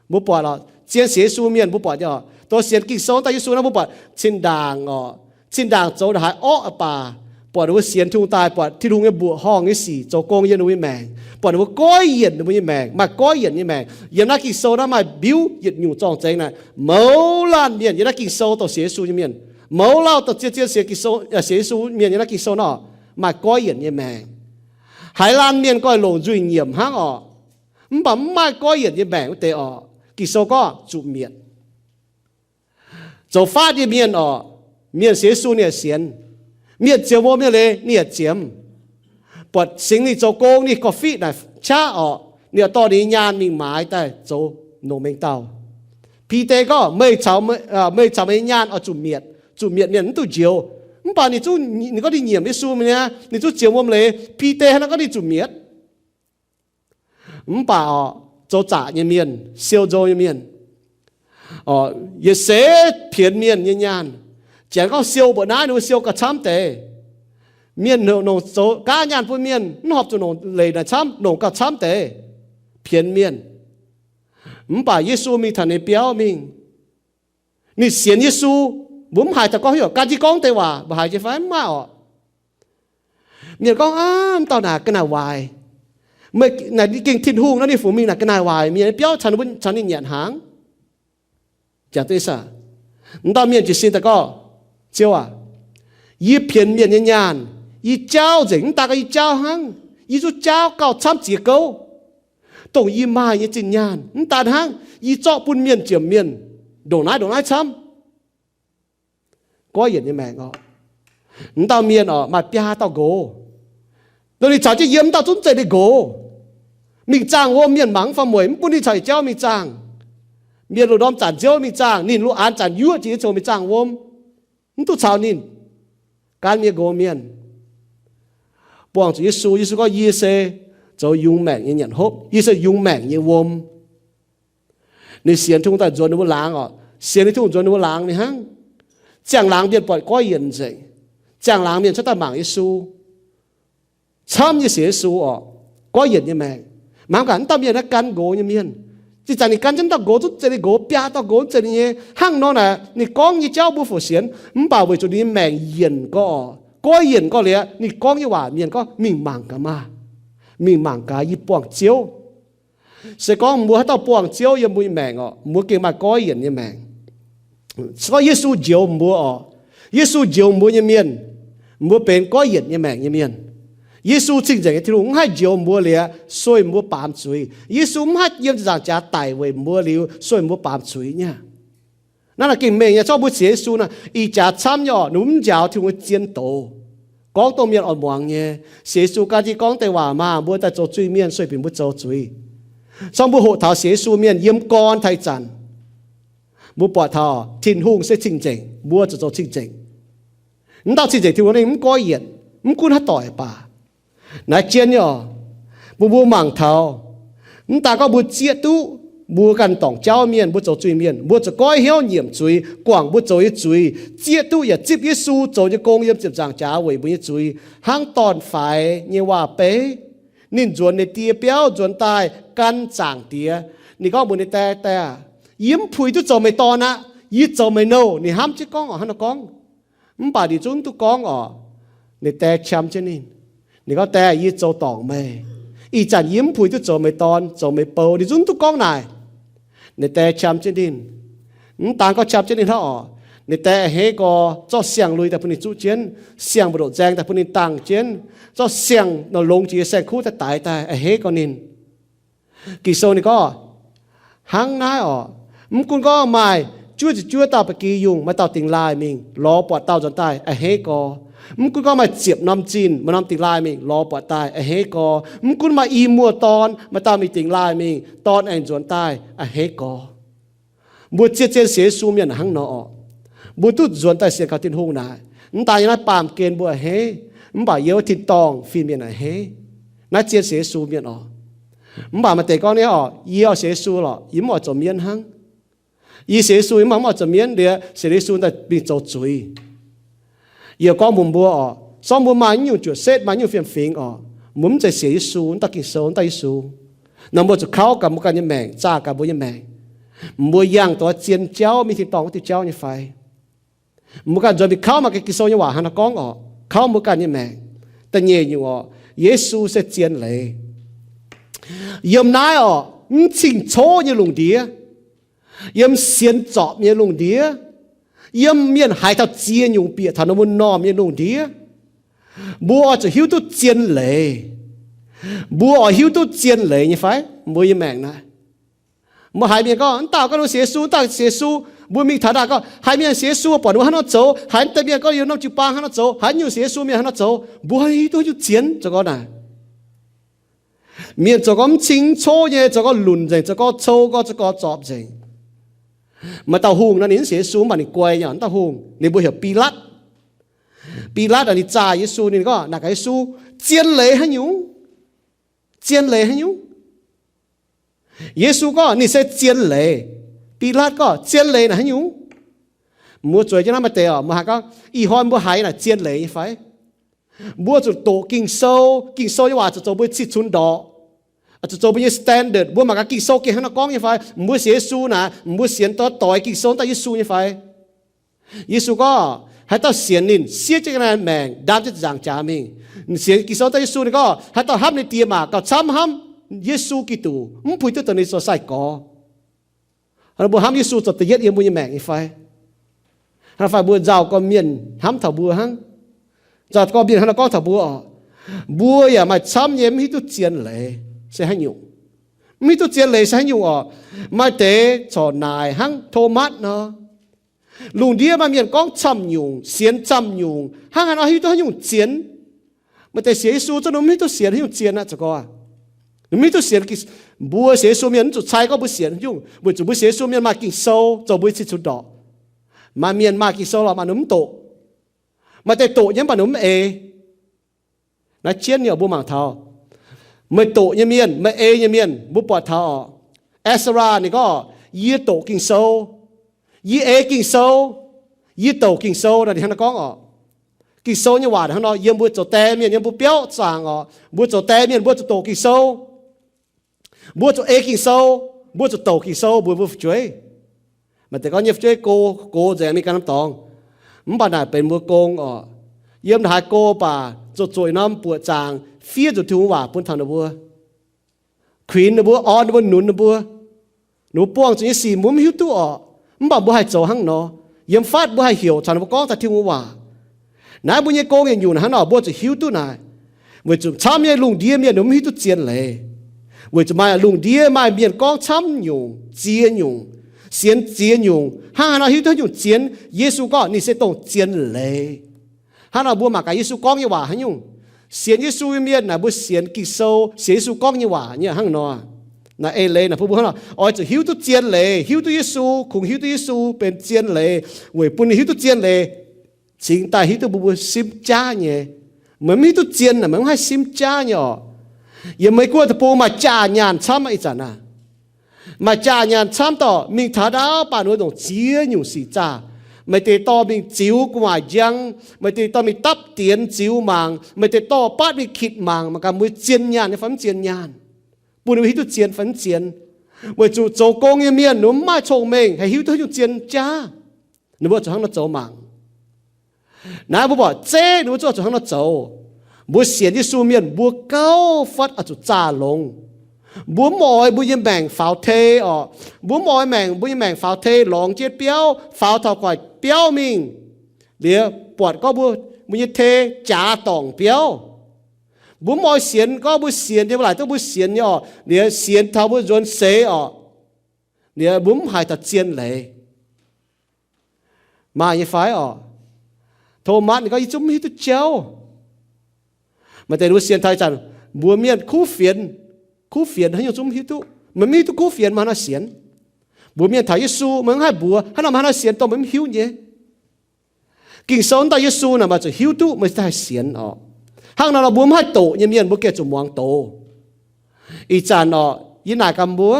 Mbuo buatc oc, zien sienx Yesu mienh mbuo buatc nyei oc, dongh sienx Ging-Sou daaih Yesu naaiv mbuo buatc zinh ndaangc oc, zinh ndaangc zoux ndongc haaix orqv baac, buatc ninh mbuo sienx Tin-Hungh daaih, buatc Tin-Hungh nyei mbuoqc horngh nyei sic zoux gong yiem ninh mbuo nyei maengc, buatc ninh mbuo goiv yienc ninh mbuo nyei maengc, maaih goiv yienc nyei maengc. Yiem naaiv Ging-Sou naaiv maaih mbiuv yietc nyungc zorng-zengx naaic, mouz laanh mienh yiem naaiv Ging-Sou dongh sienx Yesu nyei mienh, mouz lauh dongh zien-zien sienx Ging-Sou, sienx Yesu mienh yiem naaiv Ging-Sou nor, maaih goiv yienc nyei maengc. Haaix laanh mienh goiv longc nzuih nyiemc hnangv oc, mv baac mv maaih goiv yienc nyei maengc wuov deix oc, Ging-Sou gorngv zuqc mietc. Zoux faatv nyei mienh oc, mienh sienx Yesu ninh yaac sienx. Mienh ziouc wuom nyei leiz ninh yaac ziemx. Buatc Singx Lingh zoux gong, ninh gorngv fiqv naaic qaqv oc, ninh yaac dorh ninh nyei nyaanh mingh maaiz daaih zoux longc mengh dauh. Bide gorngv, meih caux, meih caux meih nyei nyaanh oix zuqc mietc. Zuqc mietc mienh mv duqv njoux. Mv baac ninh zungv, ninh gorngv ninh nyiemc Yesu mi'aqv, ninh zungv ziemx wuom leiz. Bide hnangv naaiv gorngv ninh zuqc mietc. Mv baac oc, zoux zaqc nyei mienh, siou nzou nyei mienh, yietc seix pienx mienh nyei nyaanh. Janx gorngv siou mbuoqc naaiv, ninh mbuo siou gauh camv deix. Mienh nongc zoux gaav nyaanh bun mienh, mv horpc zuqc nongc leic naaic camv, nongc gauh camv deix, pienx mienh. Mv baac Yesu mingh taux ninh biauv mingh, ninh sienx Yesu. Mbuo mv haiz taux gorngv heuc gan jienv gorngv deix waac, mbuo haiz jienv fai? Mv maaih oc. Mienh gorngv, aav, mv dauh naaic ga'naaiv waaic. Meih naaic gengh Tin-Hungh nor, ninh fu mingh naaic ga'naaiv waaic mienh biauv caux ninh nyanc hnaangx. Jangx duqv, m'dauh mienh jiez sin daaih gorngv, Ziouv aac, yie pienx mienh nyei nyaanh, yie jaauv nzengc, mv daan gorngv yie jaauv hnangv, yie zungv jaauv gauh camv ziex gouv. Dongh yie maaih nyei zinh nyaanh mv daan hnangv, yie zorqv bun mienh ziemx mienh ndongc naaiv ndongc naaiv camv. Goiv yienc nyei maengc oc. M'dauh mienh oc, maaih biaa dauh nqox. Dongh ninh caux jienv yiem, m'dauh zungv zeiz ninh nqox. Mingh zaangh wuom, mienh mangc mv fai mueic, mv bun ninh caux yietc jauv mingh zaangh. Mienh loz-ndorm zanc nziouv mingh zaangh, ninh loz-aanx zanc yuoqv jiex nyei ziouc mingh zaangh wuom, mv duqv caux ninh. Gaanv mienh, nqox mienh. Buangh zuqc Yesu, Yesu gorngv, yie se zoux yungz maengc nyei nyanc hopv, yie se yungz maengc nyei wuom. Ninh sienx Tin-Hungh daaih nzuonx ninh mbuo laangz oc. Sienx Tin-Hungh nzuonx ninh mbuo laangz mingh hnangv. Ziangh laangz mienh buatc goiv yienc nzengc. Ziangh laangz mienh cuotv daaih mangc Yesu, camv nyei sienx Yesu oc. Goiv yienc nyei maengc. Mangc gaax, m'dauh mienh naaiv gan nqox nyei mienh. Ih zanc ninh gan jienv dauh nqox zungv zeiz ninh nqox, biaa dauh nqox zungv zeiz ninh nyei. Hnangv nor naaic, ninh gorngv nyei jauv mbuo fu sienx, mv baac weic zuqc ninh nyei maengc yienc gorx oc, goiv yienc gorx liuz, ninh gorngv nyei waac mienh gorngv, mingh mangc gaax maah! Mingh mangc gaax, yie buangh Ziouv. Se gorngv mbuo haaix dauh buangh Ziouv yiem mbuo nyei maengc oc, mbuo gengh maaih goiv yienc nyei maengc. Se gorngv Yesu njoux mbuo oc, Yesu njoux mbuo nyei mienh, mbuo benx goiv yienc nyei maengc nyei mienh. Yesu, cing-nzengc nyei Tin-Hungh, mv haih njoux mbuo liuz sueih mbuo baamz zuiz. Yesu mv haih yiem ziepc nzaangc jaax daic weic mbuo liuz sueih mbuo baamz zuiz nyei aqv. Naaiv naaic gengh mengh nyei. Zorqv mbuo sienx Yesu naaic, ih jaax camv nyei orqc, ninh mv njaaux Tin-Hungh nyei zien doz. Gorngv dongh mienh oix muangx nyei. Sienx Yesu gan jienv gorngv deix waac maah, mbuo daaih zoux zuiz-mienh, sueih binc mbuo zoux zuiz. Zorqv mbuo hoqc taux sienx Yesu mienh yiem gorn taux ih zanc, mbuo buatc taux Tin-Hungh se cing-nzengc, mbuo zuqc zoux cing-nzengc. Mv dauh cing-nzengc Tin-Hungh ninh mv goiv yienc, mv gunv haaix doic baac. Naaiv jienv nyei orqc, bun mbuo mangc taux, mv daan gorngv mbuo zieqv duqv mbuo ganh dorngc jauv mienh, mbuo zoux zuiz-mienh, mbuo zuqc goiv hnyouv nyiemc zuiz, guangc mbuo zoux nyei zuiz, zieqv duqv yaac zipv Yesu zoux nyei gong yiem ziepc nzaangc jaax weic mbuo nyei zuiz, hnangv dorn-faix nyei waac-beiv. Ninh nzuonx ninh die biauv nzuonx daaih gan Zaangc Diex. Ninh gorngv mbuox ninh die, Die aah, yie mv puix duqv zoux meih dorn aqv. Yie zoux meih nouh. Ninh hnamv jienv gorngv orqc, hnangv nor gorngv. Mv baac ninh zungv duqv gorngv orqc, ninh die qam jienv ninh. Ninh gorngv, Die, yie zoux dorngc meih. Ih zanc yie mv puix duqv zoux meih dorn, zoux meih bou. Ninh zungv duqv gorngv naaic. Ninh die qam jienv ninh. Mv daan gorngv qam jienv ninh hnangv orqc, ninh die a'hneiv gorx zorqv siang-lui daaih bun ninh zuqv jienv, siang-mbu'ndongx nzaeng daaih bun ninh dangh jienv, zorqv siang-nor longx jiex nyei saeng-kuv daaih daix daaih a'hneiv gorx ninh. Ging-Sou ninh gorngv hnangv naaiv orqc, mv gunv gorngv maaih juov ziepc juov dauh ba'gi yungh, maaih dauh dingx laaih mingh lorz buatc dauh nzuonx daaih a'hneiv gorx. Mv gunv gorngv maaih ziepc norm zinh, maaih norm dingx laaih mingh lorz buatc daaih a'hneiv gorx. Mv gunv maaih i muoz-dorn, maaih dauh mingh dingx laaih mingh, dorn aengx nzuonx daaih a'hneiv gorx. Mbuo zien-zien sienx Yesu mienh hnangv nor orqc, mbuo duqv nzuonx daaih sienx kaux Tin-Hungh naaic, mv daan yiem naaiv baamh gen mbuo a'hneiv, mv baac yiem wuov tin-dorngh fin-mienh a'hneiv. Naaiv zien sienx Yesu mienh orqc. Mv baac maaih deix gorngv nyei orqc, Yie oix sienx Yesu lorqc, yie mv oix zoux mienv hnangv. Yie sienx Yesu, yie mv baac mv oix zoux mienv, liuz sienx Yesu daaih mingh zoux zuiz. Yie gorngv mbuox mbuo orqc, zorqv mbuo maaih nyungc juoqc setv, maaih nyungc fiem-fingx orqc, mbuo mv zeiz sienx Yesu, mv dauh Ging-Sou, mv dauh Yesu. Nor mbuo zuqc kauv gaax mbuo ganh nyei maengc, zaah gaax mbuo nyei maengc. Mbuo yangh doix zien jauv mingh tin-dorngh wuov diuh jauv nyei fai? Mbuo ganh nzuonx mingh kauv maaih ganh Ging-Sou nyei waac hnangv nor gorngv orqc, kauv mbuo ganh nyei maengc. Da'nyeic nyungc orqc, Yesu se zien leiz. Yiem naaiv orqc, mv cing-coqv nyei lungh ndiev, yiem sienx zorpc nyei lungh ndiev, yiem mienh haiz taux ziex nyungc bieqc taux ninh mbuo m'normh nyei lungh ndiev, mbuo oix zuqc hiuv duqv zien leiz. Mbuo oix hiuv duqv zien leiz nyei fai? Mbuo nyei maengc naaiv, mbuo haiz mienh gorngv, Mv dauh gorngv ninh sienx Yesu, mv dauh sienx Yesu. Mbuo mingh taux naaic gorngv, haiz mienh sienx Yesu buatc ninh mbuo hnangv nor zoux, haiz mv deix mienh gorngv yiem norm jiu-baang hnangv nor zoux, haiz nyungc sienx Yesu mienh hnangv nor zoux, mbuo hiuv duqv nyungc zien zoux gau naaic. Mienh zoux gorngv mv cing-coqv nyei, zoux gorngv lunc nzengc, zoux gorngv cou gorx, zoux gorngv zorpc nzengc. Maaih dauh hungh nor, ninh mv sienx Yesu, mv baac ninh guai nyei, mv dauh hungh ninh mbuo heuc Bilaatv. Bilaatv aah, ninh zaah Yesu, ninh gorngv, naaic gaax Yesu, Zien leiz haaix nyungc? Zien leiz haaix nyungc? Yesu gorngv ninh se zien leiz. Bilaatv gorngv, Zien leiz naaic haaix nyungc? Mbuo zueiz jienv hnamv maaih deix orqc, mbuo haiz gorngv, ih hnoi mbuo haiz naaic zien leiz nyei fai? Mbuo zuqc doqc Ging-Sou. Ging-Sou nyei waac zuqc zoux mbuo cih cunx ndorqc, zuqc zoux mbuo nyei standard. Mbuo mangc gaax Ging-Sou gengh hnangv nor gorngv nyei fai? Mbuo sienx Yesu naaic, mbuo sienx doix-doix Ging-Sou, mv dauh Yesu nyei fai? Yesu gorngv, haaix dauh sienx ninh, siev jienv ga'naaiv maengc, ndaam jienv nzaangc jaax mingh. Sienx Ging-Sou dauh Yesu ninh gorngv, haaix dauh hnamv ninh die maah, gauh camv hnamv Yesu Giduc, mv puix duqv dongh ninh zoux sai-gorx. Mbuo hnamv Yesu zoux da'yietv yiem mbuo nyei maengc nyei fai? Hnangv fai mbuo nzauh gorqv mienh hnamv taux mbuo hnangv, nzauh gorqv mienh hnangv nor gorngv taux mbuo orqc, mbuo yaac maaih camv nyei mv hiuv duqv zien leiz se haaix nyungc. Mv hiuv duqv zien leiz se haaix nyungc orqc? Maaih deix corc naaic hnangv Tomatv nor. Lungh ndiev maaih mienh gorngv camv nyungc, sienx camv nyungc, hnangv haaix nor hiuv duqv haaix nyungc zien? Maaih deix sienx Yesu zungv mv hiuv duqv sienx haaix nyungc zien aqv, zoux gorx. Mv hiuv duqv sienx. Mbuo sienx Yesu mienh mv zuqc cai gorngv mbuo sienx haaix nyungc, weic zuqc mbuo sienx Yesu mienh maaih Ging-Sou zoux mbuo nyei cih cunx ndorqc. Maaih mienh maaih Ging-Sou lorqc, mv baac ninh mv doqc. Maaih deix doqc nyei mv baac ninh mv eix. Naaiv jienv nyei mbuo mangc taux, meih doqc nyei mienh, meih ei nyei mienh, mbuo buatc taux orqc, Ezra ninh gorngv, Yie doqc Ging-Sou, yie ei Ging-Sou, yie douc Ging-Sou, naaiv ninh hnangv naaiv gorngv orqc. Ging-Sou nyei waac hnangv nor yiem mbuo zoux die mienh, yiem mbuo biauv zaangc orqc, mbuo zoux die mienh mbuo zuqc doqc Ging-Sou, mbuo zuqc ei Ging-Sou, mbuo zuqc douc Ging-Sou mbuox mbuo fu'jueiv. Maaih deix gorngv nyei fu'jueiv go, go nzengc mingh ganh norm dorngx, mv baac naaic benx mbuo gong orqc. Yiem haaix go baac zoux zuqc norm buoqc zaangc fiev nzunc Tin-Hungh waac bun taux ninh mbuo, kuinx ninh mbuo, orn ninh mbuo, nunx ninh mbuo. Ninh mbuo buangh zuqc nyei sic mbuo mv hiuv duqv orqc, mv baac mbuo haih zoux hnangv nor. Yiem fatv mbuo haih heuc caux ninh mbuo gorngv taux Tin-Hungh waac. Naaiv mbuo nyei gong yietc nyungc hnangv nor mbuo zuqc hiuv duqv naaic, weic zuqc camv nyei lungh ndiev mienh ninh mv hiuv duqv zien leiz. Weic zuqc maaih lungh ndiev maaih mienh gorngv camv nyungc, ziex nyungc, Sienx ziex nyungc. Hnangv haaix nor hiuv duqv haaix nyungc zien? Yesu gorngv ninh se dongh zien leiz. Hnangv nor mbuo mangc gaax Yesu gorngv nyei waac haaix nyungc. Sienx Yesu nyei mienh naaic, mbuo sienx Ging-Sou, sienx Yesu gorngv nyei waac nyei hnangv nor. Naaiv eix leiz naaic bun mbuo hnangv nor, oix zuqc hiuv duqv zien leiz, hiuv duqv Yesu, kungx hiuv duqv Yesu benx zien leiz, weic bun ninh hiuv duqv zien leiz, cingx daaih hiuv duqv mbuo, mbuo simv jaav nyei. Meih mv hiuv duqv zien naaic, meih mv haih simv jaav nyei orqc. Yiem Meiv Guoqv deic-bung maaih jaa nyaanh camv aqv. Ih zanc naaic maaih jaa nyaanh camv dorh mingh taux ndaauv, baac ninh mbuo ndongc ziex nyungc sic zaah. Meih deix dorh mingh ziux gu'nguaaic njang, meih deix dorh mingh dapv dienx ziux mangc, meih deix dorh batv mingh kitc mangc, mangc gaax mbuo zien nyaanh nyei fai mv zien nyaanh, bun ninh mbuo hiuv duqv zien fai mv zien. Weic zuqc zoux gong nyei mienh ninh mbuo mv maaih cong-mengh haih hiuv duqv haaix nyungc zien jaav. Ninh mbuo zuqc hnangv nor zoux mangc. Naaiv mbuo buatc zeiv ninh mbuo zuqc hnangv nor zoux. Mbuo sienx Yesu mienh mbuo gauh fatv oix zuqc zaah longx. Mbuo mv oix mbuo nyei maengc faaux tei orqc. Mbuo mv oix maengc, mbuo nyei maengc faaux tei lorngx jienv biauv, faaux taux gu'nguaaic biauv mingh, liuz buatc gorngv mbuo, mbuo nyei tei jaax dorngc biauv. Mbuo mv oix sienx gorngv mbuo sienx nyei, mbuo laaic duqv mbuo sienx nyei orqc, liuz sienx taux mbuo nzuonx seix orqc, liuz mbuo mv haiz taux zien leiz. Maaih nyei fai orqc? Thomas ninh gorngv, yie zungv mv hiuv duqv jauv. Maaih deix ninh mbuo sienx taux ih zanc, mbuox mienh kuv fienx, kuv fienx haaix nyungc zungv mv hiuv duqv. Meih mv hiuv duqv kuv fienx, meih hnangv haaix nor sienx? Mbuox mienh taux Yesu, meih mv haih mbuox, hnangv nor meih hnangv haaix nor sienx dongh meih mv hiuv nyei. Ging-Sou daaih Yesu naaic, meih zuqc hiuv duqv meih cingx daaih haih sienx orqc. Hnangv nor nor mbuo mv haih doqc nyei mienh mbuo gengh zuqc muangx doz. Ih zanc orqc, yie naaic gaax mbuo,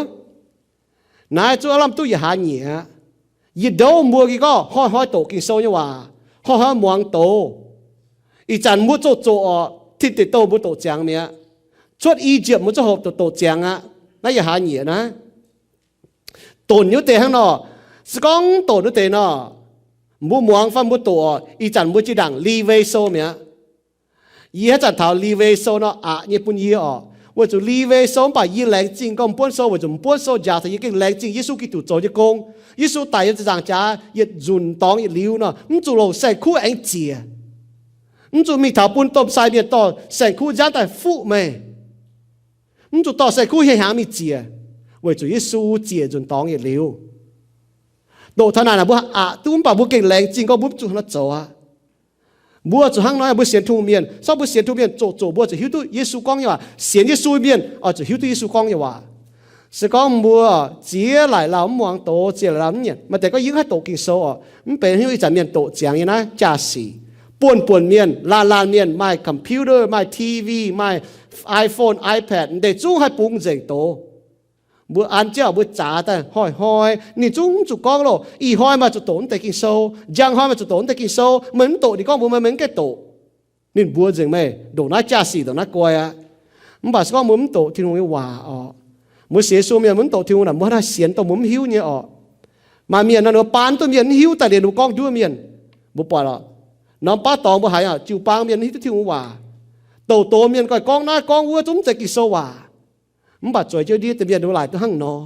naaiv zungv aav lamh duqv yietc hlaax nyieqc aqv. Yie ndouv mbuo gengh gorngv hnoi-hnoi doqc Ging-Sou nyei waac, hnoi-hnoi muangx doz. Ih zanc mbuo zoqc zoqc orqc, tin deic douh mbuo doqc ziangx mi'aqv. Cuotv I^yipv mbuo zungv hoqc doqc doqc ziangx aqv. Naaiv yietc hlaax nyieqc naaiv. Donx nyei deix hnangv nor, se gorngv donx nyei deix nor, mbuo muangx fai mbuo doqc orqc, ih zanc mbuo jiex ndaangc Li Wei Sou mi'aqv. Yie haaix zanc taux Li Wei Sou nor, aqc nyei bun yie orqc. Weic zuqc Li Wei Sou mv baac yie laengz zingh gorngv m'buonv sou, weic zuqc m'buonv sou njaaux taux yie gengh laengz zingh Yesu Giduc zoux nyei gong. Yesu daic yiem ziepc nzaangc jaax yietc nzunc dorngx yietc liuz nor, mv zuqc longc saeng-kuv aengx ziec. Mv zuqc mingh taux bun domh sai mienh dorh saeng-kuv nziaamv daaih fuqv meih. Mv zuqc dorh saeng-kuv hieh hnyangx mingh ziec, weic zuqc Yesu ziec nzunc dorngx yietc liuz. Doqc taux naaic naaic mbuo aqc duqv, mv baac mbuo gengh laengz zingh gorngv mbuo mv zuqc hnangv nor zoux aqv. Mbuo zuqc hnangv nor, mbuo sienx Tin-Hungh mienh, sorng mbuo sienx Tin-Hungh mienh zoqc zoqc mbuo zuqc hiuv duqv Yesu gorngv nyei waac. Sienx Yesu mienh oix zuqc hiuv duqv Yesu gorngv nyei waac. Se gorngv mbuo ziex laaic lauh mv muangx doz, ziex laaic lauh mv nyanc, maaih deix gorngv yie mv haih doqc Ging-Sou orqc. Mv benx haaix nyungc, ih zanc mienh doqc ziangx nyei naaiv jaa-sic. Buonv-buonc mienh, laanh laanh mienh maaih computer, maaih T V, maaih iPhone, iPad, m'ndeic zungv haih bungx nzengc doz. Mbuo an jienv mbuo zaax daaih hnoi-hnoi, ninh zungv mv zuqc gorngv loh, ih hnoi maaih zuqc doqc naaiv deix Ging-Sou, njang hnoi maaih zuqc doqc naaiv deix Ging-Sou, meih mv doqc ninh gorngv mbuox meih, meih mv gaengh doqc. Ninh mbuox nzengc meih ndongc naaiv jaa-sic ndongc naaiv guai aqv. Mv baac se gorngv mbuo mv doqc Tin-Hungh nyei waac orqc, mbuo sienx Yesu mienh mbuo mv doqc Tin-Hungh naaic, mbuo hnangv haaix sienx dongh mbuo mv hiuv nyei orqc. Maaih mienh nor ninh mbuo baan duqv mienh mv hiuv daaih liuz ninh mbuo gorngv nduov mienh. Mbuo buatc lorqc, norm baav dorngx mbuo haiz jiu-baang mienh mv hiuv duqv Tin-Hungh waac. Douc doz mienh gorngv naaiv gorngv wuov zungv mv zeiz Ging-Sou waac. Mv baac zueiz jienv ndiev deix mienh ninh mbuo laaic duqv hnangv nor.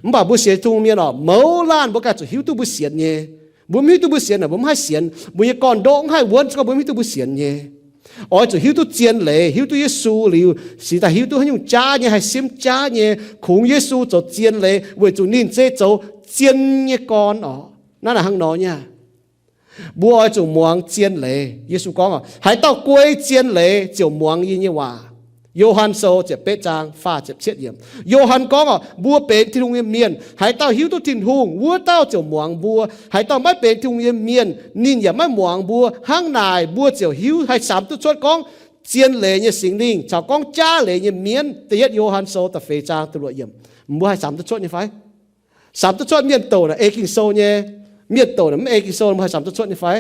Mv baac mbuo sienx Tin-Hungh mienh orqc, mouz laanh mbuo ganh zuqc hiuv duqv mbuo sienx nyei. Mbuo mv hiuv duqv mbuo sienx naaic, mbuo mv haih sienx. Mbuo nyei gorn-ndoqv mv haih wuonv se gorngv mbuo mv hiuv duqv mbuo sienx nyei. Oix zuqc hiuv duqv zien leiz, hiuv duqv Yesu liuz, cingx daaih hiuv duqv haaix nyungc jaav nyei, haih simv jaav nyei, kungx Yesu zoux zien leiz weic zuqc ninh se zoux zien nyei gorn orqc. Naaiv naaic hnangv nor nyei. Mbuo oix zuqc muangx zien leiz. Yesu gorngv orqc, haaix dauh guei zien leiz ziouc muangx yie nyei waac. Yo^han Sou ziepc betv zaang faah ziepc cietv yiemc. Yo^han gorngv orqc, mbuo benx Tin-Hungh nyei mienh, haaix dauh hiuv duqv Tin-Hungh, wuov dauh ziouc muangx mbuo. Haaix dauh maiv benx Tin-Hungh nyei mienh, ninh yaac maiv muangx mbuo. Hnangv naaic mbuo ziouc hiuv haih samx duqv cuotv gorngv zien leiz nyei Singx Lingh caux gorngv jaav leiz nyei mienv. Da'yietv Yo^han Sou da'feix zaang da'luoqc yiemc. Mbuo haih samx duqv cuotv nyei fai? Samx duqv cuotv mienh douc naaic ei Ging-Sou nyei. Mienh douc naaic mv ei Ging-Sou, mbuo haih samx duqv cuotv nyei fai?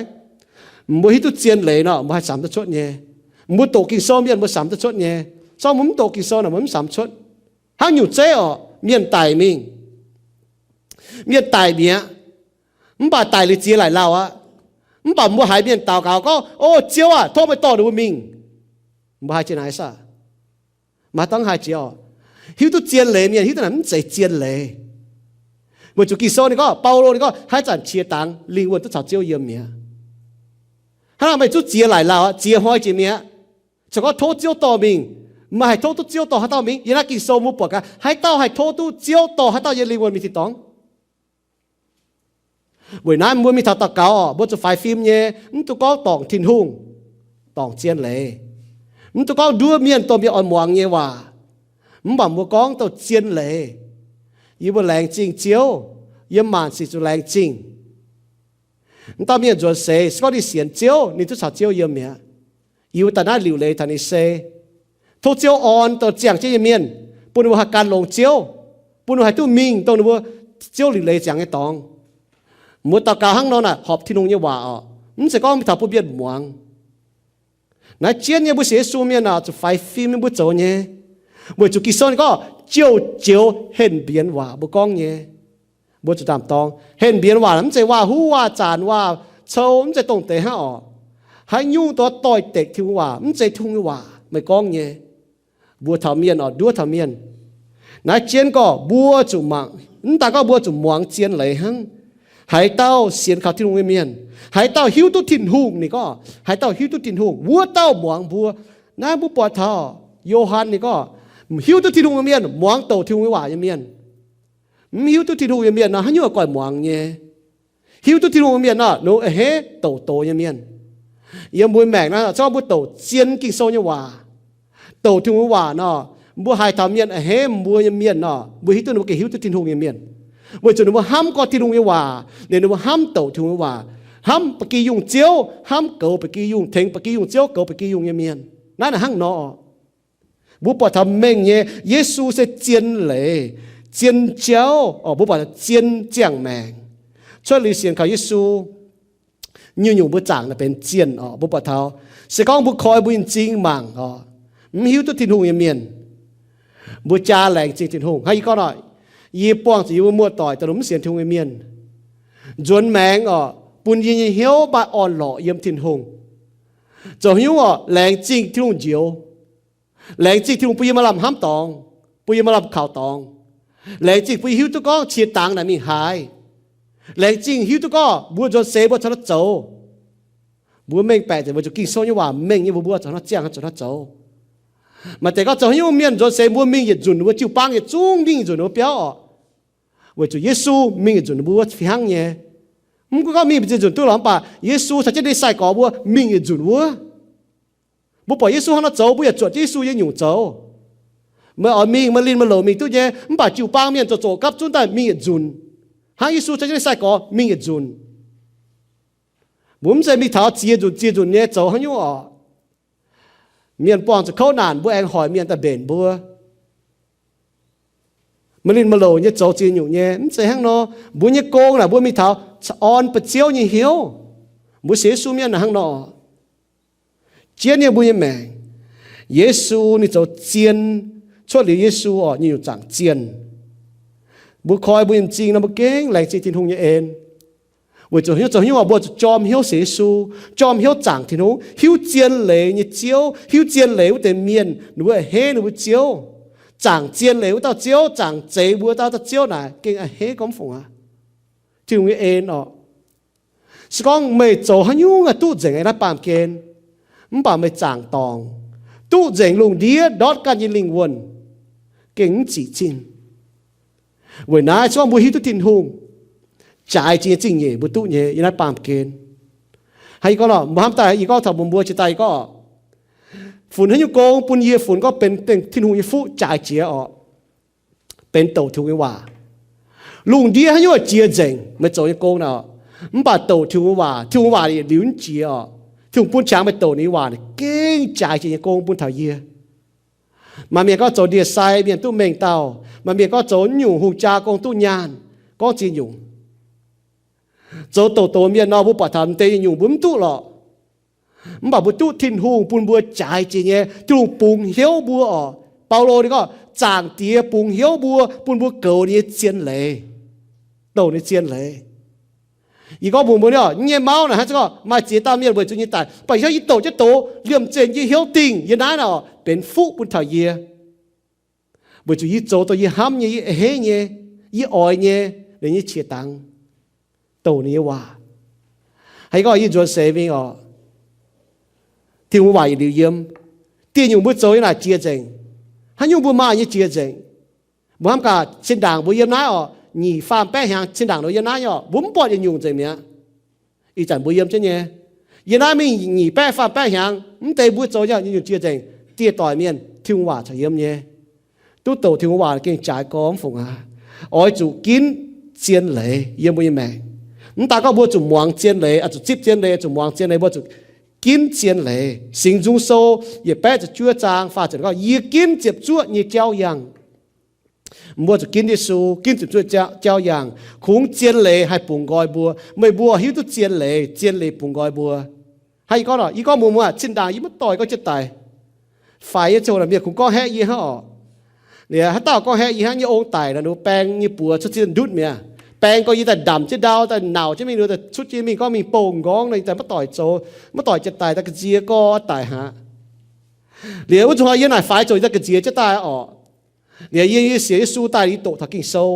Mbuo hiuv duqv zien leiz nor, mbuo haih samx duqv cuotv nyei. Mbuo doqc Ging-Sou mienh mbuo samx duqv cuotv nyei. Sorng mbuo mv doqc Ging-Sou naaic mbuo mv samx cuotv. Hnangv nyungc zeiv orqc, mienh daic mingh, mienh daic mi'aqv. Mv baac daic liuz ziex laaic lauh aqv. Mv baac mbuo haiz mienh daux gaux gorngv, O Ziouv aah! Tov meih dorh ninh mbuo mingh. Mbuo haih jiex naaiv saah? Maaih dangv haih jiex orqc. Hiuv duqv zien leiz mienh hiuv duqv naaic mv zeiz zien leiz. Weic zuqc Ging-Sou ninh gorngv, Baulo ninh gorngv, haaix zanc qiex dangx lingh wuonh duqv caux Ziouv yiem mi'aqv. Hnangv naaic meih zungv ziex laaic lauh aqv, ziex hnoi jiex mi'aqv. Ziouc gorngv tov Ziouv dorh mingh. Meih haih tov duqv Ziouv dorh haaix dauh mingh? Yiem naaiv Ging-Sou mbuo buatc gaax, haaix dauh haih tov duqv Ziouv dorh haaix dauh yiem lingh wuonh mingh tin-dorngh? Weic naaiv mbuo mingh taux daux gaux oc, mbuo zuqc faix fim nyei, mv dungx gorngv dorngc Tin-Hungh, dorngc zien leiz. Mv dungx gorngv nduov mienh, dorh mienh oix muangx nyei waac. Mv baac mbuo gorngv douh zien leiz. Yie mbuo laengz zingh Ziouv, yiem maanc sic zuqc laengz zingh. Mv dauh mienh nzuonx seix, se gorngv ninh sienx Ziouv, ninh zungv caux Ziouv yiem mi'aqv. Yie mbuo daaih naaiv liuc leiz taux ninh se, tov Ziouv orn dongh ziangh jienv nyei mienh, bun ninh mbuo haih gan longx Ziouv, bun ninh mbuo haih duqv mingh dongh ninh mbuo Ziouv liuc leiz ziangx nyei dorngx. Mbuo daux gaux hnangv nor naaic horpc Tin-Hungh nyei waac oc, mv zeiz gorngv mingh taux bun mienh muangx. Naaiv jienv nyei mbuo sienx Yesu mienh aah, zuqc faix fim nyei mbuo zoux nyei. Weic zuqc Ging-Sou ninh gorngv, jouh joux henh mbienx waac mbuo gorngv nyei. Mbuo zuqc ndaam-dorng. Henh mbienx waac mv zeiz waac-huv, waac-zaanc, waac-cou, mv zeiz dongh deix hnangv oc. Haaix nyungc doix doix-dekc Tin-Hungh waac, mv zeiz Tin-Hungh nyei waac meih gorngv nyei. Mbuo taux mienh oc, nduov taux mienh. Naaiv jienv gorngv mbuo zuqc mangc, mv daaih gorngv mbuo zuqc muangx zien leiz hnangv. Haaix dauh sienx kaux Tin-Hungh nyei mienh, haaix dauh hiuv duqv Tin-Hungh, ninh gorngv, haaix dauh hiuv duqv Tin-Hungh, wuov dauh muangx mbuo. Naaiv mbuo buatc taux Yo^han ninh gorngv, hiuv duqv Tin-Hungh nyei mienh muangx douc Tin-Hungh nyei waac nyei mienh. Mv hiuv duqv Tin-Hungh nyei mienh nor, haaix nyungc oix guaic muangx nyei? Hiuv duqv Tin-Hungh nyei mienh nor, ninh a'hneiv douc doz nyei mienh. Yiem mbuo maengc naaiv, se gorngv mbuo douc zien Ging-Sou nyei waac, douc Tin-Hungh nyei waac nor, mbuo haiz taux mienh a'hneiv mbuo nyei mienh nor, mbuo hiuv duqv ninh mbuo gengh hiuv duqv Tin-Hungh nyei mienh. Weic zuqc ninh mbuo hnamv gorngv Tin-Hungh nyei waac, ninh, ninh mbuo hnamv douc Tin-Hungh nyei waac, hnamv ba'gi yungh Ziouv, hnamv goux ba'gi yungh, tengx ba'gi yungh Ziouv, goux ba'gi yungh nyei mienh. Naaiv naaic hnangv nor. Mbuo buatc taux mengh nyei Yesu se zien leiz, zien jauv oc. Mbuo buatc taux zien ziangh maengc. Cuotv liuz sienx kaux Yesu, nyungc-nyungc mbuo zaangc naaic benx zienh oc. Mbuo buatc taux, se gorngv mbuo koi mbuo nyei m'zing mangc oc, mv hiuv duqv Tin-Hungh nyei mienh, mbuo jaa laengz zingh Tin-Hungh. Hnangv yie gorngv nor, yie buangh zuqc yie mbuo muoz-doic daaih lungh mv sienx Tin-Hungh nyei mienh, nzuonx maengx oc, bun yie nyei hnyouv maaih orn-lorqc yiem Tin-Hungh. Zoux haaix nyungc oc, laengz zingh Tin-Hungh njoux. Laengz zingh Tin-Hungh bun yie maaih lamh hnamv dorngx, bun yie maaih lamh kaux dorngx. Laengz zingh bun yie hiuv duqv gorngv qiex dangx naaic mingh haaix. Laengz zingh hiuv duqv gorngv mbuo nzuonx seix mbuo caux naaiv zoux. Mbuo mengh baeqc nzengc weic zuqc Ging-Sou nyei waac mengh nyei, mbuo mbuo caux naaiv ziangh, caux naaiv zoux. Maaih deix gorngv zoux haaix nyungc mienh nzuonx seix mbuo mingh yietc nzunc, mbuo jiu-baang yietc zungv mingh yietc nzunc mbuo biauv oc. Weic zuqc Yesu mingh yietc nzunc mbuo fih hnangv nyei. Mv gunv gorngv mingh mbu'ziex nzunc duqv lorqc, mv baac Yesu caux jienv ninh sai-gorx mbuo mingh yietc nzunc wuov. Mbuo buatc Yesu hnangv nor zoux, mbuo yaac zuotc jienv Yesu nyei nyungc zoux. Meih oix mingh, meih linh meih louc mingh duqv nyei, mv baac jiu-baang mienh zoqc zoqc gapv zunv daaih mingh yietc nzunc, hnangv Yesu caux jienv ninh sai-gorx mingh yietc nzunc. Mbuo mv zeiz mingh taux ziex nzunc ziex nzunc nyei zoux haaix nyungc oc. Mienh buangh zuqc kouv naanc, mbuo aengx hoic mienh daaih mbenc mbuo. Meih linh meih louc nyei zoux ziex nyungc nyei, mv zeiz hnangv nor. Mbuo nyei gong naaic mbuo mingh taux orn ba'ziouv nyei hnyouv. Mbuo sienx Yesu mienh naaic hnangv nor. Jienv nyei mbuo nyei maengc, Yesu ninh zoux zien. Cuotv liuz Yesu oc, nyungc-nyungc zaangc zienh. Mbuo koi mbuo nyei m'zing nor, mbuo gengh laengz zingh Tin-Hungh nyei en. Weic zuqc hnyouv zoux hnyouv oc, mbuo zuqc jorm hnyouv sienx Yesu, jorm hnyouv zaangc Tin-Hungh, hiuv zien leiz nyei Ziouv, hiuv zien leiz wuov deix mienh ninh mbuo a'hneiv ninh mbuo Ziouv. Zaangc zien leiz wuov dauh Ziouv, zaangc zeix mbuo dauh dauh Ziouv naaic gengh a'hneiv gormx fungc aqv. Tin-Hungh nyei en oc. Se gorngv meih zoux haaix nyungc aah, duqv nzengc yiem naaiv baamh gen, mv baac meih zaangc dorngc, duqv nzengc lungh ndiev ndortv ganh nyei lingh wuonh, gengh mv zic zinh. Weic naaiv se gorngv mbuo hiuv duqv Tin-Hungh jaaix jiex nyei zingh nyeic mbuo duqv nyei yiem naaiv baamh gen. Hnangv yie gorngv nor, mbuo hnamv daaih yie gorngv taux mbuo mbuo jiex daaih yie gorngv oc, funx haaix nyungc gong bun yie funx gorngv benx Tin-Hungh nyei fuqv jaaix jiex oc, benx douc Tin-Hungh nyei waac. Lungh ndiev haaix nyungc jiex nzengc meih zoux nyei gong naaic, mv baac douc Tin-Hungh nyei waac, Tin-Hungh nyei waac yietc liuz mv jiex oc. Tin-Hungh bun qangx meih douc ninh nyei waac naaic gengh jaaix jiex nyei gong bun taux yie. Maaih mienh gorngv zoux ndie-sai mienh duqv mengh dauh, maaih mienh gorngv zoux nyungc hungh jaa gong duqv nyaanh, gorngv ziex nyungc. Zoux douc douc mienh nor, mbuo buatc taux m'deix nyungc mbuo mv duqv lorqc. Mv baac mbuo duqv Tin-Hungh bun mbuo jaaix jiex nyei, Tin-Hungh bungx hnyouv mbuo oc. Baulo ninh gorngv Zaangc Diex bungx hnyouv mbuo, bun mbuo goux ninh nyei zien leiz, douc ninh nyei zien leiz. Yie gorngv mbuox mbuo nyei oc, yie nyei mauv naaic hnangv gorngv maaih ziex dauh mienh weic zuqc yie daic, mv baac yie hiuv duqv douc douc liemh zeih yie hnyouv dingh yie naaiv naaic oc, benx fuqv bun taux yie. Weic zuqc yie zoux dongh yie hnamv nyei, yie a'hneiv nyei, yie oix nyei, ninh nyei qiex dangx, douc ninh nyei waac. Hnangv yie gorngv yie nzuonx seix mingh oc, Tin-Hungh waac yietc liuz yiem. Dieh nyungc mbuo zoux nyei naaic jiex nzengc. Haaix nyungc mbuo maaih nyei jiex nzengc. Mbuo hnamv gaax, zinh ndaangc mbuo yiem naaiv oc, nyic faam baeqv hnyangx zinh ndaangc nor yiem naaiv nyei orqc, mbuo mv buatc yietc nyungc nzengc mi'aqv. Ih zanc mbuo yiem jienv nyei. Yiem naaiv mingh nyic baeqv faam baeqv hnyangx, mv deix mbuo zoux nyei nyungc jiex nzengc. Dieh doic mienh, Tin-Hungh waac corc yiem nyei. Duqv douc Tin-Hungh waac gengh jaaix gorx mv fungc aqv. Oix zuqc ginv zien leiz yiem mbuo nyei maengc. Mv daaih gorngv mbuo zuqc muangx zien leiz, oix zuqc zipv zien leiz, oix zuqc muangx zien leiz, mbuo zuqc ginv zien leiz. Singx Nzung Sou yietc baeqv ziepc juov zaang faah ziepc gorngv, yie ginv ziepc zuoqv nyei jauv yangh. Mbuo zuqc ginv Yesu, ginv ziepc zuoqv jauv yangh, kungx zien leiz haih bungx nqoi mbuo. Meih mbuo hiuv duqv zien leiz, zien leiz bungx nqoi mbuo. Hnangv yie gorngv, yie gorngv mbuox mbuo, zinh ndaangc yie maiv doic gorngv jienv daic. Faix nyei ziangh hoc naaic mienh kungx gorngv haeqv yie hnangv orqc. Liuz haaix dauh gorngv haeqv yie hnangv, yie ong daic nor, ninh mbuo baeng nyei buoz cuotv zinh ndutv mi'aqv. Baeng gorngv yie daaih ndamc jienv ndau, daaih nauc jienv mingh, ninh mbuo daaih cuotv jienv mingh gorngv mingh bouh m'nqorngv nor, yie daaih maiv doic zoux, maiv doic jienv daic, daaih ga'nziex gorx daic hnangv. Liuz wuov nzunc hnoi yie naaic faix ziouc yie daaih ga'nziex jienv daaih orqc. Liuz yie, yie sienx Yesu daaih, yie doqc taux Ging-Sou.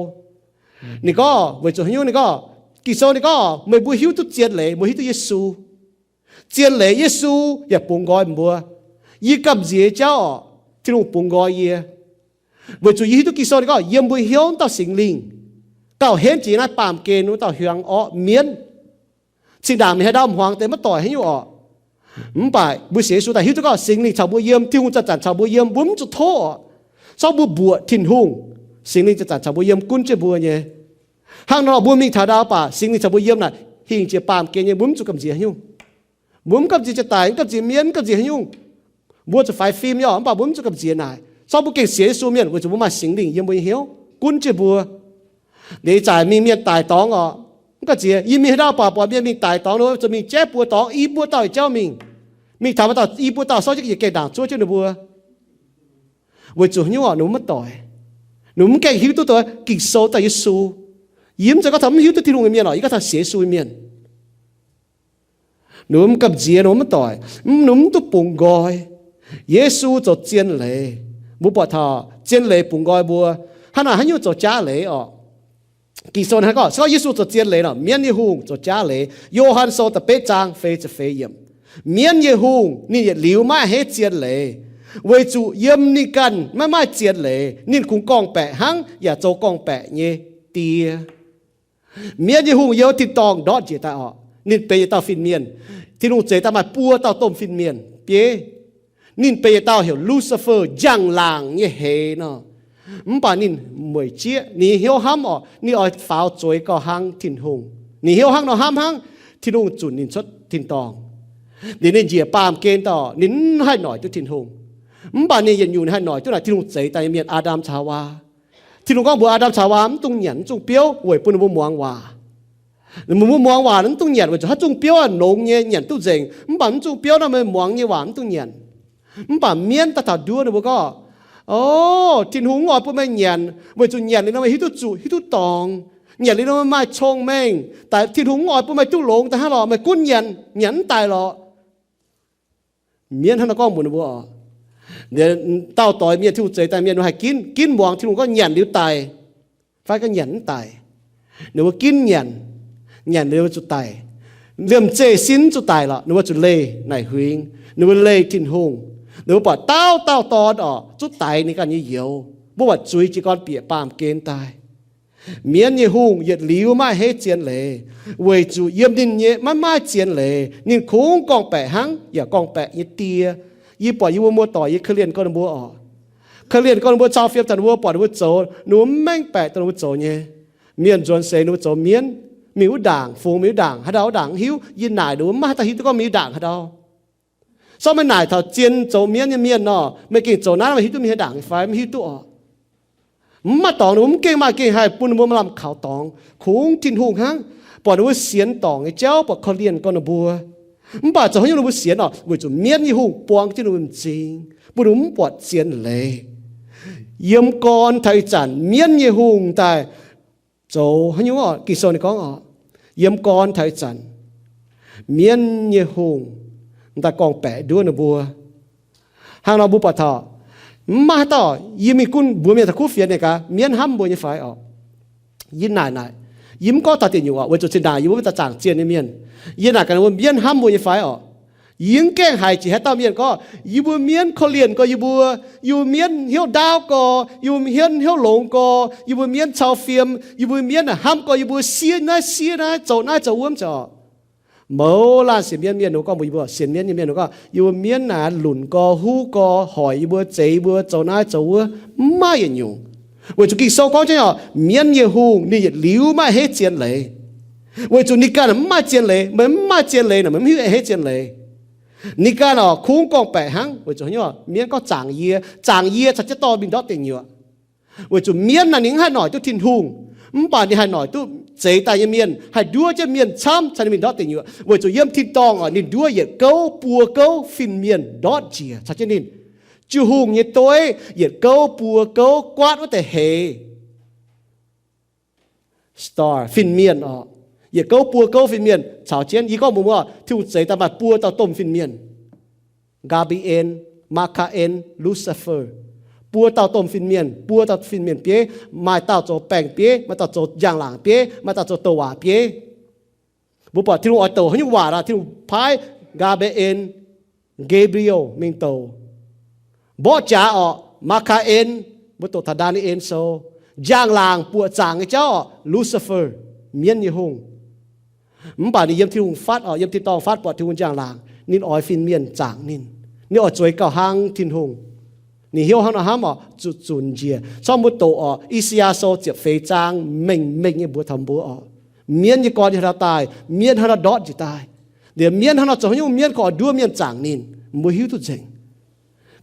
Ninh gorngv weic zuqc haaix nyungc, ninh gorngv, Ging-Sou ninh gorngv meih mbuo hiuv duqv zien leiz, mbuo hiuv duqv Yesu. Zien leiz Yesu yaac bungx nqoi mbuo. Yie gamh nziex jauv orqc, Tin-Hungh bungx nqoi yie. Weic zuqc yie hiuv duqv Ging-Sou ninh gorngv yiem mbuo hnyouv wuov dauh Singx Lingh gauh henv jiex naaiv baamh gen wuov dauh hiuang orqv mienv. Zinh ndaangc mingh haaix ndau hmuangx deix maiv doic haaix nyungc orqc. Mv baac mbuo sienx Yesu daaih hiuv duqv gorngv Singx Lingh caux mbuo yiem, Tin-Hungh zanc-zanc caux mbuo yiem, mbuo mv zuqc tov orqc. Sorng mbuo mbuoqc Tin-Hungh, Singx Lingh zanc-zanc caux mbuo yiem, gunv jienv mbuo nyei. Hnangv nor mbuo mingh taux ndau baac Singx Lingh caux mbuo yiem naaic, hingh jiex baamh gen nyei, mbuo mv zuqc gamh nziex haaix nyungc. Mbuo mv gamh nziex jienv daic, mv gamh nziex mienv, mv gamh nziex haaix nyungc. Mbuo zuqc faix fim nyei orqc, mv baac mbuo mv zuqc gamh nziex naaic. Sorng mbuo gengh sienx Yesu mienh weic zuqc mbuo maaih Singx Lingh yiem mbuo nyei hnyouv, gunv jienv mbuo. Liuz ih zanc mingh mienh daic dorngx orqc, mv gamh nziex. Yie mingh haaix ndau baac buatc mienh mingh daic dorngx nor, zuqc mingh jaiv buoz dorngx i buo dauh yietc jauv mingh. Mingh taux maaih dauh i buo dauh sorng jienv yietc gaengh ndaangc zuov jienv ninh mbuo. Weic zuqc haaix nyungc orqc? Ninh mbuo maiv doic. Ninh mbuo mv gaengh hiuv duqv dongh Ging-Sou daaih Yesu. Yie mv zeiz gorngv taux mv hiuv duqv Tin-Hungh nyei mienh orqc, yie gorngv taux sienx Yesu nyei mienh. Ninh mbuo mv gamh nziex, ninh mbuo mv doic, ninh mbuo mv duqv bungx nqoi. Yesu zoux zien leiz. Mbuo buatc taux zien leiz bungx nqoi mbuo. Hnangv naaic haaix nyungc zoux jaav leiz orqc? Ging-Sou hnangv gorngv, se gorngv Yesu zoux zien leiz nor, mienv nyei hungh zoux jaav leiz. Yo^han Sou da'betv zaang feix ziepc feix yiemc. Mienv nyei hungh ninh yietc liuz maiv a'hneiv zien leiz, weic zuqc yiem ninh ganh maiv maaih zien leiz. Ninh kungx gorngv-baeqc hnangv yaac zoux gorngv-baeqc nyei die. Mienv nyei hungh yiem tin-dorngh ndortv njiec daaih orqc. Ninh benx yietc dauh fin-mienh. Tin-Hungh zeix daaih maaih buo dauh domh fin-mienh bieiv. Ninh benx yietc dauh heuc Lucifer, njang-laangc nyei heix nor. Mv baac ninh mueic jieqv, ninh hnyouv hnamv orqc, ninh oix faaux zueiz gauh hnangv Tin-Hungh. Ninh hnyouv hnangv nor hnamv hnangv, Tin-Hungh zunc ninh cuotv tin-dorngh. Liuz ninh njiec baamh gen daaih, ninh mv haih noic duqv Tin-Hungh. Mv baac ninh yietc nyungc ninh haih noic duqv naaic Tin-Hungh zeix daaih nyei mienh, Aa^ndam caux Haawaa. Tin-Hungh gorngv mbuox Aa^ndam caux Haawaa, mv dungx nyanc mv zungh biouv weic bun ninh mbuo muangx waac. Ninh mbuo muangx waac mv dungx nyanc weic zuqc haaix zungh biouv nongx nyei nyanc duqv nzengc, mv baac mv zungh biouv nor meih muangx nyei waac mv dungx nyanc. Mv baac mienv daaih taux nduov ninh mbuo gorngv, O, Tin-Hungh mv oix bun meih nyanc, weic zuqc nyanc liuz nor meih hiuv duqv zuqc hiuv duqv dorngx. Nyanc liuz nor meih maaih cong-mengh. Daaih Tin-Hungh mv oix bun meih duqv longx daaih hnangv lorqc, meih gunv nyanc, nyanc mv daic lorqc. Mienv hnangv nor gorngv mbuox ninh mbuo oc. Dauh doix mienh, Tin-Hungh zeix daaih mienh, ninh haih ginv, ginv muangx Tin-Hungh gorngv nyanc liuz daic fai gorngv nyanc mv daic. Ninh mbuo ginv nyanc, nyanc liuz zuqc daic. Liemh zeih sin zuqc daic lorqc, ninh mbuo zuqc leih naaic huingx, ninh mbuo leih Tin-Hungh. Ninh mbuo buatc dauh dauh dorn orqc, zuqc daix ninh ganh nyei youz. Mbuo buatc zuiz jiez gorn bieqc baamh gen daaih. Mienv nyei hungh yietc liuz maiv a'hneiv zien leiz, weic zuqc yiem ninh nyei maiv maaih zien leiz. Ninh kungx gorngv-baeqc hnangv yaac gorngv-baeqc nyei die. Yie buatc yie mbuo muoz-doic, yie korv-lienh gorngv ninh mbuo oc. Korv-lienh gorngv ninh mbuo cau fiem taux ninh mbuo, buatc ninh mbuo zoux, ninh mbuo mv maengv baeqc dongh ninh mbuo zoux nyei. Mienh nzuonx seix ninh mbuo zoux mienv, mingh wuov ndaangc, fungx mingh wuov ndaangc, haaix ndau wuov ndaangc mv hiuv. Yie naaic ninh mbuo mv maaih haaix dauh hiuv duqv gorngv mingh wuov ndaangc haaix ndau. Sorng meih naaic taux zien zoux mienv nyei mienh nor, meih gengh zoux naaiv, meih hiuv duqv mingh haaix ndaangc fai? Mv hiuv duqv oc. Mv maaih dorngx, ninh mbuo mv gengh maaih gengh haih bun ninh mbuo maaih lamh kaux dorngx, kungx Tin-Hungh hnangv. Buatc ninh mbuo sienx dorngc nyei jauv, buatc korv-lienh gorngv ninh mbuo. Mv baac zoux haaix nyungc ninh mbuo sienx oc? Weic zuqc mienv nyei hungh buang jienv ninh mbuo m'zing, bun ninh mbuo mv buatc zien leiz. Yiem gorn taux ih zanc mienv nyei hungh daaih zoux haaix nyungc oc? Ging-Sou ninh gorngv oc, yiem gorn taux ih zanc mienv nyei hungh daaih gorngv-baeqc nduov ninh mbuo. Hnangv nor mbuo buatc taux, mv maaih haaix dauh, yie mingh gunv mbuox mienh taux kuv fienx ninh gaax, mienv hnamv mbuo nyei fai oc? Yie naaic naaic, yie mv gorngv taux deic nyuoqc oc, weic zuqc zinh ndaangc yie mbuo mv daaih zaangc zienh nyei mienh. Yie naaic gaax ninh mbuo, mienv hnamv mbuo nyei fai oc? Yie mv gaengh haiz jiex haaix dauh mienh gorngv, yie mbuo mienv korv-lienh gorx yie mbuo, yie mbuo mienv hnyouv ndaauv gorx, yie mbuo mienv hnyouv longx gorx, yie mbuo mienv cau fiem, yie mbuo mienv naaic hnamv gorx yie mbuo siev naaiv siev naaiv, zoux naaiv zoux wuov mv zeiz orqc. Mouz laanh sienx mienv mienh ninh gorngv mbuox yie mbuo, sienx mienv nyei mienh ninh gorngv, yie mbuo mienv naaic lunc gorx, huv gorx, hoic yie mbuo, zeix yie mbuo, zoux naaiv zoux wuov, mv maaih yietc nyungc. Weic zuqc Ging-Sou gorngv jienv orqc, mienv nyei hungh ninh yietc liuz maiv a'hneiv zien leiz. Weic zuqc ninh ganh mv maaih zien leiz, meih mv maaih zien leiz naaic, meih mv hiuv a'hneiv zien leiz. Ninh ganh orqc kungx gorngv-baeqc hnangv, weic zuqc mienv gorngv zaangc yie, zaangc yie caux jienv dorh mingh ndortv deic nyuoqc. Weic zuqc mienv naaic ninh mv haih noic duqv Tin-Hungh, mv baac ninh haih noic duqv zeix daaih nyei mienh, haih nduov jienv mienh camv caux ninh mingh ndortv deic nyuoqc. Weic zuqc yiem tin-dorngh orqc ninh nduov yietc gouv buo gouv fin-mienh ndortv njiec caux jienv ninh. Jiu-hungh nyei dueiv yietc gouv buo gouv guaatv wuov deix heix, star, fin-mienh orqc. Yietc gouv buo gouv fin-mienh caux jienv. Yie gorngv mbuox mbuo, Tin-Hungh zeix daaih maaih buo dauh domh fin-mienh, Gaa^mbe^en, Maa^kaa^en, Lucifer. Buo dauh domh fin-mienh, buo dauh fin-mienh bieiv, maaih dauh zoux baeng-bieiv, maaih dauh zoux njang-laangc bieiv, maaih dauh zoux douc waac bieiv. Mbuo buatc Tin-Hungh oix douc haaix nyungc waac nor, Tin-Hungh paaiv Gaa^mbe^en, Gabriel mingh douc. Mborqv jaax orqc, Maa^kaa^en, mbuo doqc taux Ndaa^ni^en Sou. Njang-laangc buoqc zaangc nyei jauv orqc, Lucifer, mienv nyei hungh. Mv baac ninh yiem Tin-Hungh fatv orqc, yiem tin-dorngh fatv buatc Tin-Hungh njang-laangc, ninh oix fin-mienh zaangc ninh. Ninh oix zueiz gauh hnangv Tin-Hungh. Ninh hnyouv hnangv nor hnamv orqc, zuqc zunc njiec. Corc mbuo doqc orqc, I^saa^yaa Sou ziepc feix zaang mengh mengh nyei mbuox taux mbuo orqc, mienv nyei gorn yiem haaix ndau daaih, mienv hnangv nor ndortv njiec daaih. Liemh mienv hnangv nor zoux haaix nyungc, mienv gorngv oix nduov mienh zaangc ninh, mbuo hiuv duqv nzengc.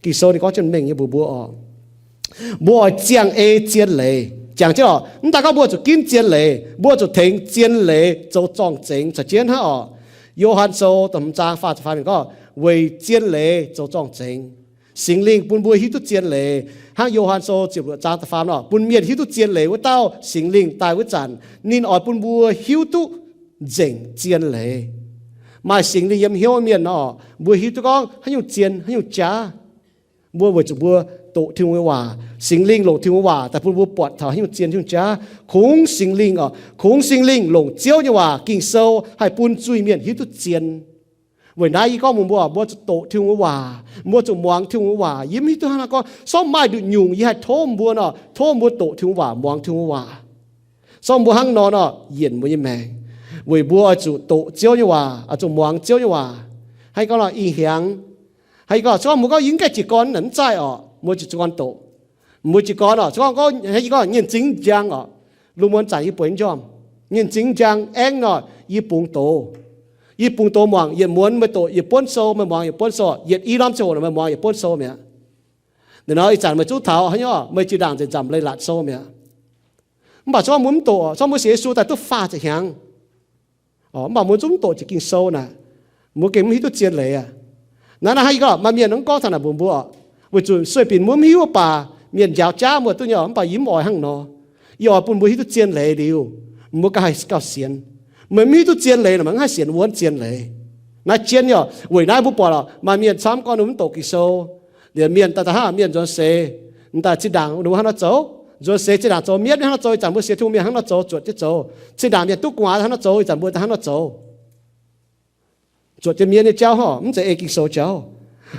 Ging-Sou ninh gorngv jienv mengh nyei mbuox mbuo orqc, mbuo oix ziangh ei zien leiz. Jangx jienv orqc, mv daaih gorngv mbuo zuqc ginv zien leiz, mbuo zuqc tengx zien leiz zoux zorng-zengx caux jienv hnangv orqc. Yo^han Sou da'hmz zaang faah ziepc faam yiemc gorngv, weic zien leiz zoux zorng-zengx. Singx Lingh bun mbuo hiuv duqv zien leiz. Hnangv Yo^han Sou ziepc luoqc zaang da'faam nor, bun mienh hiuv duqv zien leiz wuov dauh Singx Lingh daaih wuov zanc, ninh oix bun mbuo hiuv duqv nzengc zien leiz. Maaih Singx Lingh yiem hnyouv mienh nor, mbuo hiuv duqv gorngv haaix nyungc zien, haaix nyungc jaav. Mbuo weic zuqc mbuo doqc Tin-Hungh nyei waac, Singx Lingh longc Tin-Hungh nyei waac daaih bun mbuo buatc taux haaix nyungc zien, haaix nyungc jaav. Kungx Singx Lingh orqc, kungx Singx Lingh longc Ziouv nyei waac, Ging-Sou, haih bun zuiz-mienh hiuv duqv zien. Weic naaiv yie gorngv mbuox mbuo, mbuo zuqc doqc Tin-Hungh nyei waac, mbuo zuqc muangx Tin-Hungh nyei waac. Yie mv hiuv duqv hnangv naaiv gorngv, sorng maaih nduqc nyungc yie haih tov mbuo nor, tov mbuo doqc Tin-Hungh waac, muangx Tin-Hungh waac. Sorng mbuo hnangv nor nor, yienc mbuo nyei maengc. Weic mbuo oix zuqc doqc Ziouv nyei waac, oix zuqc muangx Ziouv nyei waac. Hnangv yie gorngv nor, ih hiaangx, hnangv yie gorngv, se gorngv mbuo gorngv yie mv gaengh jiez gorn naaic mv zaaih orqc, mbuo zuqc zunh gorn doqc. Mbuo jiez gorn orqc, se gorngv, gorngv hnangv yie gorngv nyienh zingv njang orqc, lungh muonz zanc yie bueix njormh, nyienh zingv njang aengv nor, yie bungx doz. Yie bungx doz muangx, yietc muonz meih doqc yietc buonv sou, meih muangx yietc buonv sou, yietc i norm ziangh hoc meih muangx yietc buonv sou mi'aqv. Naaiv nor ih zanc meih zungv taux haaix nyungc, meih zinh ndaangc nzengc nzamc leiz-latc sou mi'aqv. Mv baac se gorngv mbuo mv doqc, se gorngv mbuo sienx Yesu daaih duqv faah ziepc hnyangx, mv baac mbuo zungv mv doqc jiex Ging-Sou naaic, mbuo gengh mv hiuv duqv zien leiz aqv. Naaiv naaiv hnangv yie gorngv, maaih mienh mv gorngv taux naaic mbuox mbuo, weic zuqc sueih binc mbuo mv hiuv baac mienh njaaux jaav mbuo duqv nyei, mv baac yie mv oix hnangv nor. Yie oix bun mbuo hiuv duqv zien leiz liuz, mbuo ganh haih gauh sienx. Meih mv hiuv duqv zien leiz nor, meih mv haih sienx wuonv zien leiz. Naaiv jienv nyei, weic naaiv mbuo buatc lorqc, maaih mienh camv gorngv ninh mv doqc Ging-Sou. Liemh mienh daaih daaih hnangv mienh nzuonx seix, daaih zinh ndaangc ninh mbuo hnangv nor zoux, nzuonx seix zinh ndaangc zoux mienv hnangv nor zoux, ih zanc mbuo sienx Tin-Hungh mienh hnangv nor zoux, zuotc jienv zoux. Zinh ndaangc mienh duqv gu'nguaaz hnangv nor zoux, ih zanc mbuo daaih hnangv nor zoux. Zuotc jienv mienv nyei jauv hnangv, mv zeiz ei Ging-Sou jauv.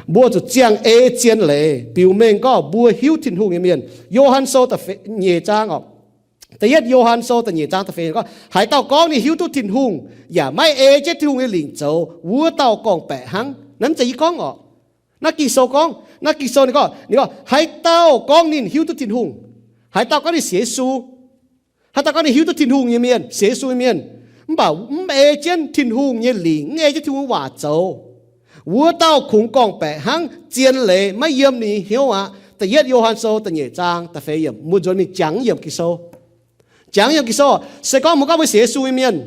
Mbuo zuqc ziangh ei zien leiz, biux mengh gorngv mbuo hiuv Tin-Hungh nyei mienh. Yo^han Sou da'nyeic zaang orqc, da'yietv Yo^han Sou da'nyeic zaang da'feix gorngv, haaix dauh gorngv ninh hiuv duqv Tin-Hungh yaac maiv ei jienv Tin-Hungh nyei lingc zoux, wuov dauh gorngv-baeqc hnangv. Naaiv mv zeiz yie gorngv orqc. Naaiv Ging-Sou gorngv, naaiv Ging-Sou ninh gorngv, ninh gorngv, haaix dauh gorngv ninh hiuv duqv Tin-Hungh, haaix dauh gorngv ninh sienx Yesu, haaix dauh gorngv ninh hiuv duqv Tin-Hungh nyei mienh, sienx Yesu nyei mienh, mv baac mv ei jienv Tin-Hungh nyei lingc, mv ei jienv Tin-Hungh waac zoux, wuov dauh kungx gorngv-baeqc hnangv, zien leiz maiv yiem ninh nyei hnyouv aqv. Da'yietv Yo^han Sou da'nyeic zaang da'feix yiemc, mbuo nzuonx mingh jangx yiemc Ging-Sou. Jangx yiemc Ging-Sou, se gorngv mbuo gorngv mbuo sienx Yesu nyei mienh,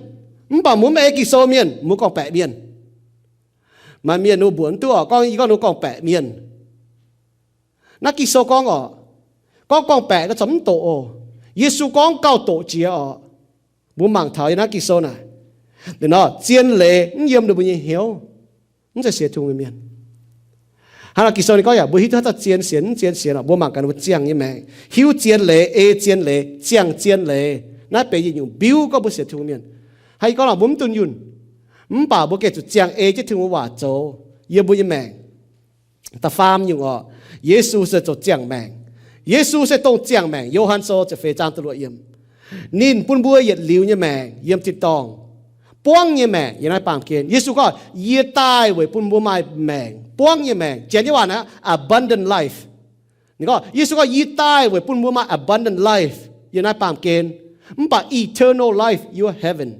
mv baac mbuo mv ei Ging-Sou mienh, mbuo gorngv-baeqc mienh. Maaih mienh ninh mbuox mv duqv orqc, gorngv yie gorngv ninh gorngv-baeqc mienh. Naaiv Ging-Sou gorngv orqc, gorngv gorngv-baeqc naaiv corc mv doqc oc. Yesu gorngv gauh doqc jiex orqc. Mbuo mangc taux yiem naaiv Ging-Sou naaic, ninh nor zien leiz mv yiem ninh mbuo nyei hnyouv, mv zeiz sienx Tin-Hungh nyei mienh. Hnangv nor Ging-Sou ninh gorngv yaac mbuo hiuv duqv haaix dauh zien sienx mv zien sienx orqc, mbuo mangc gaax ninh mbuo ziangh nyei maengc, hiuv zien leiz, ei zien leiz, ziangh zien leiz. Naaiv benx yietc nyungc mbiuv gorngv mbuo sienx Tin-Hungh mienh. Hnangv yie gorngv nor, mbuo mv dunh yunh, mv baac mbuo gengh zuqc ziangh ei jienv Tin-Hungh waac zoux. yiem mbuo nyei maengc. Da'faam nyungc orqc, Yesu se zoux ziangh maengc. Yesu se dongh ziangh maengc. Yo^han Sou ziepc feix zaang da'luoqc yiem. Ninh bun mbuo yietc liuz nyei maengc yiem tin-dorngh, buangv nyei maengc yiem naaiv baamh gen. Yesu gorngv, yie daaih weic bun mbuo maaih maengc, buangv nyei maengc. Janx nyei waac naaiv abundant life. Ninh gorngv, Yesu gorngv, yie daaih weic bun mbuo maaih abundant life yiem naaiv baamh gen, mv baac eternal life yiem heaven.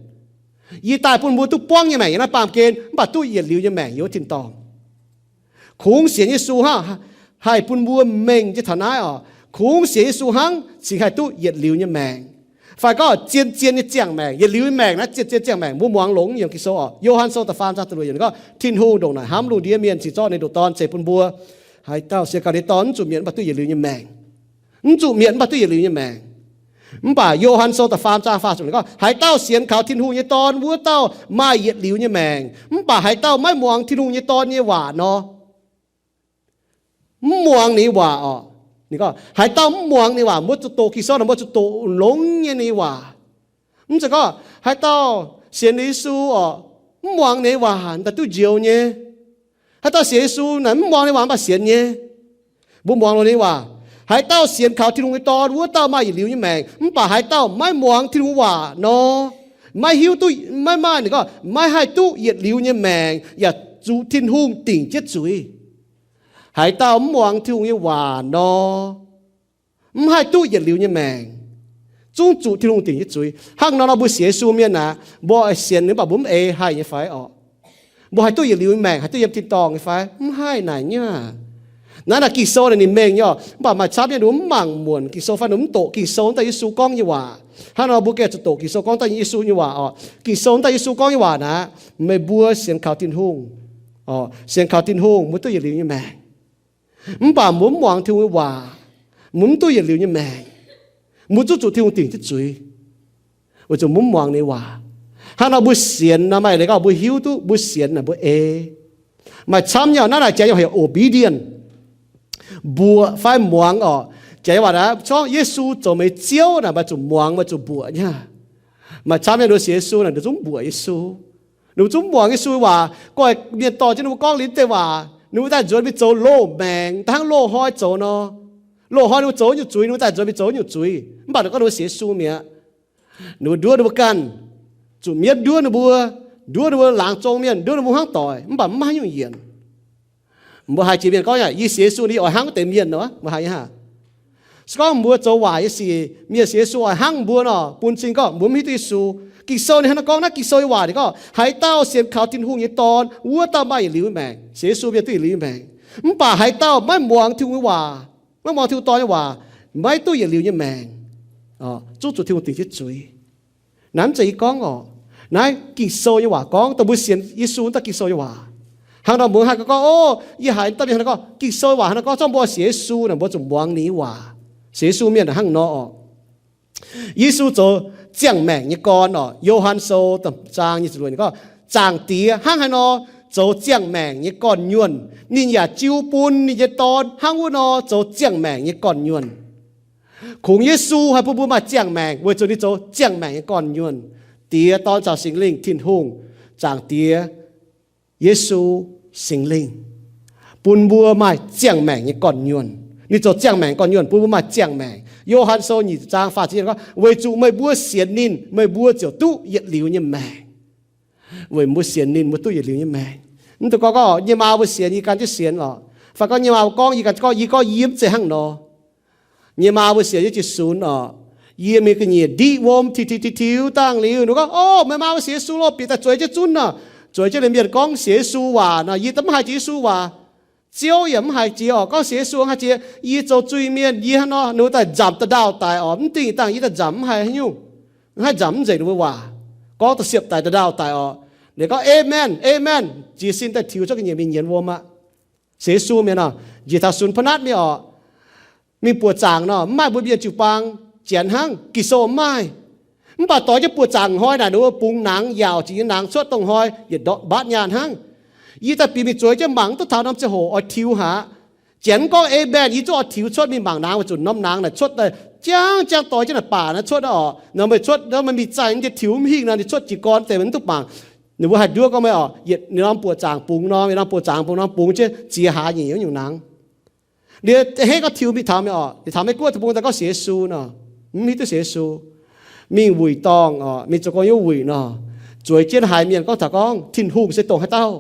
Yie daaih bun mbuo duqv buangv nyei maengc yiem naaiv baamh gen, mv baac duqv yietc liuz nyei maengc yiem tin-dorngh. Kungx sienx Yesu hnangv, haih bun mbuo mengh jienv taux naaiv orqc. Kungx sienx Yesu hnangv cingx haih duqv yietc liuz nyei maengc. Fai gorngv zien-zien nyei ziangh maengc, yietc liuz nyei maengc naaiv, zien-zien ziangh maengc. Mbuo muangx longx yiem Ging-Sou orqc. Yo^han Sou da'faam zaang da'luoqc yiemc gorngv, Tin-Hungh ndongc naaic hnamv lungh ndiev mienh, cingx zorqv ninh nduqc Dorn ceix bun mbuo. Haaix dauh sienx kaux ninh Dorn mv zuqc mietc, mv baac duqv yietc liuz nyei maengc. Mv zuqc mietc, mv baac duqv yietc liuz nyei maengc. Mv baac Yo^han Sou da'faam zaang faah ziepc gorngv, haaix dauh sienx kaux Tin-Hungh nyei Dorn, wuov dauh maaih yietc liuz nyei maengc. Mv baac haaix dauh maiv muangx Tin-Hungh nyei Dorn nyei waac nor, mv muangx ninh nyei waac orqc. Ninh gorngv, haaix dauh mv muangx ninh nyei waac, mbuo zuqc doqc Ging-Sou nor, mbuo zuqc doqc longx nyei ninh nyei waac. Mv zeiz gorngv haaix dauh sienx Yesu orqc, mv muangx ninh nyei waac, daaih duqv njoux nyei. Haaix dauh sienx Yesu naaic mv muangx ninh nyei waac, mv baac sienx nyei. Mbuo muangx loz ninh nyei waac. Haaix dauh sienx kaux Tin-Hungh nyei Dorn, wuov dauh maaih yietc liuz nyei maengc. Mv baac haaix dauh maiv muangx Tin-Hungh waac nor, maiv hiuv duqv, maiv maaih, ninh gorngv, maiv haih duqv yietc liuz nyei maengc, yaac zuqc Tin-Hungh dingc jienv zuiz. Haaix dauh mv muangx Tin-Hungh nyei waac nor, mv haih duqv yietc liuz nyei maengc, zungv zuqc Tin-Hungh dingc jienv zuiz. Hnangv nor nor, mbuo sienx Yesu mienh aac, mbuo oix sienx ninh mv baac mbuo mv eix haih nyei fai orqc? Mbuo haih duqv yietc liuz nyei maengc, haih duqv yiem tin-dorngh nyei fai? Mv haih naaic nyungc. Naaiv naaic Ging-Sou naaic ninh mengh nyei orqc, mv baac maaih camv nyei ninh mbuo mv mangc muonc Ging-Sou fai ninh mbuo mv doqc Ging-Sou wuov dauh Yesu gorngv nyei waac. Hnangv nor mbuo gengh zuqc doqc Ging-Sou gorngv daaih Yesu nyei waac orqc. Ging-Sou wuov dauh Yesu gorngv nyei waac naaic, meih mbuo sienx kaux Tin-Hungh, sienx kaux Tin-Hungh, mbuo duqv yietc liuz nyei maengc. Mv baac mbuo mv muangx Tin-Hungh nyei waac, mbuo mv duqv yietc liuz nyei maengc. Mbuo zungv zuqc Tin-Hungh dingc jienv zuiz, weic zuqc mbuo mv muangx ninh nyei waac. Hnangv nor mbuo sienx nor, maaih leiz gorngv mbuo hiuv duqv mbuo sienx naaic mbuo ei. Maaih camv nyei orqc, naaiv naaic jiex nyei waac heuc obedient, mbuoqc fai muangx orqc. Jiex nyei waac naaiv gorngv Yesu zoux meih Ziouv naaic, meih zuqc muangx, meih zuqc mbuoqc nyei. Maaih camv nyei ninh mbuo sienx Yesu naaic, ninh zungv mbuoqc Yesu. Ninh mbuo zungv muangx Yesu nyei waac. Gorngv mienh dorh jienv ninh mbuo gorngv liuz deix waac, ninh mbuo daaih nzuonx mingh zoux loz-maengx, daaih hnangv loz-hnoi zoux nor. Loz-hnoi ninh mbuo zoux nyungc zuiz, ninh mbuo daaih nzuonx mingh zoux nyungc zuiz. Mv baac ninh gorngv ninh mbuo sienx Yesu mi'aqv. Ninh mbuo nduov ninh mbuo ganh, zuqc mienv nduov ninh mbuo, nduov ninh mbuo laangz zong mienh, nduov ninh mbuo hnangv doic, mv baac mv maaih haaix nyungc yienc. Mbuo haiz jiex mienh gorngv, yie sienx Yesu, yie oix hnangv wuov deix mienh nor, mbuo haiz nyei hnangv. Se gorngv mbuo zoux waaic nyei sic, mienh sienx Yesu oix hnangv mbuo nor, bun cing gorngv mbuo mv hiuv duqv Yesu. Ging-Sou ninh hnangv naaiv gorngv, naaiv Ging-Sou nyei waac ninh gorngv, haaix dauh sienx kaux Tin-Hungh nyei Dorn, wuov dauh maaih yietc liuz nyei maengc. Sienx Yesu mienh duqv yietc liuz nyei maengc. Mv baac haaix dauh maiv muangx Tin-Hungh nyei waac, maiv muangx Tin-Hungh Dorn nyei waac, maiv duqv yietc liuz nyei maengc, zungv zuqc Tin-Hungh dingc jienv zuiz. Naaiv mv zeiz yie gorngv orqc. Naaiv Ging-Sou nyei waac gorngv, dongh mbuo sienx Yesu wuov dauh Ging-Sou nyei waac. Hnangv nor mbuo haih gorngv, o, yie haiz dauh mienh hnangv nor gorngv, Ging-Sou nyei waac hnangv nor gorngv, zorqv mbuo sienx Yesu naaic, mbuo zuqc muangx ninh nyei waac. Sienx Yesu mienh hnangv nor orqc. Yesu zoux ziangh maengc nyei gorn orqc. Yo^han Sou da'zaang nyic ziepc luoqc ninh gorngv, Zaangc Diex hnangv haaix nor zoux ziangh maengc nyei gorn-nyuonh, ninh yaac jiu bun ninh nyei Dorn hnangv wuov nor zoux ziangh maengc nyei gorn-nyuonh. Kungx Yesu haih bun mbuo maaih ziangh maengc weic zuqc ninh zoux ziangh maengc nyei gorn-nyuonh. Diex, Dorn caux Singx Lingh. Tin-Hungh, Zaangc Diex, Yesu, Singx Lingh bun mbuo maaih ziangh maengc nyei gorn-nyuonh. Ninh zoux ziangh maengc gorn-nyuonh bun mbuo maaih ziangh maengc. Yo^han Sou nyic zaang faah ziepc gorngv, Weic zuqc meih mbuo sienx ninh, meih mbuo ziouc duqv yietc liuz nyei maengc. Weic mbuo sienx ninh, mbuo duqv yietc liuz nyei maengc. Mv dungx gorngv, gorngv nyei maa mbuo sienx, yie ganh jienv sienx orqc. Fai gorngv nyei maa mbuo gorngv, yie ganh gorngv, yie gorngv yie mv zeiz hnangv nor. Nyei maa mbuo sienx yie jiez sunx orqc. Yie mingh ga'nyiec ndiqv wuom, tiux tiux tiux tiux dangh liuz, ninh gorngv, O, meih maa mbuo sienx Yesu loh, bieqc daaih zueiz jienv zunv nor. Zueiz jienv liuz mienh gorngv sienx Yesu waac nor, yie mv haiz jiex Yesu waac. Ziouv yaac mv haiz jiex orqc. Gorngv sienx Yesu haiz jiex, yie zoux zuiz-mienh, yie hnangv nor, ninh mbuo daaih nzamc da'ndaauh daic orqc. Mv dingh dangh yie daaih nzamc mv haiz haaix nyungc, mv haih nzamc mv nzengc ninh mbuo waac. Gorngv da'siepv daic da'ndaauh daic orqc. Liuz gorngv, Amen, amen. Jiez sin daaih tiux cuotv ga'nyiec mingh nyienz wuom aqv. Sienx Yesu mienh nor, njiec taux sunx pa'natv mingh orqc, mingh buoqc zaangc nor, mv maaih mbuo mienh jiu-baang, Janx hnangv, Ging-Sou mv maaih. Mv baac doix jienv buoqc zaangc hnoi naaic, ninh mbuo bungx nangx yaauc jiex nyei nangx cuotv dongh hnoi yietc ndortv mbaatv nyaanh hnangv. Yie daaih bieqc mingh zueiz jienv mangc duqv taux norm ziangh hoc oix tiux haic. Janx mv gorngv amen, yie zungv oix tiux cuotv mingh mangc nangx weic zuqc norm nangx naaic cuotv daaih jangv jangv doix jienv naaic baac naaiv cuotv naaiv orqc. Nor meih cuotv nor meih mingh zaih nyei tiux mv hingh nor, ninh cuotv jiez gorn deix mv duqv mangc. Ninh mbuo haih nduov gorngv meih oc, yietc norm buoqc zaangc bungx norm, yietc norm buoqc zaangc bungx norm bungx jienv ziex hlaax nyeic hnyouv nyungc hnaangx. Liuz hei gorngv tiux mingh taux meih oc, liuz taux Meiv-Guoqv deic-bung daaih gorngv sienx Yesu nor, mv hiuv duqv sienx Yesu, mingh wuic dorngh oc, mingh zoux gong yiem wuic nor, zueiz jienv haiz mienh gorngv taux gorngv Tin-Hungh se dongh haaix dauh,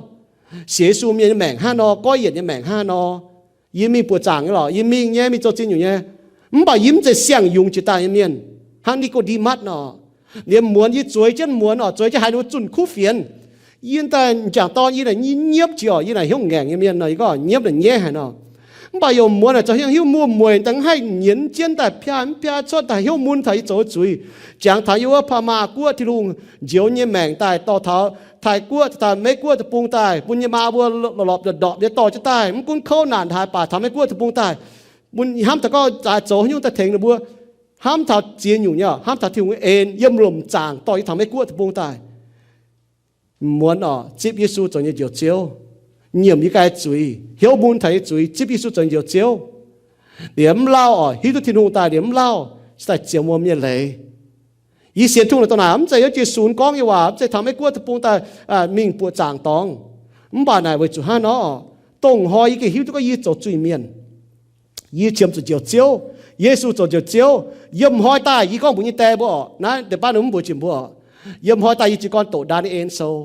sienx Yesu mienh nyei maengc hnangv nor, goiv yienc nyei maengc hnangv nor. Yie mingh buoqc zaangc nyei lorqc, yie mingh nyei, mingh zoux ziex nyungc nyei. Mv baac yie mv zeiz siang-yungz jiex daaih nyei mienh, hnangv Ni^go^nde^matv nor. Liemh muonz yie zueiz jienv muonz oc, zueiz jienv haiz ninh mbuo zunh kuv fienx. Yie daaih m'jangc dorn yie naaic nyiepv jiex oc, yie naaic hnyouv ngaengc nyei mienh nor, yie gorngv nyiepv naaic nyaiv haic nor. Mv baac yaac muonz naaic zoux hnyouv muoz-mueic daaih haih nyienz jienv daaih piaa mv piaa cuotv daaih hnyouv mun taux yie zoux zuiz. Jangx taux yie wuov Paa^maa Guoqv Tin-Hungh njoux nyei maengc daaih dorh taux Taiv-Guoqv, taux Meiv-Guoqv deic-bung daaih, bun yie maa mbuo lorpc lorpc ndorpc ndorpc nyei dorh jienv daaih, mv gunv kouv naanc haaix baac taux Meiv-Guoqv deic-bung daaih, bun hnamv taux gorngv zaaix zoux haaix nyungc daaih tengx ninh mbuo, hnamv taux ziex nyungc nyei, hnamv taux Tin-Hungh nyei en yiem lomc zaangc dorh yie taux Meiv-Guoqv deic-bung daaih. Muonz oc, zipv Yesu zoux nyei Njoux Ziouv, nyiemc yie ganh zuiz, hnyouv mun taux yie zuiz, zipv Yesu zoux nyei Njoux Ziouv. Liemh mv lauh oc, hiuv duqv Tin-Hungh daaih liemh mv lauh, cingx daaih ziemx wuom nyei leiz. Yie sienx Tin-Hungh naaic dongh naaic, mv zeiz heuc Yesu gorngv nyei waac, mv zeiz taux Meiv-Guoqv deic-bung daaih mingh buoqc zaangc dorngx. Mv baac naaic weic zuqc hnangv nor, dongh hnoi yie gengh hiuv duqv gorngv yie zoux zuiz-mienh. Yie qiemx zuqc Njoux Ziouv, Yesu zoux Njoux Ziouv. Yiem hnoi daaih yie gorngv mbuox nyei die mbuo oc, naaiv deix baav ninh mv mbuox jiex mbuo oc. Yiem hnoi daaih yie jiez gorn doqc Ndaa^ni^en Sou.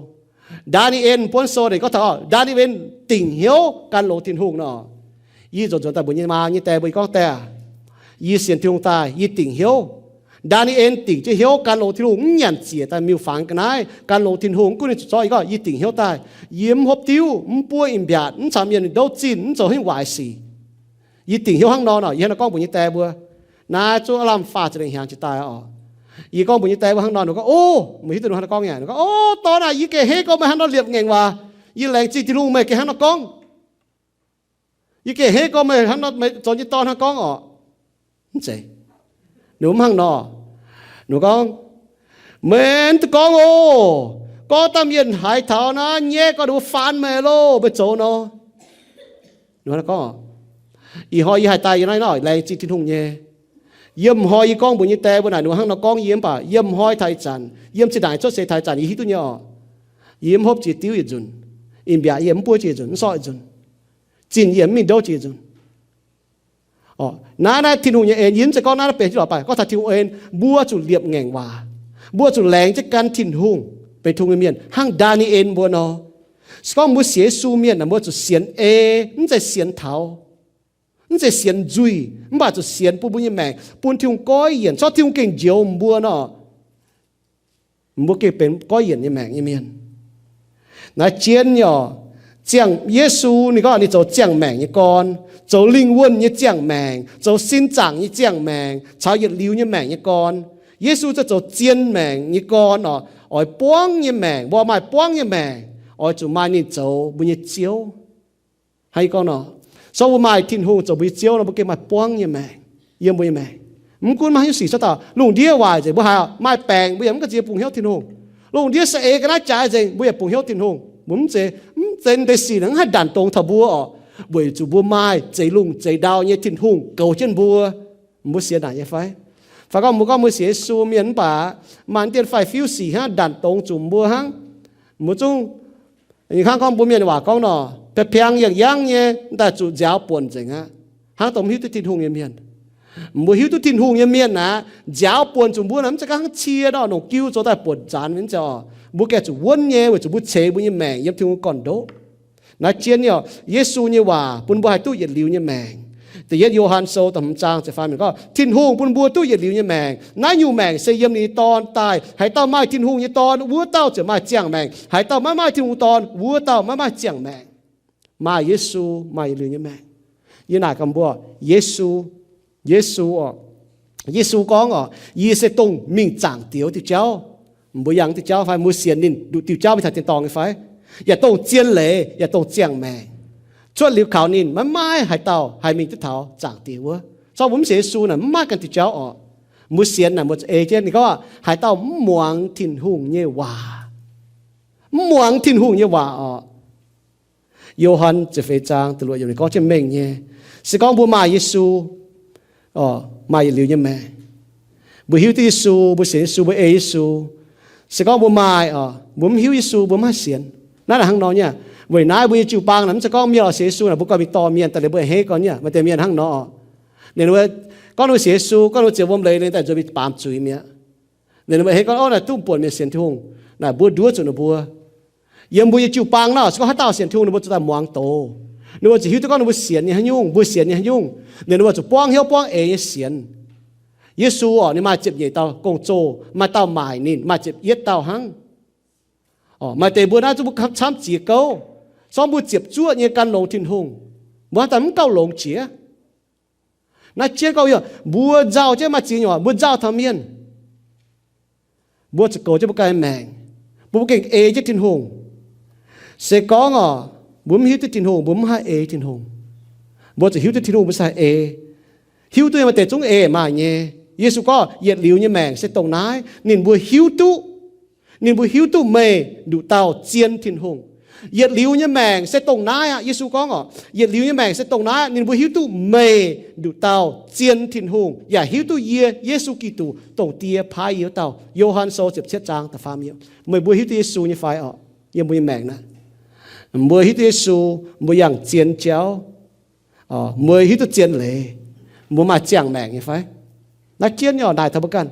Ndaa^ni^en buonv sou ninh gorngv taux Ndaa^ni^en dingc hnyouv gan longx Tin-Hungh nor. Yie nzuonx nzuonx daaih mbuox nyei maa nyei die mbuo, yie gorngv, Die, yie sienx Tin-Hungh daaih yie dingc hnyouv. Ndaa^ni^en dingc jienv hnyouv gan longx Tin-Hungh, mv nyanc ziec daaih miuc-fangx ga'naaiv, gan longx Tin-Hungh, mv gunv ninh zuqc zorqv, yie gorngv yie dingc hnyouv daaih. Yie mv hopv diuv, mv buov im mbiaatc, mv caux mienh ndouv zinh, mv zoux haaix nyungc waaic sic. Yie dingc hnyouv hnangv nor nor, yie hnangv nor gorngv mbuox nyei die mbuo. Naaiv zungv aav lamh faah ziepc lengh hnyangx jiex daaih oc. Yie gorngv mbuox nyei die mbuo hnangv nor, ninh gorngv, Ov, meih hiuv duqv ninh hnangv nor gorngv nyei? Ninh gorngv, Ov, dorn aah, yie gengh heiv gorngv meih hnangv nor liepc ngaengc waac. Yie laengz zingh Tin-Hungh meih gengh hnangv nor gorngv. Yie gengh heiv gorngv meih hnangv nor, meih zoux nyei dorn hnangv gorngv oc. Mv zeiz. Ninh mv hnangv nor. Ninh gorngv, Meih mv duqv gorngv oc. Gorngv dauh mienh haiz taux naaiv nyaiv gorngv, ninh mbuo faan meih loh, meih zoux nor. Ninh hnangv nor gorngv oc. Ih hnoi yie haih daaih yiem naaiv nor laengz zingh Tin-Hungh nyei. Yiem hnoi yie gorngv mbuox nyei die mbuo naaic, ninh mbuo hnangv nor gorngv yie mv baac yiem hnoi taux ih zanc, yiem zinh ndaangc cuotv seix taux ih zanc yie hiuv duqv nyei oc. Yie mv hopv jiex diuv yietc nzunc. Ih mbiaatc yie mv buov jiex yietc nzunc, mv sorqv yietc nzunc. Zinh yie mv mingh ndouv jiex yietc nzunc. Naaiv, naaiv Tin-Hungh nyei en, yie mv zeiz gorngv naaiv naaiv benx jienv lorqc, baac gorngv taux Tin-Hungh en, mbuo zuqc liepc ngaengc waac. Mbuo zuqc laengz jienv gan Tin-Hungh, benx Tin-Hungh nyei mienh hnangv Ndaa^ni^en mbuo nor. Se gorngv mbuo sienx Yesu mienh aah, mbuo zuqc sienx ei, mv zeiz sienx taux, mv zeiz sienx nzuih, mv baac zuqc sienx bun mbuo nyei maengc bun Tin-Hungh goiv yienc, corc Tin-Hungh gengh njoux mbuo nor, mbuo gengh benx goiv yienc nyei maengc nyei mienh. Naaiv jienv nyei oc, ziangh Yesu ninh gorngv ninh zoux ziangh maengc nyei gorn, zoux lingh wuonh nyei ziangh maengc, zoux sin zaangc nyei ziangh maengc, caux yietc liuz nyei maengc nyei gorn. Yesu zoux zien maengc nyei gorn oc, oix buangv nyei maengc, mbuo maaih buangv nyei maengc, oix zuqc maaih ninh zoux mbuo nyei Ziouv. Hnangv yie gorngv nor, se gorngv mbuo maaih Tin-Hungh zoux mbuo nyei Ziouv nor, mbuo gengh maaih buangv nyei maengc yiem mbuo nyei maengc. Mv gunv maaih haaix nyungc sic cuotv daaih, lungh ndiev waaic nzengc mbuo haiz maaih baengc, mbuo yaac mv gan ziex bungx hnyouv Tin-Hungh. Lungh ndiev saeng-eix ga'naaiv jaaix nzengc, mbuo yaac bungx hnyouv Tin-Hungh. Mbuo mv zeiz, mv zeiz deix sic naaic mv haih ndanc dongz taux mbuo oc, weic zuqc mbuo maaih zeix lungh zeix ndau nyei Tin-Hungh goux jienv mbuo. Mbuo sienx naaic nyei fai? Fai gorngv mbuo gorngv mbuo sienx Yesu mienh mv baac maaih dien faix-fiuv sic hnangv ndanc dongz zuqc mbuo hnangv, mbuo zungv, ninh hnangv gorngv mbuo mienh waac gorngv nor, piang-piang yangh yangv nyei, daaih zuqc nziaaux buonc nzengc aqv. Hnangv dongh mv hiuv duqv Tin-Hungh nyei mienh. Mbuo hiuv duqv Tin-Hungh nyei mienh aqv, nziaaux buonc zuqc mbuo naaic mv zeiz hnangv cie nor, nongc jiu zoux daaih buonc zanc mv zeiz oc. Mbuo gengh zuqc wuonv nyei weic zuqc mbuo ceix mbuo nyei maengc yiem Tin-Hungh gorn-ndoqv. Naaiv jienv nyei oc, Yesu nyei waac bun mbuo haih duqv yietc liuz nyei maengc. Da'yietv Yo^han Sou da'hmz zaang ziepc faam yiemc gorngv, Tin-Hungh bun mbuo duqv yietc liuz nyei maengc. Naaiv nyungc maengc se yiem ninh nyei Dorn daaih. Haaix dauh maaih Tin-Hungh nyei Dorn, wuov dauh ziouc maaih ziangh maengc. Haaix dauh maiv maaih Tin-Hungh Dorn, wuov dauh maiv maaih ziangh maengc. Maaih Yesu maaih yietc liuz nyei maengc. Yie naaic gaax mbuo, Yesu, Yesu oc, Yesu gorngv oc, Yie se dongh mingh zaangc Diex wuov diuh jauv. Mbuo yangh diuh jauv fai mbuo sienx ninh nduqc diuh jauv mingh taux tin-dorngh nyei fai? Yaac dongh zien leiz, yaac dongh ziangh maengc. Cuotv liuz kaux ninh maiv maaih haaix dauh haih mingh duqv taux zaangc Diex wuov. Corc mbuo mv sienx Yesu naaic mv maaih ganh diuh jauv oc. Mbuo sienx naaic mbuo zuqc ei jienv. Ninh gorngv haaix dauh mv muangx Tin-Hungh nyei waac, mv muangx Tin-Hungh nyei waac oc. Yo^han ziepc feix zaang da'luoqc yiemc ninh gorngv jienv mengh nyei, se gorngv mbuo maaih Yesu, maaih yietc liuz nyei maengc. Mbuo hiuv duqv Yesu, mbuo sienx Yesu, mbuo ei Yesu. Se gorngv mbuo maaih oc, Mbuo mv hiuv Yesu, mbuo mv haih sienx. Naaiv naaic hnangv nor nyei. Weic naaiv mbuo nyei jiu-baang naaic mv zeiz gorngv mienh oix sienx Yesu naaic mbuo gauh mingh dorh mienh daaih liuz mbuo a'hneiv gorn nyei. Maaih deix mienh hnangv nor. Ninh mbuo gorngv ninh mbuo sienx Yesu, gorngv ninh mbuo ziouc wuom leiz ninh daaih nzuonx mingh baamz zuiz mi'aqv. Ninh mbuo a'hneiv gorngv, Ov, naaic duqv buonc mienh sienx Tin-Hungh. Naaic mbuo nduov zuqc ninh mbuo. Yiem mbuo nyei jiu-baang naaic se gorngv haaix dauh sienx Tin-Hungh ninh mbuo zuqc daaih muangx doz. Ninh mbuo zuqc hiuv duqv gorngv ninh mbuo sienx nyei haaix nyungc, mbuo sienx nyei haaix nyungc. Ninh mbuo zuqc buangv hnyouv buangv eix nyei sienx. Yesu orqc, ninh maaih ziepc nyeic dauh gong-zoh, maaih dauh maaic ninh, maaih ziepc yietv dauh hnangv. Orqc, maaih deix mbuo naaiv zungv mbuo camv ziex gouv, se gorngv mbuo ziepc zuoqv nyei gan longx Tin-Hungh, mbuo haaix zanc mv gauh longx jiex. Naaiv jienv gorngv, mbuo nzauh jienv maaih ziex nyungc, mbuo nzauh taux mienh, mbuo zuqc goux jienv mbuo ganh maengc, mbuo mbuo gengh ei jienv Tin-Hungh. Se gorngv orqc, mbuo mv hiuv duqv Tin-Hungh, mbuo mv haih ei Tin-Hungh. Mbuo zuqc hiuv duqv Tin-Hungh mbuo se haih ei. Hiuv duqv nyei maaih deix zungv ei maaih nyei. Yesu gorngv, Yietc liuz nyei maengc se dongh naaiv, ninh mbuo hiuv duqv, ninh mbuo hiuv duqv meih nduqc dauh zien Tin-Hungh. Yietc liuz nyei maengc se dongh naaiv aqv. Yesu gorngv orqc, yietc liuz nyei maengc se dongh naaiv, ninh mbuo hiuv duqv meih nduqc dauh zien Tin-Hungh, yaac hiuv duqv yie, Yesu Giduc, dongh Die paaiv yie wuov dauh. Yo^han Sou ziepc cietv zaang da'faam yiemc. Meih mbuo hiuv duqv Yesu nyei fai orqc? Yiem mbuo nyei maengc naaiv, mbuo hiuv duqv Yesu, mbuo yangh zien jauv, mbuo hiuv duqv zien leiz, mbuo maaih ziangh maengc nyei fai? Naaiv jienv nyei orqc, naaic taux mbuo ganh.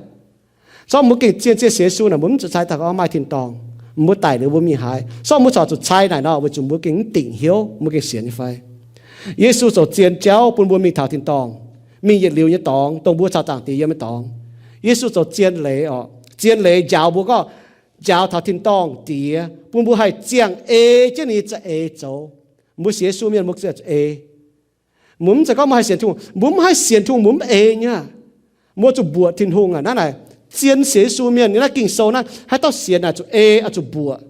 Se gorngv mbuo gengh zien-zien sienx Yesu naaic, mbuo mv zuqc cai taux gorngv maaih tin-dorngh, mbuo daic liuz mbuo mingh haaix. Se gorngv mbuo corc zuqc cai naaic nor, weic zuqc mbuo gengh mv dingc hnyouv, mbuo gengh sienx nyei fai? Yesu zoux zien jauv bun mbuo mingh taux tin-dorngh, mingh yietc liuz nyei dorngx, dongh mbuo caux Zaangc Diex yiem nyei dorngx. Yesu zoux zien leiz orqc, zien leiz njaaux mbuo gorngv, njaaux taux tin-dorngh Diex, bun mbuo haih ziangh ei jienv ninh nyei za'eix zoux. Mbuo sienx Yesu mienh mbuo zuqc ei. Mbuo mv zeiz gorngv mbuo haih sienx Tin-Hungh, mbuo mv haih sienx Tin-Hungh mbuo mv ei nyei. Mbuo zuqc mbuoqc Tin-Hungh aqv. Naaiv naaic zien sienx Yesu mienh, naaiv Ging-Sou naaiv, haaix dauh sienx naaic zuqc ei, oix zuqc mbuoqc,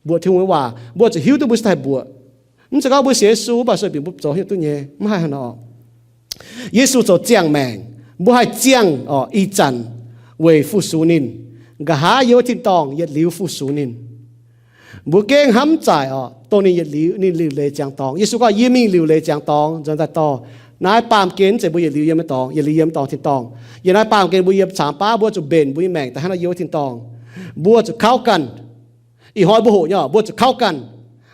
mbuoqc Tin-Hungh nyei waac. Mbuo zuqc hiuv duqv mbuo cingx daaih mbuoqc. Mv zeiz gorngv mbuo sienx Yesu mv baac sueih bieqc mbuo zoux hiuv duqv nyei, mv haih hnangv nor. Yesu zoux ziangh maengc, mbuo haih ziangh orqc ih zanc weic fu-sux ninh. Nqa'haav yiem wuov tin-dorngh yietc liuz fu-sux ninh. Mbuo gengh hnamv zaaic orqc, dongh ninh yietc liuz, ninh liuc leiz ziangx dorngx. Yesu gorngv, Yie mingh liuc leiz ziangx dorngx nzuonx daaih dorh. Naaiv baamh gen mv zeiz mbuo yietc liuz yiem nyei dorngx, yietc liuz yiem dorngx tin-dorngh. Yiem naaiv baamh gen mbuo yiem caangx baav, mbuo zuqc mbenc mbuo nyei maengc daaih hnangv nor yiem wuov tin-dorngh. Mbuo zuqc kauv ganh. Ih hnoi mbuo hoqc nyei orqc, mbuo zuqc kauv ganh,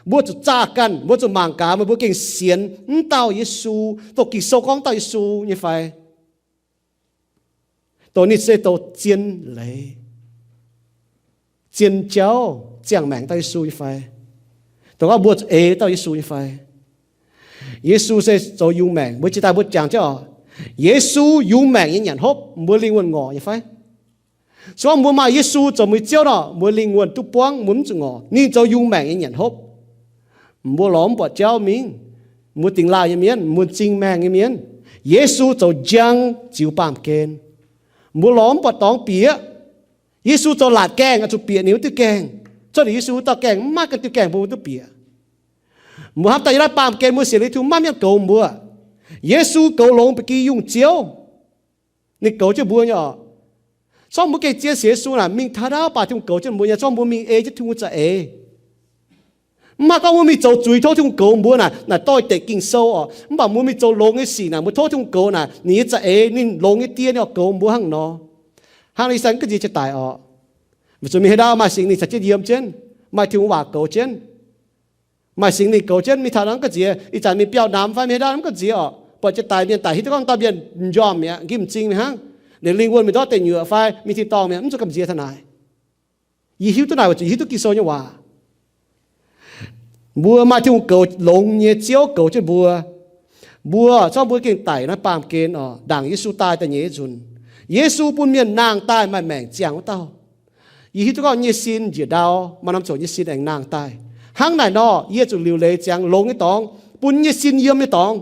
mbuo zuqc zaah ganh, mbuo zuqc mangc gaax meih mbuo gengh sienx mv dauh Yesu, dongh Ging-Sou gorngv dauh Yesu nyei fai? Dongh ninh se dongh zien leiz, zien jauv, ziangh maengc dauh Yesu nyei fai? Dongh gorngv mbuo zuqc ei dauh Yesu nyei fai? Yesu se zoux yungz maengc. Mbuo jiex daaih mbuo jangx jienv orqc, Yesu yungz maengc nyei nyanc hopv, mbuo lingh wuonh ngorc nyei fai? Se gorngv mbuo maaih Yesu zoux mbuo nyei Ziouv nor, mbuo lingh wuonh duqv buangv, mbuo mv zuqc ngorc. Ninh zoux yungz maengc nyei nyanc hopv. Mbuo lorz mv buatc jauv mingh. Mbuo dingx laanh nyei mienh, mbuo m'zing maengh nyei mienh, Yesu zoux njang ziux baamh gen. Mbuo lorz mv buatc dorngx bieqc. Yesu zoux laatc gaengh, oix zuqc bieqc ninh wuov diuh gaengh. Cuotv liuz Yesu wuov dauh gaengh, mv maaih ganh diuh gaengh mbuo duqv bieqc. Mbuo hnamv daaih yiem naaiv baamh gen mbuo sienx liuz Tin-Hungh maiv maaih mienh goux mbuo. Yesu goux longx ba'gi yungh Ziouv. Ninh goux jienv mbuo nyei orqc. Se gorngv mbuo gengh zien sienx Yesu naaic, mingh taux ndau baac Tin-Hungh goux jienv mbuo nyei. Se gorngv mbuo mingh ei jienv Tin-Hungh za'eix, mv maaih gorngv mbuo mingh zoux zuiz tov Tin-Hungh goux mbuo naaic, naaic doix-dekc Ging-Sou orqc. Mv baac mbuo mingh zoux longx nyei sic naaic, mbuo tov Tin-Hungh goux naaic, ninh nyei za'eix, ninh longx nyei die ninh oix goux mbuo hnangv nor. Hnangv nor ih zanc mv ga'nziex jiex daic orqc. Weic zuqc mingh haaix ndau maaih Singx Lingh caux jienv yiem jienv, maaih Tin-Hungh waac goux jienv, maaih Singx Lingh goux jienv. Mingh taux naaiv mv ga'nziex, ih zanc mingh biauv namx fai mingh haaix ndau mv ga'nziex orqc, buatc jiex daic mienh daic hiuv duqv gorngv dauh mienh m'njormh mi'aqv, nqimv m'zing mi'aqv hnangv. Ninh lingh wuonh mingh ndortv deic nyuoqc fai mingh tin-dorngh mi'aqv, mv zuqc gamh nziex taux naaic. Yie hiuv duqv naaic weic zuqc yie hiuv duqv Ging-Sou nyei waac. Mbuo maaih Tin-Hungh goux longx nyei Ziouv goux jienv mbuo. Mbuo, se gorngv mbuo gengh daic naaiv baamh gen orqc, ndaangc Yesu daaih da'nyeic nzunc, Yesu bun mienh nangh daaih maaih maengc ziangh wuov dauh. Yie hiuv duqv gorngv nyei sin njiec ndau, maaih norm ziangh hoc nyei sin aengx nangh daaih. Hnangv naaic nor, yie zuqc liuc leiz ziangx longx nyei dorngx bun nyei sin yiem nyei dorngx.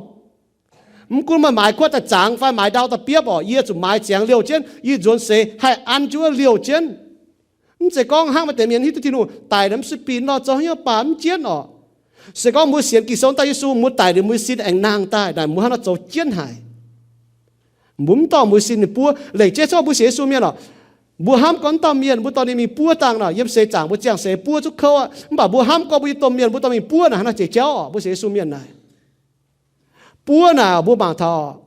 Mv gunv maaih maaiz kuotv daaih zangx fai maaiz ndau daaih biopv orqc, yie zuqc maaiz ziangx liouh jienv, yie nzuonx seix haih an jienv wuov liouh jienv. Mv zeiz gorngv hnangv maaih deix mienh hiuv duqv Tin-Hungh daic naaic mv sueih binc nor, zoux haaix nyungc baac mv jienv orqc. Se gorngv mbuo sienx Ging-Sou dauh Yesu, mbuo daic liuz mbuo sin aengx nangh daaih naaic, mbuo hnangv nor zoux jienv haic. Mbuo mv dorh mbuo sin ninh buov. Lengc jeiv se gorngv mbuo sienx Yesu mienh orqc, mbuo hnamv gorngv dauh mienh, mbuo dorh ninh mingh buov dangh nor, yiem seix zaangc mbuo ziangh seix buov zuqc kouv aqv. Mv baac mbuo hnamv gorngv mbuo nyei domh mienh, mbuo dorh mingh buov naaic, hnangv naaic jiex jauv orqc. Mbuo sienx Yesu mienh naaic, buov naaic mbuo mangc taux,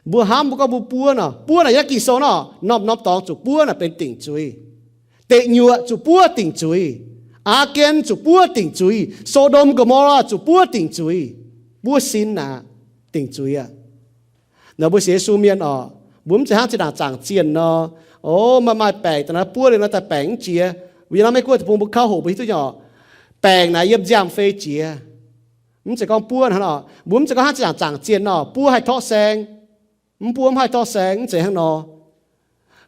mbuo hnamv mbuo gorngv mbuo buov nor, buov naaic yiem Ging-Sou nor, norm-norm dorngx zuqc buov naaic benx dingc zuiz. Eix nyuoqc zuqc buov dingc zuiz. Aa^gen zuqc buov dingc zuiz. So^ndom Go^mo^laa zuqc buov dingc zuiz. Buov sin aqv, dingc zuiz aqv. Nor mbuo sienx Yesu mienh oc, mbuo mv zeiz hnangv zinh ndaangc zaangc zienh nor, o, maaih maaih baengc daaih naaiv buov liuz nor daaih baengc mv jiex. Mbuo yiem naaiv Meiv Guoqv deic-bung mbuo kauv hoqc mbuo hiuv duqv nyei oc, baengc naaic yiem nziaamv-fei jiex. Mv zeiz gorngv buov hnangv nor, mbuo mv zeiz gorngv hnangv zinh ndaangc zaangc zienh nor, buov haih torqv saeng. Mv buov mv haih torqv saeng, mv zeiz hnangv nor.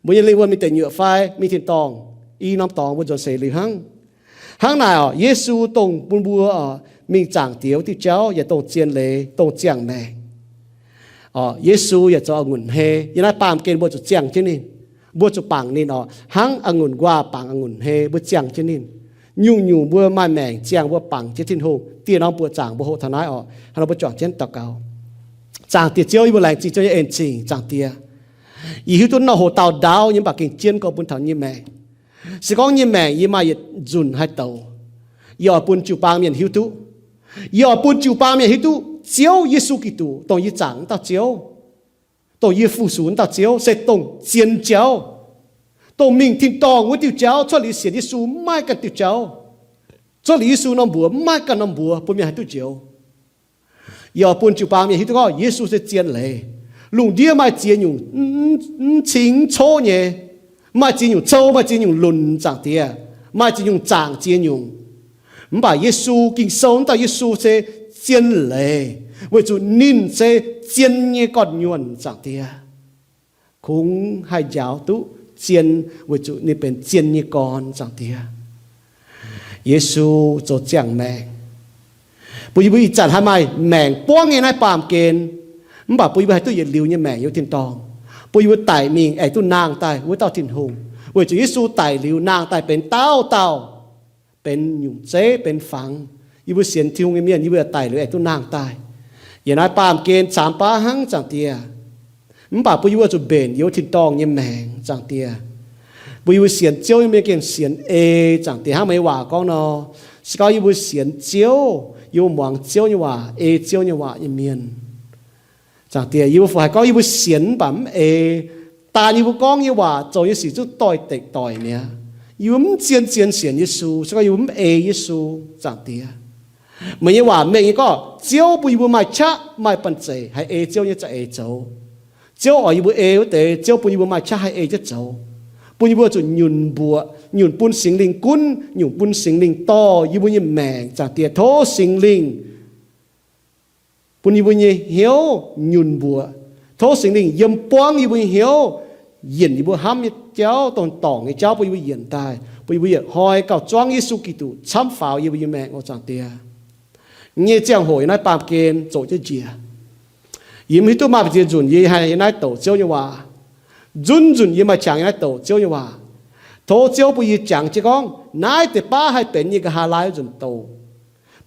Mbuo nyei lingh wuonh mingh deic nyuoqc fai mingh tin-dorngh, i norm dorngx mbuo nzuonx seix liuz hnangv. Hnangv naaic oc, Yesu dongh bun mbuo oc mingh zaangc Diex wuov diuh jauv yaac dongh zien leiz, dongh ziangh maengc. Oc, Yesu yaac zoux a'ngunc hei. Yiem naaiv baamh gen mbuo zuqc ziangh jienv ninh, mbuo zuqc bangc ninh oc, hnangv a'ngunc nquaah bangc a'ngunc hei, mbuo ziangh jienv ninh. Nyungc-nyungc mbuo maaih maengc ziangh mbuo bangc jienv Tin-Hungh, dieh norm buoqc zaangc mbuo hoqc taux naaiv oc. Hnangv nor mbuo juangc jienv daux gaux. Zaangc Diex Ziouv, yie mbuo laengz zingh Ziouv nyei en-zingc, zaangc Diex. Yie hiuv duqv nor hoc dauh ndaauv nyei mv baac gengh jienv gorx bun taux nyei maengc. Se gorngv nyei maengc yie maaih yietc nzunc haih douc, yie oix bun jiu-baang mienh hiuv duqv. Yie oix bun jiu-baang mienh hiuv duqv Ziouv Yesu Giduc dongh yie zaangc wuov dauh Ziouv, dongh yie fu-sux wuov dauh Ziouv se dongh zien jauv, dongh mingh tin-dorngh wuov diuh jauv. Cuotv liuz sienx Yesu mv maaih ganh diuh jauv. Cuotv liuz Yesu norm mbuox mv maaih ganh norm mbuox bun mienh haih duqv njoux. Yie oix bun jiu-baang mienh hiuv duqv gorngv Yesu se zien leiz. Lungh ndiev maaih ziex nyungc mv cing mv coqv nyei, maaih ziex nyungc cou, maaih ziex nyungc lunc, zaangc Diex, maaih ziex nyungc zaangc ziex nyungc. Mv baac Yesu, Ging-Sou wuov dauh Yesu se zien leiz, weic zuqc ninh se zien nyei gorn-nyuonh, zaangc Diex. Kungx haih njaaux duqv zien weic zuqc ninh benx zien nyei gorn, zaangc Diex. Yesu zoux ziangh maengc bun yie mbuo ih zanc haih maaih maengc buangv nyei naaiv baamh gen, mv baac bun yie mbuo haih duqv yietc liuz nyei maengc yiem tin-dorngh, bun yie mbuo daic mingh aengx duqv nangh daaih wuov dauh Tin-Hungh. Weic zuqc Yesu daic liuz nangh daaih benx dauh dauh, benx nyungc zeiv benx fangx. Yie mbuo sienx Tin-Hungh nyei mienh, yie mbuo yaac daic liuz aengx duqv nangh daaih. Yiem naaiv baamh gen camx baav hnangv, zaangc Diex. Mv baac bun yie mbuo zuqc mbenc yiem wuov tin-dorngh nyei maengc, zaangc Diex. Bun yie mbuo sienx Ziouv nyei mienh gengh sienx ei, zaangc Diex. Hnangv meih nyei waac gorngv nor, se gorngv yie mbuo sienx Ziouv, yie mbuo muangx Ziouv nyei waac, ei Ziouv nyei waac nyei mienh, zaangc Diex, yie mbuo fungc haih gorngv yie mbuo sienx mv baac mv ei, daan yie mbuo gorngv nyei waac, zoux nyei sic zungv doix-dekc doic mi'aqv. Yie mbuo mv zien-zien sienx Yesu se gorngv yie mbuo mv ei Yesu, zaangc Diex. Meih nyei waac mengh nyei gorngv Ziouv bun yie mbuo maaih qaqv maaih banh zeic haih ei Ziouv nyei za'eix zoux. Ziouv oix yie mbuo ei wuov deix, Ziouv bun yie mbuo maaih qaqv haih ei jienv zoux, bun yie mbuo zuqc nyunc mbuoqc, nyunc bun Singx Lingh gunv, nyunc bun Singx Lingh dorh yie mbuo nyei maengc, zaangc Diex. Tov Singx Lingh bun yie mbuo nyei hnyouv nyunc mbuoqc. Tov Singx Lingh yiem buangv yie mbuo nyei hnyouv, yienc yie mbuo hnamv nyei jauv, dongh dorngc nyei jauv bun yie mbuo yienc daaih, bun yie mbuo yietc hnoi gauh zuangv Yesu Giduc camv faaux yie mbuo nyei maengc oc, zaangc Diex. Nyei ziangh hoc yiem naaiv baamh gen zoqc jienv njiec. Yie mv hiuv duqv maaih ziex nzunc yie haih yiem naaiv douc Ziouv nyei waac. Zunv nzunc yie maaih qangx yiem naaiv douc Ziouv nyei waac. Tov Ziouv bun yie jangx jienv gorngv naaiv deix baav haih benx yie nqa'haav laai wuov nzunc douc,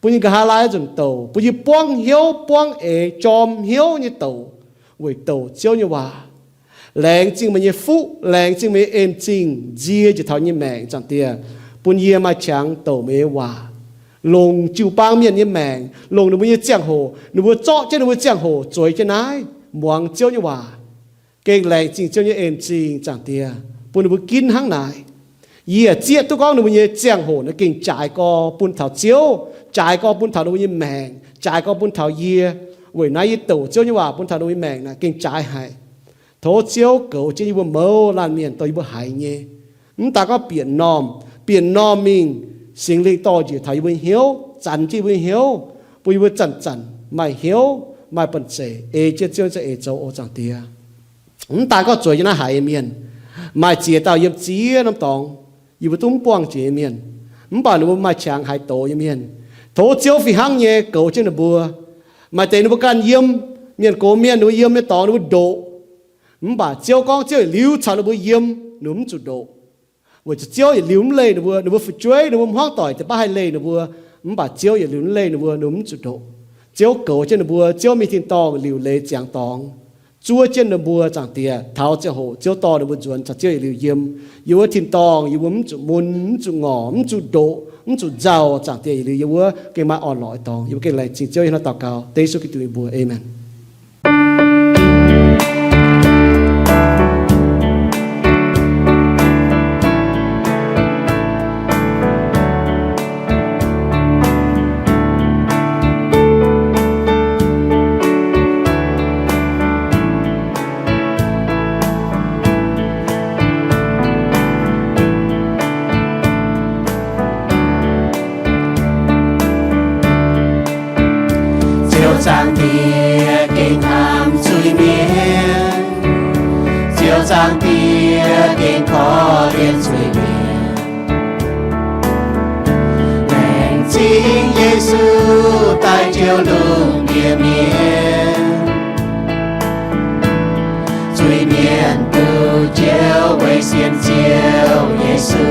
bun yie nqa'haav laai wuov nzunc douc, bun yie buangv hnyouv buangv eix jorm hnyouv nyei douc, weic douc Ziouv nyei waac. Laengz zingh meih nyei fuqv, laengz zingh meih nyei en-zingh nzie njiec taux nyei maengc, zaangc Diex, bun yie maaih qangx douc meih nyei waac, longc jiu-baang mienh nyei maengc, longc ninh mbuo nyei ziangh hoc, ninh mbuo zorqv jienv ninh mbuo ziangh hoc zueiz jienv naaiv muangx Ziouv nyei waac. Gengh laengz zingh Ziouv nyei en-zingh, zaangc Diex, bun ninh mbuo ginv hnangv naaic. Yie zieqv duqv gorngv ninh mbuo nyei ziangh hoc naaiv gengh jaaix gorx bun taux Ziouv, jaaix gorx bun taux ninh mbuo nyei maengc, jaaix gorx bun taux yie. Weic naaiv yie douc Ziouv nyei waac bun taux ninh mbuo nyei maengc naaic gengh jaaix haic. Tov Ziouv goux jienv yie mbuo mouz laanh mienh dongh yie mbuo haiz nyei. Mv daan gorngv bieqc normh, bieqc normh mingh, Singx Lingh dorh njiec taux yie mbuo nyei hnyouv, zanc jienv yie mbuo nyei hnyouv, bun yie mbuo zanc-zanc maaih hnyouv, maaih banh zeic ei jienv Ziouv nyei za'eix zoux oc, zaangc Diex. Mv daan gorngv zueiz nyei naaiv haiz nyei mienh, maaih ziex dauh yiem ziex norm dorngx yie mbuo duqv mv buangh jiex nyei mienh, mv baac ninh mbuo maaih qangx haaix doz nyei mienh, tov Ziouv fih hnangv nyei goux jienv ninh mbuo. Maaih deix ninh mbuo ganh yiem, mienh gox mienh ninh mbuo yiem nyei dorngx ninh mbuo ndoqc, mv baac Ziouv gorngv Ziouv yietc liuz caux ninh mbuo yiem, ninh mbuo mv zuqc ndoqc. Weic zuqc Ziouv yietc liuz mv leih ninh mbuo, ninh mbuo fu'jueiv, ninh mbuo hmuangv doic deix baav haih leih ninh mbuo, mv baac Ziouv yietc liuz mv leih ninh mbuo, ninh mbuo mv zuqc ndoqc. Ziouv goux jienv ninh mbuo, Ziouv mingh tin-dorngh liuc leiz ziangx dorngx, zuov jienv ninh mbuo, zaangc Diex, taux ziangh hoc Ziouv dorh ninh mbuo nzuonx caux Ziouv yietc liuz yiem. Yiem wuov tin-dorngh yie mbuo mv zuqc mun, mv zuqc ngorc, mv zuqc ndoqc, mv zuqc nzauh, zaangc Diex, yietc liuz yiem wuov gengh maaih orn-lorqc nyei dorngx. Yie mbuo gengh laengz zingh Ziouv hnangv naaiv daux gaux dengv Yesu Giduc nyei mbuox. Aamen. Ziouv Zaangc Diex gengh hnamv zuiz-mienh, Ziouv Zaangc Diex gengh korv-lienh zuiz-mienh. Laengz zingh Yesu daaih jouh lungh ndiev mienh. Zuiz-mienh duqv njoux weic sienx Ziouv Yesu.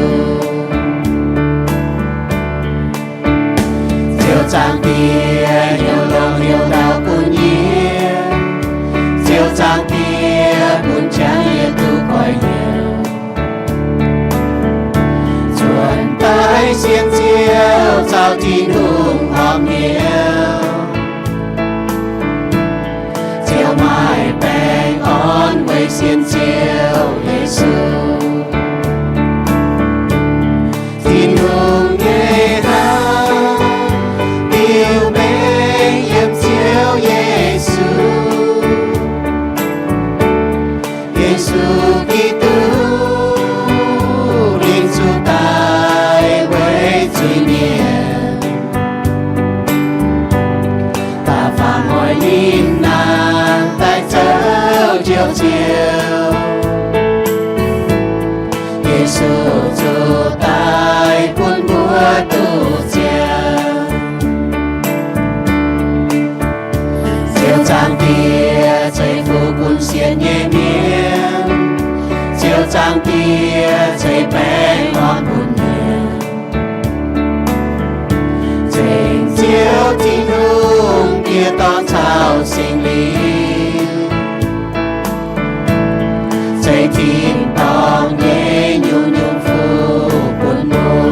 Ziouv Zaangc Diex hnyouv longx hnyouv ndau bun yie. Ziouv Zaangc Diex bun jangx yie duqv goiv hnyouv. Zuonx daaih sienx Ziouv caux Tin-Hungh horpc hnyouv. Ziouv maaih baengh orn weic sienx Ziouv Yesu. Tin-Hungh nyei hnamv biux mengh yiem Ziouv Yesu. Yesu Giduc ninh zuqc daaih weic zuiz-mienh, da'faanh oix ninh nangh daaih zoux Njoux Ziouv. Yesu zuqc daaih bun mbuo duqv ziangh. Ziouv Zaangc Diex ceix fuqv bun sienx nyei mienh. Ziouv Zaangc Diex ceix baengh orn bun mienh. Zengc Ziouv Tin-Hungh, Diex, Dorn caux Singx Lingh, ceix tin-dorngh nyei nyungc-nyungc fuqv bun mbuo.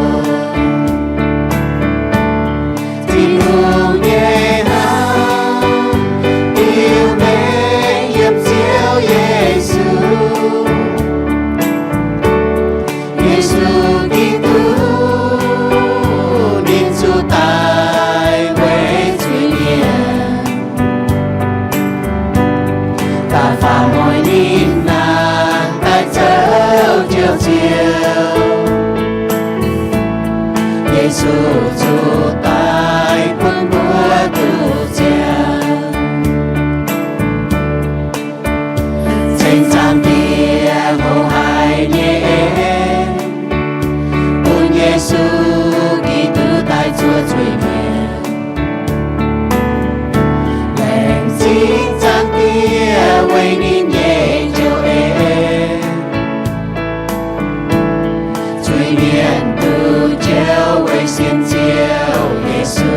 Tin-Hungh nyei hnamv biux mengh yiem Ziouv Yesu. Yesu Giduc ninh zuqc daaih weic zuiz-mienh, da'faanh oix ninh nangh daaih zoux Njoux Ziouv. Yesu zuqc daaih bun mbuo duqv ziangh. Ceng Zaangc Diex hoqc haic nyei en, bun Yesu Giduc daaih zuov zuiz-mienh. Laengz zingh Zaangc Diex weic ninh nyei njoux en. Zuiz-mienh duqv njoux weic sienx Ziouv Yesu.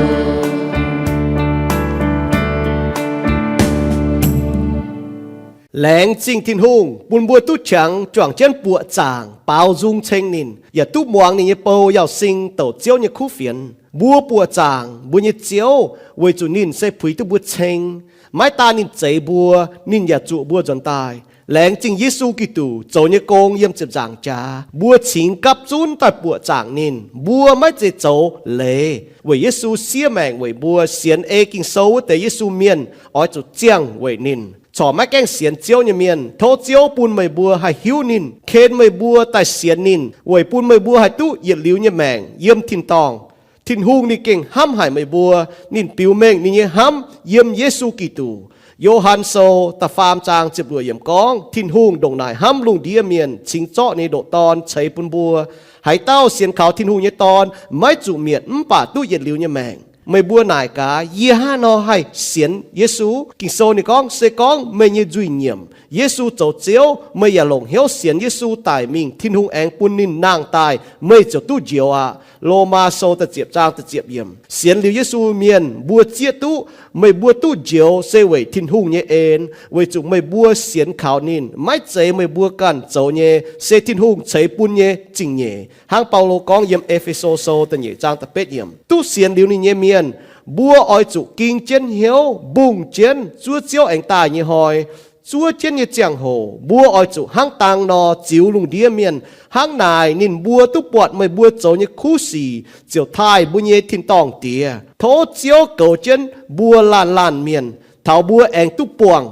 Laengz zingh Tin-Hungh bun mbuo duqv qangx juangc jienv buoqc zaangc baaux nzung ceng ninh, yaac duqv muangx ninh nyei bou Yauh Sing douc Ziouv nyei kuv fienx. Mbuo buoqc zaangc mbuo nyei Ziouv weic zuqc ninh se puix duqv mbuo ceng. Maiv daan ninh zeix mbuo, ninh yaac zuqc mbuo nzuonx daaih. Laengz zingh Yesu Giduc zoux nyei gong yiem ziepc nzaangc jaax, mbuo cingx gapv zunv daaih buoqc zaangc ninh. Mbuo maiv zeiz zoux leiz, weic Yesu siev maengc weic mbuo. Sienx ei Ging-Sou wuov deix Yesu mienh oix zuqc ziangh weic ninh. Corc maiv gaengh sienx Ziouv nyei mienh, tov Ziouv bun meih mbuo haih hiuv ninh, ken meih mbuo daaih sienx ninh, weic bun meih mbuo haih duqv yietc liuz nyei maengc yiem tin-dorngh. Tin-Hungh ninh gengh hnamv haic meih mbuo. Ninh biux mengh ninh nyei hnamv yiem Yesu Giduc. Yo^han Sou da'faam zaang ziepc luoqc yiemc gorngv, Tin-Hungh ndongc naaic hnamv lungh ndiev mienh, cingx zorqv ninh nyei ndoqc Dorn ceix bun mbuo. Haaix dauh sienx kaux Tin-Hungh nyei Dorn maiv zuqc mietc, mv baac duqv yietc liuz nyei maengc. Meih mbuo naaic gaax, yie hnangv haaix nor haih sienx Yesu? Ging-Sou ninh gorngv, se gorngv meih nyei nzuih nyiemc Yesu zoux Ziouv, meih yaac longc hnyouv sienx Yesu daic mingh, Tin-Hungh aengx bun ninh nangh daaih, meih ziouc duqv njoux aqv. Lomaa Sou da'ziepc zaang da'ziepc yiemc. Sienx liuz Yesu mienh mbuo zieqv duqv, meih mbuo duqv njoux se weic Tin-Hungh nyei en, weic zuqc meih mbuo sienx kaux ninh. Maiv zeiz meih mbuo ganh zoux nyei, se Tin-Hungh ceix bun nyei zingh nyeic. Hnangv Baulo gorngv yiem E^fe^so Sou da'nyeic zaang da'betv yiemc, duqv sienx liuz ninh nyei mienh, mbuo oix zuqc ging jienv hnyouv, mbungh jienv zuov Ziouv aengx daaih nyei hnoi. Zuov jienv nyei ziangh hoc mbuo oix zuqc hnangv dang nor ziux lungh ndiev mienh. Hnangv naaic ninh mbuo duqv buatc meih mbuo zoux nyei kuv sic, ziouc taaih mbuo nyei tin-dorngh Diex. Tov Ziouv goux jienv mbuo laanh laanh mienh, taux mbuo aengx duqv buangh